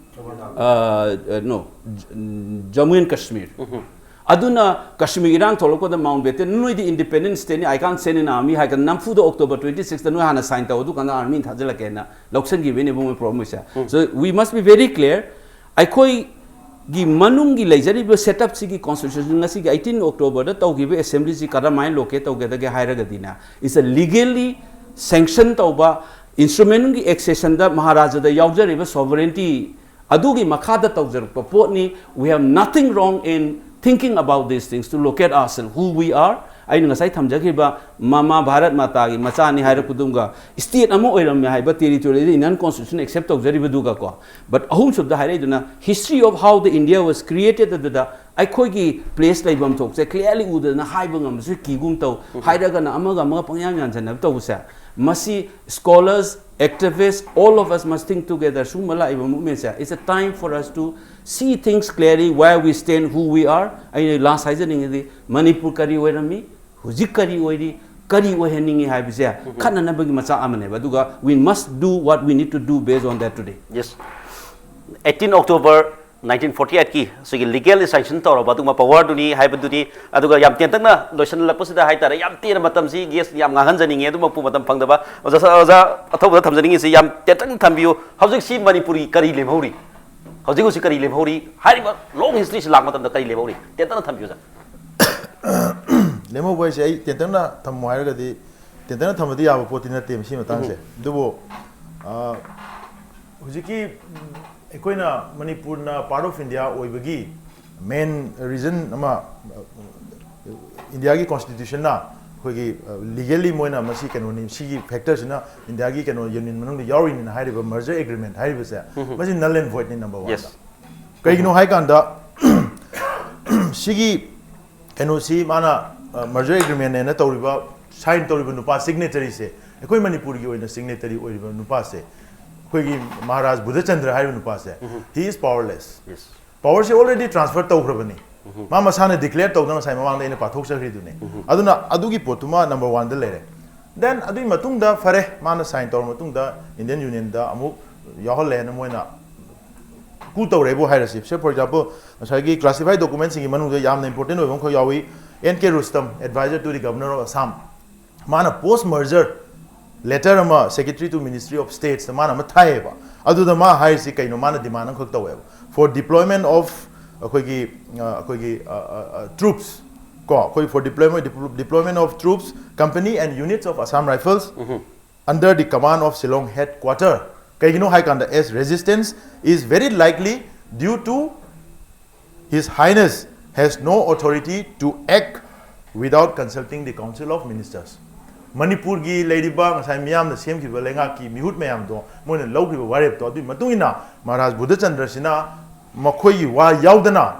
uh, uh, no, J-, Jammu and Kashmir. ꯑꯗꯨꯅ ꯀꯁꯃꯤꯔ ꯏꯔꯥꯡ ꯊꯣꯛꯂꯛꯄꯗ Mountbatten, "ꯅꯣꯏꯗꯤ independent state ꯅꯤ, I can't send an army" ꯍꯥꯏꯔꯒ ꯅꯝꯐꯨꯗ October twenty six ꯇ ꯅꯣꯏ ꯍꯥꯟꯅ sign ꯇꯧ, ꯑꯗꯨꯀꯥꯟꯗ army ꯊꯥꯖꯤꯜꯂꯛꯀꯦꯅ ꯂꯧꯁꯤꯟꯈꯤꯕꯅꯦꯕ ꯃꯣꯏ ꯄ꯭ꯔꯣꯕ꯭ꯂꯦꯝꯁꯦ꯫ So we must be very clear. ꯑꯩꯈꯣꯏꯒꯤ ꯃꯅꯨꯡꯒꯤ ꯂꯩꯖꯔꯤꯕ setup ꯁꯤꯒꯤ constitution ꯉꯁꯤꯒꯤ eighteen October ꯗ ꯇꯧꯈꯤꯕ assembly ꯁꯤ ꯀꯔꯝꯍꯥꯏꯅ locate ꯇꯧꯒꯗꯒꯦ ꯍꯥꯏꯔꯒꯗꯤꯅꯦ, it's a legally sanction ꯇꯧꯕ instrument ꯒꯤ accession ꯗ ꯃꯍꯥꯔꯥꯖꯥꯗ ꯌꯥꯎꯖꯔꯤꯕ sovereignty ꯑꯗꯨꯒꯤ ꯃꯈꯥꯗ ꯇꯧꯖꯔꯛꯄ ꯄꯣꯠꯅꯤ꯫ We have nothing wrong in thinking about these things to locate ourselves, who we are. ꯑꯩꯅ ꯉꯁꯥꯏ ꯊꯝꯖꯈꯤꯕ ꯃꯃꯥ ꯚꯥꯔꯠ ꯃꯥꯇꯥꯒꯤ ꯃꯆꯥꯅꯤ ꯍꯥꯏꯔꯛꯄꯗꯨꯒ, state ꯑꯃ ꯑꯣꯏꯔꯝꯃꯦ ꯍꯥꯏꯕ territory ꯗ Indian constitution accept ꯇꯧꯖꯔꯤꯕꯗꯨꯒ ꯀꯣ꯫ But ꯑꯍꯨꯝꯁꯨꯕꯗ ꯍꯥꯏꯔꯛꯏꯗꯨꯅ history of how the India was created ꯑꯗꯨꯗ ꯑꯩꯈꯣꯏꯒꯤ place ꯂꯩꯐꯝ ꯊꯣꯛꯁꯦ clearly ꯎꯗꯅ ꯍꯥꯏꯕ ꯉꯝꯕꯁꯨ ꯀꯤꯒꯨꯝ ꯇꯧ꯫ ꯍꯥꯏꯔꯒꯅ ꯑꯃꯒ ꯑꯃꯒ ꯄꯪꯌꯥꯟ ꯌꯥꯟꯁꯤꯟꯅꯕ ꯇꯧꯕꯁꯦ, ꯃꯁꯤ scholars, activists, all of us must think together. ꯁꯤꯒꯨꯝꯕ ꯂꯥꯛꯏꯕ movement say, it's a time for us to see things clearly, where we stand, who we are. ꯑꯩꯅ last ꯍꯥꯏꯖꯅꯤꯡꯉꯤꯗꯤ, ꯃꯅꯤꯄꯨꯔ ꯀꯔꯤ ꯑꯣꯏꯔꯝꯃꯤ, ꯍꯧꯖꯤꯛ ꯀꯔꯤ ꯑꯣꯏꯔꯤ, ꯀꯔꯤ ꯑꯣꯏꯍꯟꯅꯤꯡꯉꯤ ꯍꯥꯏꯕꯁꯦ ꯈꯟꯅꯅꯕꯒꯤ ꯃꯆꯥꯛ ꯑꯃꯅꯦꯕ꯫ ꯑꯗꯨꯒ we must do what we need to do based on that today. Yes. eighteen October nineteen forty eight ꯀꯤ ꯁꯤꯒꯤ legally sanction ꯇꯧꯔꯕ ꯑꯗꯨꯒꯨꯝꯕ power ꯗꯨꯅꯤ ꯍꯥꯏꯕꯗꯨꯅꯤ꯫ ꯑꯗꯨꯒ ꯌꯥꯝ ꯇꯦꯟꯇꯛꯅ ꯂꯣꯏꯁꯤꯜꯂꯛꯄꯁꯤꯗ ꯍꯥꯏꯇꯥꯔꯦ, ꯌꯥꯝ ꯇꯦꯟꯅ ꯃꯇꯝꯁꯤ guest ꯌꯥꯝ ꯉꯥꯡꯍꯟꯖꯅꯤꯡꯉꯤ, ꯑꯗꯨꯃꯛꯄꯨ ꯃꯇꯝ ꯐꯪꯗꯕ꯫ ꯑꯣꯖꯥ, ꯑꯣꯖꯥ ꯑꯊꯧꯕꯗ ꯊꯝꯖꯅꯤꯡꯉꯤꯁꯤ ꯌꯥꯝ ꯇꯦꯟꯇꯛꯅ ꯊꯝꯕꯤꯌꯨ꯫ ꯍꯧꯖꯤꯛꯁꯤ ꯃꯅꯤꯄꯨꯔꯒꯤ ꯀꯔꯤ ꯂꯦꯝꯍꯧꯔꯤ? ꯍꯧꯖꯤꯛ ꯍꯧꯖꯤꯛ ꯀꯔꯤ ꯂꯦꯝꯍꯧꯔꯤ? ꯍꯥꯏꯔꯤꯕ long history ꯁꯤ ꯂꯥꯛꯄ ꯃꯇꯝꯗ ꯀꯔꯤ ꯂꯦꯝꯍꯧꯔꯤ? ꯇꯦꯟꯇꯛꯅ ꯊꯝꯕꯤꯌꯨ, ꯑꯣꯖꯥ꯫ ꯂꯦꯝꯍꯧꯕ ꯍꯥꯏꯁꯦ ꯑꯩ ꯇꯦꯟꯇꯛꯅ ꯊꯝꯃꯨ ꯍꯥꯏꯔꯒꯗꯤ, ꯇꯦꯟꯇꯛꯅ ꯊꯝꯕꯗꯤ ꯌꯥꯕ ꯄꯣꯠꯇꯤ ꯅꯠꯇꯦ ꯃꯁꯤ ꯃꯇꯥꯡꯁꯦ꯫ ꯑꯗꯨꯕꯨ, ꯑ, ꯍꯧꯖꯤꯛꯀꯤ ꯑꯩꯈꯣꯏꯅ ꯃꯅꯤꯄꯨꯔꯅ part of India ꯑꯣꯏꯕꯒꯤ main reason ꯑꯃ, ꯏꯟꯗꯤꯌꯥꯒꯤ constitution ꯅ ꯑꯩꯈꯣꯏꯒꯤ, ꯑ, legally ꯃꯣꯏꯅ ꯃꯁꯤ ꯀꯩꯅꯣꯅꯤ, ꯁꯤꯒꯤ factor ꯁꯤꯅ ꯏꯟꯗꯤꯌꯥꯒꯤ ꯀꯩꯅꯣ union ꯃꯅꯨꯡꯗ ꯌꯥꯎꯔꯤꯅꯤꯅ ꯍꯥꯏꯔꯤꯕ merger agreement ꯍꯥꯏꯔꯤꯕꯁꯦ, ꯃꯁꯤ null and void ꯅꯤ, number one ꯗ꯫ Yes. ꯀꯩꯒꯤꯅꯣ ꯍꯥꯏꯀꯥꯟꯗ, ꯁꯤꯒꯤ ꯀꯩꯅꯣꯁꯤ ꯃꯥꯅ, ꯑ, merger agreement ꯅꯦꯅ ꯇꯧꯔꯤꯕ, sign ꯇꯧꯔꯤꯕ ꯅꯨꯄꯥ signatory ꯁꯦ, ꯑꯩꯈꯣꯏ ꯃꯅꯤꯄꯨꯔꯒꯤ ꯑꯣꯏꯅ signatory ꯑꯣꯏꯔꯤꯕ ꯅꯨꯄꯥꯁꯦ, ꯑꯩꯈꯣꯏꯒꯤ ꯃꯍꯥꯔꯥꯖ ꯕꯨꯙꯆꯟꯗ꯭ꯔ ꯍꯥꯏꯔꯤꯕ ꯅꯨꯄꯥꯁꯦ, he is powerless꯫ Yes. Power say already transfer ꯇꯧꯈ꯭ꯔꯕꯅꯤ꯫ ꯃꯥ ꯃꯁꯥꯅ declare ꯇꯧꯗꯅ ꯉꯁꯥꯏ ꯃꯃꯥꯡꯗ ꯑꯩꯅ ꯄꯥꯊꯣꯛꯆꯈ꯭ꯔꯤꯗꯨꯅꯤ꯫ ꯑꯗꯨꯅ ꯑꯗꯨꯒꯤ ꯄꯣꯠꯇꯨꯃ number one ꯗ ꯂꯩꯔꯦ꯫ Then ꯑꯗꯨꯒꯤ ꯃꯇꯨꯡꯗ ꯐꯔꯦ, ꯃꯥꯅ sign ꯇꯧꯔ ꯃꯇꯨꯡꯗ Indian Union ꯗ ꯑꯃꯨꯛ ꯌꯥꯎꯍꯜꯂꯦꯅ ꯃꯣꯏꯅ coup ꯇꯧꯔꯦꯕꯨ ꯍꯥꯏꯔꯁꯤ꯫ Say for example, ꯉꯁꯥꯏꯒꯤ classified document ꯁꯤꯡꯒꯤ ꯃꯅꯨꯡꯗ ꯌꯥꯝꯅ important ꯑꯣꯏꯕ ꯑꯃꯈꯛ ꯌꯥꯎꯏ, N K Rustom, advisor to the Governor of Assam꯫ ꯃꯥꯅ post merger letter ꯑꯃ Secretary to Ministry of States ꯇ ꯃꯥꯅ ꯑꯃ ꯊꯥꯏꯌꯦꯕ꯫ ꯑꯗꯨꯗ ꯃꯥ ꯍꯥꯏꯔꯤꯁꯤ ꯀꯩꯅꯣ? ꯃꯥꯅ demand ꯑꯃꯈꯛ ꯇꯧꯋꯦꯕ, for deployment of ꯑꯩꯈꯣꯏꯒꯤ, ꯑ, ꯑꯩꯈꯣꯏꯒꯤ, ꯑ, ꯑ, ꯑ, troops ꯀꯣ, ꯑꯩꯈꯣꯏ for deployment, deployment of troops, company and units of Assam Rifles under the command of Shillong headquarter꯫ ꯀꯩꯒꯤꯅꯣ ꯍꯥꯏꯀꯥꯟꯗ, as resistance is very likely due to His Highness has no authority to act without consulting the Council of Ministers꯫ ꯃꯅꯤꯄꯨꯔꯒꯤ ꯂꯩꯔꯤꯕ ꯉꯁꯥꯏ ꯃꯤꯌꯥꯝꯅ ꯁꯦꯝꯈꯤꯕ ꯂꯩꯉꯥꯛꯀꯤ ꯃꯤꯍꯨꯠ ꯃꯌꯥꯝꯗꯣ, ꯃꯣꯏꯅ ꯂꯧꯈ꯭ꯔꯤꯕ ꯋꯥꯔꯦꯞꯇꯣ, ꯑꯗꯨꯒꯤ ꯃꯇꯨꯡ ꯏꯟꯅ ꯃꯍꯥꯔꯥꯖ ꯕꯨꯙꯆꯟꯗ꯭ꯔꯁꯤꯅ ꯃꯈꯣꯏꯒꯤ ꯋꯥ ꯌꯥꯎꯗꯅ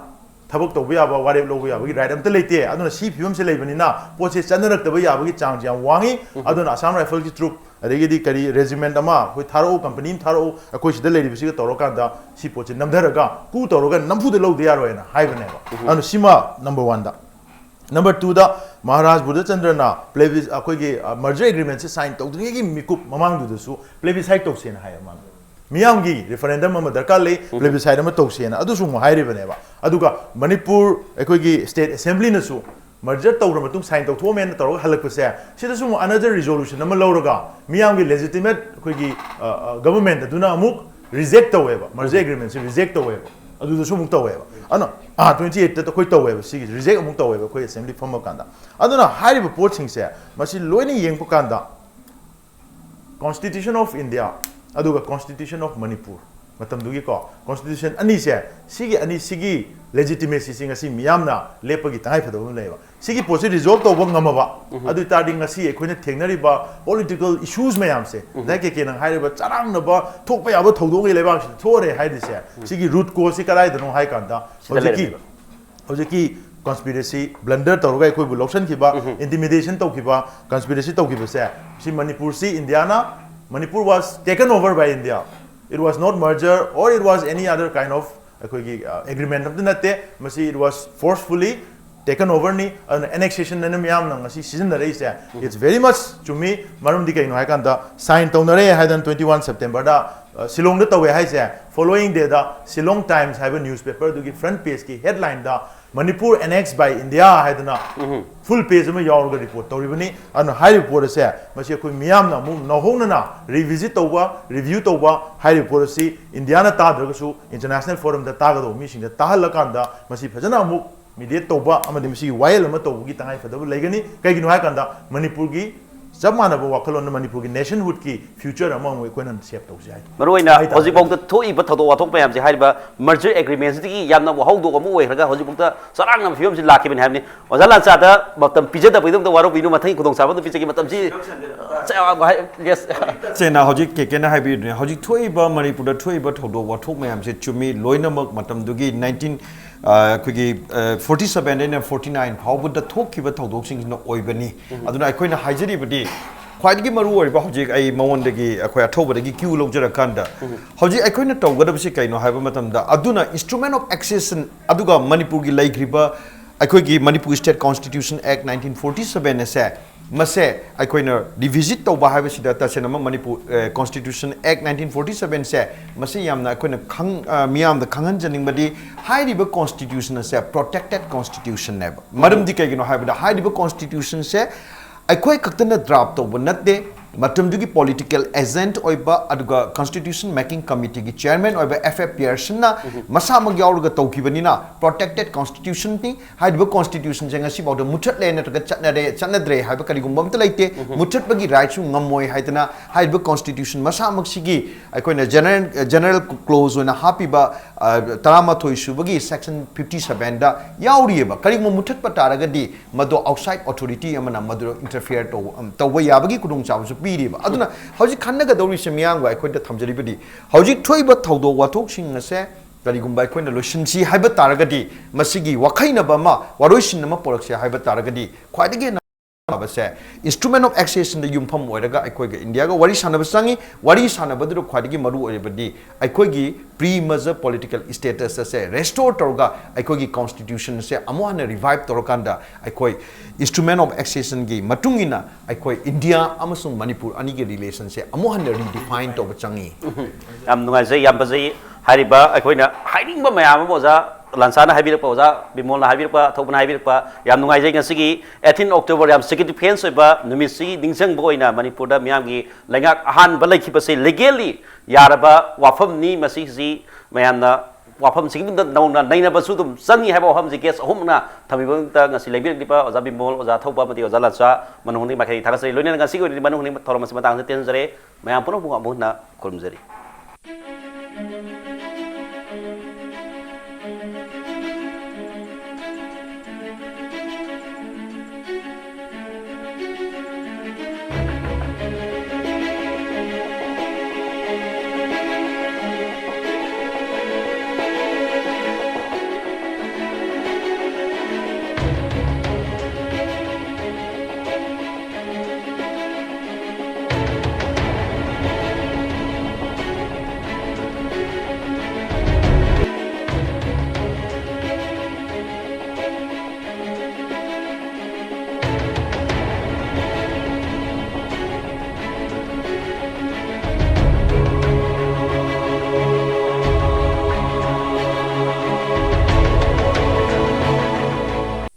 ꯊꯕꯛ ꯇꯧꯕ ꯌꯥꯕ, ꯋꯥꯔꯦꯞ ꯂꯧꯕ ꯌꯥꯕꯒꯤ right ꯑꯝꯇ ꯂꯩꯇꯦ꯫ ꯑꯗꯨꯅ ꯁꯤ ꯐꯤꯕꯝꯁꯤ ꯂꯩꯕꯅꯤꯅ ꯄꯣꯠꯁꯤ ꯆꯠꯅꯔꯛꯇꯕ ꯌꯥꯕꯒꯤ ꯆꯥꯡꯁꯤ ꯌꯥꯝ ꯋꯥꯡꯉꯤ꯫ ꯑꯗꯨꯅ Assam Rifles ꯀꯤ troop, ꯑꯗꯒꯤꯗꯤ ꯀꯔꯤ regiment ꯑꯃ ꯑꯩꯈꯣꯏ ꯊꯥꯔꯛꯎ, company ꯑꯃ ꯊꯥꯔꯛꯎ, ꯑꯩꯈꯣꯏ ꯁꯤꯗ ꯂꯩꯔꯤꯕꯁꯤꯒ ꯇꯧꯔꯀꯥꯟꯗ ꯁꯤ ꯄꯣꯠꯁꯤ ꯅꯝꯊꯔꯒ coup ꯇꯧꯔꯒ ꯅꯝꯐꯨꯗ ꯂꯧꯗ ꯌꯥꯔꯣꯏꯅ ꯍꯥꯏꯕꯅꯦꯕ꯫ ꯑꯗꯨꯅ ꯁꯤꯃ number one ꯗ꯫ ꯅꯝꯕꯔ ꯇꯨꯗ ꯃꯍꯥꯔꯥꯖ ꯕꯨꯙꯆꯟꯗ꯭ꯔꯅ ꯄ꯭ꯂꯦꯕꯤ ꯑꯩꯈꯣꯏꯒꯤ ꯃꯔꯖꯔ ꯑꯦꯒ꯭ꯔꯤꯃꯦꯟꯁꯤ ꯁꯥꯏꯟ ꯇꯧꯗ꯭ꯔꯤꯉꯩꯒꯤ ꯃꯤꯀꯨꯞ ꯃꯃꯥꯡꯗꯨꯗꯁꯨ ꯄ꯭ꯂꯦꯕꯤꯁꯥꯏꯠ ꯇꯧꯁꯦꯅ ꯍꯥꯏꯌꯦ ꯃꯥꯅ꯫ ꯃꯤꯌꯥꯝꯒꯤ ꯔꯤꯐꯔꯦꯟꯗꯝ ꯑꯃ ꯗꯔꯀꯥꯔ ꯂꯩ, ꯎꯝ꯫ ꯄ꯭ꯂꯦꯕꯤꯁꯥꯏꯠ ꯑꯃ ꯇꯧꯁꯦꯅ ꯑꯗꯨꯁꯨ ꯑꯃꯨꯛ ꯍꯥꯏꯔꯤꯕꯅꯦꯕ꯫ ꯑꯗꯨꯒ ꯃꯅꯤꯄꯨꯔ ꯑꯩꯈꯣꯏꯒꯤ ꯁ꯭ꯇꯦꯠ ꯑꯦꯁꯦꯝꯕ꯭ꯂꯤꯅꯁꯨ ꯃꯔꯖꯔ ꯇꯧꯔ ꯃꯇꯨꯡ ꯁꯥꯏꯟ ꯇꯧꯊꯣꯛꯑꯝꯃꯦꯅ ꯇꯧꯔꯒ ꯍꯜꯂꯛꯄꯁꯦ, ꯁꯤꯗꯁꯨ ꯑꯃꯨꯛ ꯑꯅꯗꯔ ꯔꯤꯖꯣꯂꯨꯁꯟ ꯑꯃ ꯂꯧꯔꯒ ꯃꯤꯌꯥꯝꯒꯤ ꯂꯦꯖꯤꯇꯤꯃꯦꯠ ꯑꯩꯈꯣꯏꯒꯤ ꯒꯚꯔꯟꯃꯦꯟꯠ ꯑꯗꯨꯅ ꯑꯃꯨꯛ ꯔꯤꯖꯦꯛ ꯇꯧꯋꯦꯕ, ꯃꯔꯖꯔ ꯑꯦꯒ꯭ꯔꯤꯃꯦꯟꯁꯤ ꯔꯤꯖꯦꯛ ꯇꯧꯋꯦꯕ꯫ ꯑꯗꯨꯗꯁꯨ ꯑꯃꯨꯛ ꯇꯧꯋꯦꯕ꯫ ꯑꯗꯨꯅ ꯑꯥ ꯇ꯭ꯋꯦꯟꯇꯤ ꯑꯩꯠꯇ ꯑꯩꯈꯣꯏ ꯇꯧꯋꯦꯕ, ꯁꯤꯒꯤ ꯔꯤꯖꯦꯛ ꯑꯃꯨꯛ ꯇꯧꯋꯦꯕ ꯑꯩꯈꯣꯏ ꯑꯦꯁꯦꯝꯕ꯭ꯂꯤ ꯐꯝꯕ ꯀꯥꯟꯗ꯫ ꯑꯗꯨꯅ ꯍꯥꯏꯔꯤꯕ ꯄꯣꯠꯁꯤꯡꯁꯦ ꯃꯁꯤ ꯂꯣꯏꯅ ꯌꯦꯡꯕ ꯀꯥꯟꯗ Constitution of India ꯑꯗꯨꯒ Constitution of Manipur, ꯃꯇꯝꯗꯨꯒꯤꯀꯣ ꯀꯣꯟꯁꯇꯤꯇ꯭ꯌꯨꯁꯟ ꯑꯅꯤꯁꯦ, ꯁꯤꯒꯤ ꯑꯅꯤꯁꯤꯒꯤ ꯂꯦꯖꯤꯇꯤꯃꯦꯁꯤꯁꯤ ꯉꯁꯤ ꯃꯤꯌꯥꯝꯅ ꯂꯦꯞꯄꯒꯤ ꯇꯉꯥꯏ ꯐꯗꯕ ꯑꯃ ꯂꯩꯌꯦꯕ꯫ ꯁꯤꯒꯤ ꯄꯣꯠꯁꯤ ꯔꯤꯖꯣꯜꯕ ꯇꯧꯕ ꯉꯝꯃꯕ, ꯎꯝ꯫ ꯑꯗꯨ ꯑꯣꯏ ꯇꯥꯔꯗꯤ ꯉꯁꯤ ꯑꯩꯈꯣꯏꯅ ꯊꯦꯡꯅꯔꯤꯕ ꯄꯣꯂꯤꯇꯤꯀꯦꯜ ꯏꯁꯨꯁ ꯃꯌꯥꯝꯁꯦ, ꯎꯝ꯫ ꯉꯁꯥꯏ ꯀꯦ ꯀꯦꯅ ꯍꯥꯏꯔꯤꯕ ꯆꯔꯥꯡꯅꯕ ꯊꯣꯛꯄ ꯌꯥꯕ ꯊꯧꯗꯣꯛ ꯑꯃꯒꯤ ꯂꯩꯕꯥꯛꯁꯤꯗ ꯊꯣꯛꯑꯔꯦ ꯍꯥꯏꯔꯤꯁꯦ, ꯎꯝ꯫ ꯁꯤꯒꯤ ꯔꯨꯠ ꯀꯣꯁꯁꯤ ꯀꯗꯥꯏꯗꯅꯣ ꯍꯥꯏ ꯀꯥꯟꯗ ꯁꯤꯗ ꯍꯧꯖꯤꯛꯀꯤ ꯂꯩꯔꯝꯃꯦꯕ꯫ ꯍꯧꯖꯤꯛꯀꯤ ꯀꯣꯟꯁꯄꯤꯔꯦꯁꯤ ꯕ꯭ꯂꯟꯗꯔ ꯇꯧꯔꯒ ꯑꯩꯈꯣꯏꯕꯨ ꯂꯧꯁꯤꯟꯈꯤꯕ, ꯎꯝ꯫ ꯏꯟꯇꯤꯃꯤꯗꯦꯁꯟ ꯇꯧꯈꯤꯕ, ꯀꯣꯟꯁꯄꯤꯔꯦꯁꯤ ꯇꯧꯈꯤꯕꯁꯦ, ꯁꯤ ꯃꯅꯤꯄꯨꯔꯁꯤ ꯏꯟꯗꯤꯌꯥꯅ, Manipur was taken over by India. It was not merger or it was any other kind of ꯑꯩꯈꯣꯏꯒꯤ ꯑꯦꯒ꯭ꯔꯤꯃꯦꯟ ꯑꯝꯇ ꯅꯠꯇꯦ꯫ ꯃꯁꯤ it was forcefully taken overꯅꯤ꯫ ꯑꯗꯨꯅ ꯑꯦꯅꯦꯛꯁꯦꯁꯟ ꯑꯅ ꯃꯤꯌꯥꯝꯅ ꯉꯁꯤ ꯁꯤꯖꯤꯟꯅꯔꯛꯏꯁꯦ, it's very much ꯆꯨꯝꯃꯤ꯫ ꯃꯔꯝꯗꯤ ꯀꯩꯅꯣ ꯍꯥꯏꯀꯥꯟꯗ ꯁꯥꯏꯟ ꯇꯧꯅꯔꯦ ꯍꯥꯏꯗꯅ ꯇ꯭ꯋꯦꯟꯇꯤ ꯋꯥꯟ ꯁꯦꯞꯇꯦꯝꯕꯔꯗ ꯁꯤꯂꯣꯡꯗ ꯇꯧꯋꯦ ꯍꯥꯏꯁꯦ, ꯐꯣꯂꯣꯋꯤꯡ ꯗꯦꯗ ꯁꯤꯂꯣꯡ ꯇꯥꯏꯝꯁ ꯍꯥꯏꯕ ꯅ꯭ꯌꯨꯁꯄꯦꯄꯔꯗꯨꯒꯤ front ꯄꯦꯖꯀꯤ ꯍꯦꯗꯂꯥꯏꯟꯗ Manipur annexed by India ꯍꯥꯏꯗꯅ ꯎꯝ꯫ ꯐꯨꯜ ꯄꯦꯖ ꯑꯃ ꯌꯥꯎꯔꯒ ꯔꯤꯄꯣꯔꯠ ꯇꯧꯔꯤꯕꯅꯤ꯫ ꯑꯗꯨꯅ ꯍꯥꯏꯔꯤꯕ ꯄꯣꯠ ꯑꯁꯦ ꯃꯁꯤ ꯑꯩꯈꯣꯏ ꯃꯤꯌꯥꯝꯅ ꯑꯃꯨꯛ ꯅꯧꯍꯧꯅꯅ ꯔꯤꯚꯤꯖꯤꯠ ꯇꯧꯕ, ꯔꯤꯚ꯭ꯌꯨ ꯇꯧꯕ, ꯍꯥꯏꯔꯤꯕ ꯄꯣꯠ ꯑꯁꯤ ꯏꯟꯗꯤꯌꯥꯅ ꯇꯥꯗ꯭ꯔꯒꯁꯨ ꯏꯟꯇꯔꯅꯦꯁꯅꯦꯜ ꯐꯣꯔꯝꯗ ꯇꯥꯒꯗꯧꯕ ꯃꯤꯁꯤꯡꯗ ꯇꯥꯍꯜꯂꯀꯥꯟꯗ ꯃꯁꯤ ꯐꯖꯅ ꯑꯃꯨꯛ ꯃꯤꯗꯤꯌꯦꯠ ꯇꯧꯕ ꯑꯃꯗꯤ ꯃꯁꯤꯒꯤ ꯋꯥꯌꯦꯜ ꯑꯃ ꯇꯧꯕꯒꯤ ꯇꯉꯥꯏ ꯐꯗꯕ ꯂꯩꯒꯅꯤ꯫ ꯀꯩꯒꯤꯅꯣ ꯍꯥꯏꯀꯥꯟꯗ ꯃꯅꯤꯄꯨꯔꯒꯤ ꯆꯞ ꯃꯥꯟꯅꯕ ꯋꯥꯈꯜꯂꯣꯟꯅ ꯃꯅꯤꯄꯨꯔꯒꯤ ꯅꯦꯁꯟꯍꯨꯗꯀꯤ ꯐ꯭ꯌꯨꯆꯔ ꯑꯃ ꯑꯃꯨꯛ ꯑꯩꯈꯣꯏꯅ ꯁꯦꯞ ꯇꯧꯁꯦ ꯍꯥꯏ꯫ ꯃꯔꯨꯑꯣꯏꯅ ꯍꯥꯏꯇꯥꯔꯦ꯫ ꯍꯧꯖꯤꯛꯐꯥꯎꯗ ꯊꯣꯛꯏꯕ ꯊꯧꯗꯣꯛ ꯋꯥꯊꯣꯛ ꯃꯌꯥꯝꯁꯦ ꯍꯥꯏꯔꯤꯕ ꯃꯔꯖꯔ ꯑꯦꯒ꯭ꯔꯤꯃꯦꯟꯁꯤꯗꯒꯤ ꯌꯥꯝꯅ ꯋꯥꯍꯧꯗꯣꯛ ꯑꯃ ꯑꯣꯏꯈ꯭ꯔꯒ ꯍꯧꯖꯤꯛꯐꯥꯎꯗ ꯆꯔꯥꯡꯅꯕ ꯐꯤꯕꯝꯁꯤ ꯂꯥꯛꯈꯤꯕꯅꯤ ꯍꯥꯏꯕꯅꯤ꯫ ꯑꯣꯖꯥ ꯂꯥꯟꯆꯥꯗ ꯃꯇꯝ ꯄꯤꯖꯗꯕꯒꯤꯗꯃꯛꯇ ꯋꯥꯔꯧꯕꯤꯅꯨ, ꯃꯊꯪꯒꯤ ꯈꯨꯗꯣꯡꯆꯥꯕꯗ ꯄꯤꯖꯒꯦ꯫ ꯃꯇꯝꯁꯤ ꯌꯦꯁ꯫ ꯆꯦꯅ ꯍꯧꯖꯤꯛ ꯀꯦ ꯀꯦꯅ ꯍꯥꯏꯕꯤꯗꯨꯅꯦ, ꯍꯧꯖꯤꯛ ꯊꯣꯛꯏꯕ ꯃꯅꯤꯄꯨꯔꯗ ꯊꯣꯛꯏꯕ ꯊꯧꯗꯣꯛ ꯋꯥꯊꯣꯛ ꯃꯌꯥꯝꯁꯦ ꯆꯨꯝꯃꯤ, ꯂꯣꯏꯅꯃꯛ ꯃꯇꯝꯗꯨꯒꯤ ꯅꯥꯏꯟꯇꯤꯟ ꯑꯩꯈꯣꯏꯒꯤ ꯐꯣꯔꯇꯤ ꯁꯕꯦꯟꯗꯩꯅ ꯐꯣꯔꯇꯤ ꯅꯥꯏꯟ ꯐꯥꯎꯕꯗ ꯊꯣꯛꯈꯤꯕ ꯊꯧꯗꯣꯛꯁꯤꯡꯁꯤꯅ ꯑꯣꯏꯕꯅꯤ꯫ ꯎꯝ꯫ ꯑꯗꯨꯅ ꯑꯩꯈꯣꯏꯅ ꯍꯥꯏꯖꯔꯤꯕꯗꯤ ꯈ꯭ꯋꯥꯏꯗꯒꯤ ꯃꯔꯨꯑꯣꯏꯕ, ꯍꯧꯖꯤꯛ ꯑꯩ ꯃꯉꯣꯟꯗꯒꯤ, ꯑꯩꯈꯣꯏ ꯑꯊꯧꯕꯗꯒꯤ ꯀ꯭ꯌꯨ ꯂꯧꯖꯔꯀꯥꯟꯗ, ꯎꯝ꯫ ꯍꯧꯖꯤꯛ ꯑꯩꯈꯣꯏꯅ ꯇꯧꯒꯗꯕꯁꯤ ꯀꯩꯅꯣ ꯍꯥꯏꯕ ꯃꯇꯝꯗ, ꯑꯗꯨꯅ instrument of accession ꯑꯗꯨꯒ ꯃꯅꯤꯄꯨꯔꯒꯤ ꯂꯩꯈ꯭ꯔꯤꯕ ꯑꯩꯈꯣꯏꯒꯤ Manipur State Constitution Act nineteen forty seven ꯑꯁꯦ, ꯃꯁꯦ ꯑꯩꯈꯣꯏꯅ revisit ꯇꯧꯕ ꯍꯥꯏꯕꯁꯤꯗ, ꯇꯁꯦꯡꯅꯃꯛ Manipur Constitution Act nineteen forty seven ꯁꯦ, ꯃꯁꯤ ꯌꯥꯝꯅ ꯑꯩꯈꯣꯏꯅ ꯈꯪ-, ꯑ, ꯃꯤꯌꯥꯝꯗ ꯈꯪꯍꯟꯖꯅꯤꯡꯕꯗꯤ, ꯍꯥꯏꯔꯤꯕ constitution ꯑꯁꯦ protected constitution ꯅꯦꯕ꯫ ꯃꯔꯝꯗꯤ ꯀꯩꯒꯤꯅꯣ ꯍꯥꯏꯕꯗ, ꯍꯥꯏꯔꯤꯕ constitution ꯁꯦ ꯑꯩꯈꯣꯏ ꯈꯛꯇꯅ draft ꯇꯧꯕ ꯅꯠꯇꯦ, ꯃꯇꯝꯗꯨꯒꯤ political agent ꯑꯣꯏꯕ, ꯑꯗꯨꯒ constitution making committee ꯒꯤ chairman ꯑꯣꯏꯕ F F Pearson ꯅ ꯃꯁꯥꯃꯛ ꯌꯥꯎꯔꯒ ꯇꯧꯈꯤꯕꯅꯤꯅ, protected constitution ꯅꯤ꯫ ꯍꯥꯏꯔꯤꯕ constitution ꯁꯦ ꯉꯁꯤꯐꯥꯎꯗ ꯃꯨꯠꯊꯠꯂꯦ ꯅꯠꯇ꯭ꯔꯒ ꯆꯠꯅꯔꯦ, ꯆꯠꯅꯗ꯭ꯔꯦ ꯍꯥꯏꯕ ꯀꯔꯤꯒꯨꯝꯕ ꯑꯝꯇ ꯂꯩꯇꯦ꯫ ꯃꯨꯠꯊꯠꯄꯒꯤ right ꯁꯨ ꯉꯝꯃꯣꯏ ꯍꯥꯏꯗꯅ, ꯍꯥꯏꯔꯤꯕ constitution ꯃꯁꯥꯃꯛꯁꯤꯒꯤ ꯑꯩꯈꯣꯏꯅ general, general clause ꯑꯣꯏꯅ ꯍꯥꯞꯄꯤꯕ, ꯑ, ꯇꯔꯥꯃꯥꯊꯣꯏ ꯁꯨꯕꯒꯤ section fifty seven ꯗ ꯌꯥꯎꯔꯤꯑꯕ꯫ ꯀꯔꯤꯒꯨꯝꯕ ꯃꯨꯠꯊꯠꯄ ꯇꯥꯔꯒꯗꯤ, ꯃꯗꯨ outside authority ꯑꯃꯅ ꯃꯗꯨ interfere ꯇꯧꯕ, ꯎꯝ, ꯇꯧꯕ ꯌꯥꯕꯒꯤ ꯈꯨꯗꯣꯡꯆꯥꯕꯁꯨ ꯄꯤꯔꯤꯕ꯫ ꯑꯗꯨꯅ ꯍꯧꯖꯤꯛ ꯈꯟꯅꯒꯗꯧꯔꯤꯁꯦ, ꯃꯤꯌꯥꯝꯒ ꯑꯩꯈꯣꯏꯗ ꯊꯝꯖꯔꯤꯕꯗꯤ, ꯍꯧꯖꯤꯛ ꯊꯣꯛꯏꯕ ꯊꯧꯗꯣꯛ ꯋꯥꯊꯣꯛꯁꯤꯡ ꯑꯁꯦ ꯀꯔꯤꯒꯨꯝꯕ ꯑꯩꯈꯣꯏꯅ ꯂꯣꯏꯁꯤꯟꯁꯤ ꯍꯥꯏꯕ ꯇꯥꯔꯒꯗꯤ, ꯃꯁꯤꯒꯤ ꯋꯥꯈꯩꯅꯕ ꯑꯃ, ꯋꯥꯔꯣꯏꯁꯤꯟ ꯑꯃ ꯄꯨꯔꯛꯁꯤ ꯍꯥꯏꯕ ꯇꯥꯔꯒꯗꯤ, ꯈ꯭ꯋꯥꯏꯗꯒꯤ ꯍꯦꯟꯅ ꯐꯕꯁꯦ instrument of accession ꯗ ꯌꯨꯝꯐꯝ ꯑꯣꯏꯔꯒ ꯑꯩꯈꯣꯏꯒ ꯏꯟꯗꯤꯌꯥꯒ ꯋꯥꯔꯤ ꯁꯥꯟꯅꯕ ꯆꯪꯉꯤ꯫ ꯋꯥꯔꯤ ꯁꯥꯟꯅꯕꯗꯨꯗ ꯈ꯭ꯋꯥꯏꯗꯒꯤ ꯃꯔꯨ ꯑꯣꯏꯔꯤꯕꯗꯤ ꯑꯩꯈꯣꯏꯒꯤ pre-merger political status ꯑꯁꯦ restore ꯇꯧꯔꯒ, ꯑꯩꯈꯣꯏꯒꯤ constitution ꯑꯁꯦ ꯑꯃꯨꯛ ꯍꯟꯅ revive ꯇꯧꯔꯀꯥꯟꯗ, ꯑꯩꯈꯣꯏ instrument of accession ꯒꯤ ꯃꯇꯨꯡ ꯏꯟꯅ ꯑꯩꯈꯣꯏ ꯏꯟꯗꯤꯌꯥ ꯑꯃꯁꯨꯡ ꯃꯅꯤꯄꯨꯔ ꯑꯅꯤꯒꯤ relation ꯁꯦ ꯑꯃꯨꯛ ꯍꯟꯅ redefine ꯇꯧꯕ ꯆꯪꯉꯤ꯫ ꯌꯥꯝ ꯅꯨꯡꯉꯥꯏꯖꯩ, ꯌꯥꯝ ꯐꯖꯩ꯫ ꯍꯥꯏꯔꯤꯕ ꯑꯩꯈꯣꯏꯅ ꯍꯥꯏꯅꯤꯡꯕ ꯃꯌꯥꯝ ꯑꯃ ꯑꯣꯖꯥ ꯂꯥꯟꯁꯥꯅ ꯍꯥꯏꯕꯤꯔꯛꯄ, ꯑꯣꯖꯥ ꯕꯤꯃꯣꯜꯅ ꯍꯥꯏꯕꯤꯔꯛꯄ, ꯊꯧꯕꯅ ꯍꯥꯏꯕꯤꯔꯛꯄ, ꯌꯥꯝ ꯅꯨꯡꯉꯥꯏꯖꯩ꯫ ꯉꯁꯤꯒꯤ eighteen October ꯌꯥꯝ significance ꯑꯣꯏꯕ ꯅꯨꯃꯤꯠꯁꯤ ꯅꯤꯡꯁꯤꯡꯕ ꯑꯣꯏꯅ ꯃꯅꯤꯄꯨꯔꯗ ꯃꯤꯌꯥꯝꯒꯤ ꯂꯩꯉꯥꯛ ꯑꯍꯥꯟꯕ ꯂꯩꯈꯤꯕꯁꯦ legally ꯌꯥꯔꯕ ꯋꯥꯐꯝꯅꯤ꯫ ꯃꯁꯤꯁꯤ ꯃꯌꯥꯝꯅ ꯋꯥꯐꯝꯁꯤꯒꯤ ꯃꯇꯨꯡꯗ ꯅꯧꯅ ꯅꯩꯅꯕꯁꯨ ꯑꯗꯨꯝ ꯆꯪꯉꯤ ꯍꯥꯏꯕ ꯋꯥꯐꯝꯁꯤ guest ꯑꯍꯨꯝꯅ ꯊꯝꯕꯤꯕꯗ ꯉꯁꯤ ꯂꯩꯕꯤꯔꯛꯂꯤꯕ ꯑꯣꯖꯥ ꯕꯤꯃꯣꯜ, ꯑꯣꯖꯥ ꯊꯧꯕ ꯑꯃꯗꯤ ꯑꯣꯖꯥ ꯂꯥꯟꯁꯥ ꯃꯅꯨꯡ ꯍꯨꯠꯅ ꯃꯥꯏꯀꯩꯗꯒꯤ ꯊꯥꯒꯠꯆꯔꯤ꯫ ꯂꯣꯏꯅꯅ ꯉꯁꯤꯒꯤ ꯑꯣꯏꯅꯗꯤ ꯃꯅꯨꯡ ꯍꯨꯠꯅ ꯊꯧꯔꯝ ꯑꯁꯤ ꯃꯇꯥꯡꯗ ꯇꯦꯟꯖꯔꯦ꯫ ꯃꯌꯥꯝ ꯄꯨꯝꯅꯃꯛꯄꯨ ꯑꯃꯨꯛ ꯍꯟꯅ ꯈꯨꯔꯨꯝꯖꯔꯤ꯫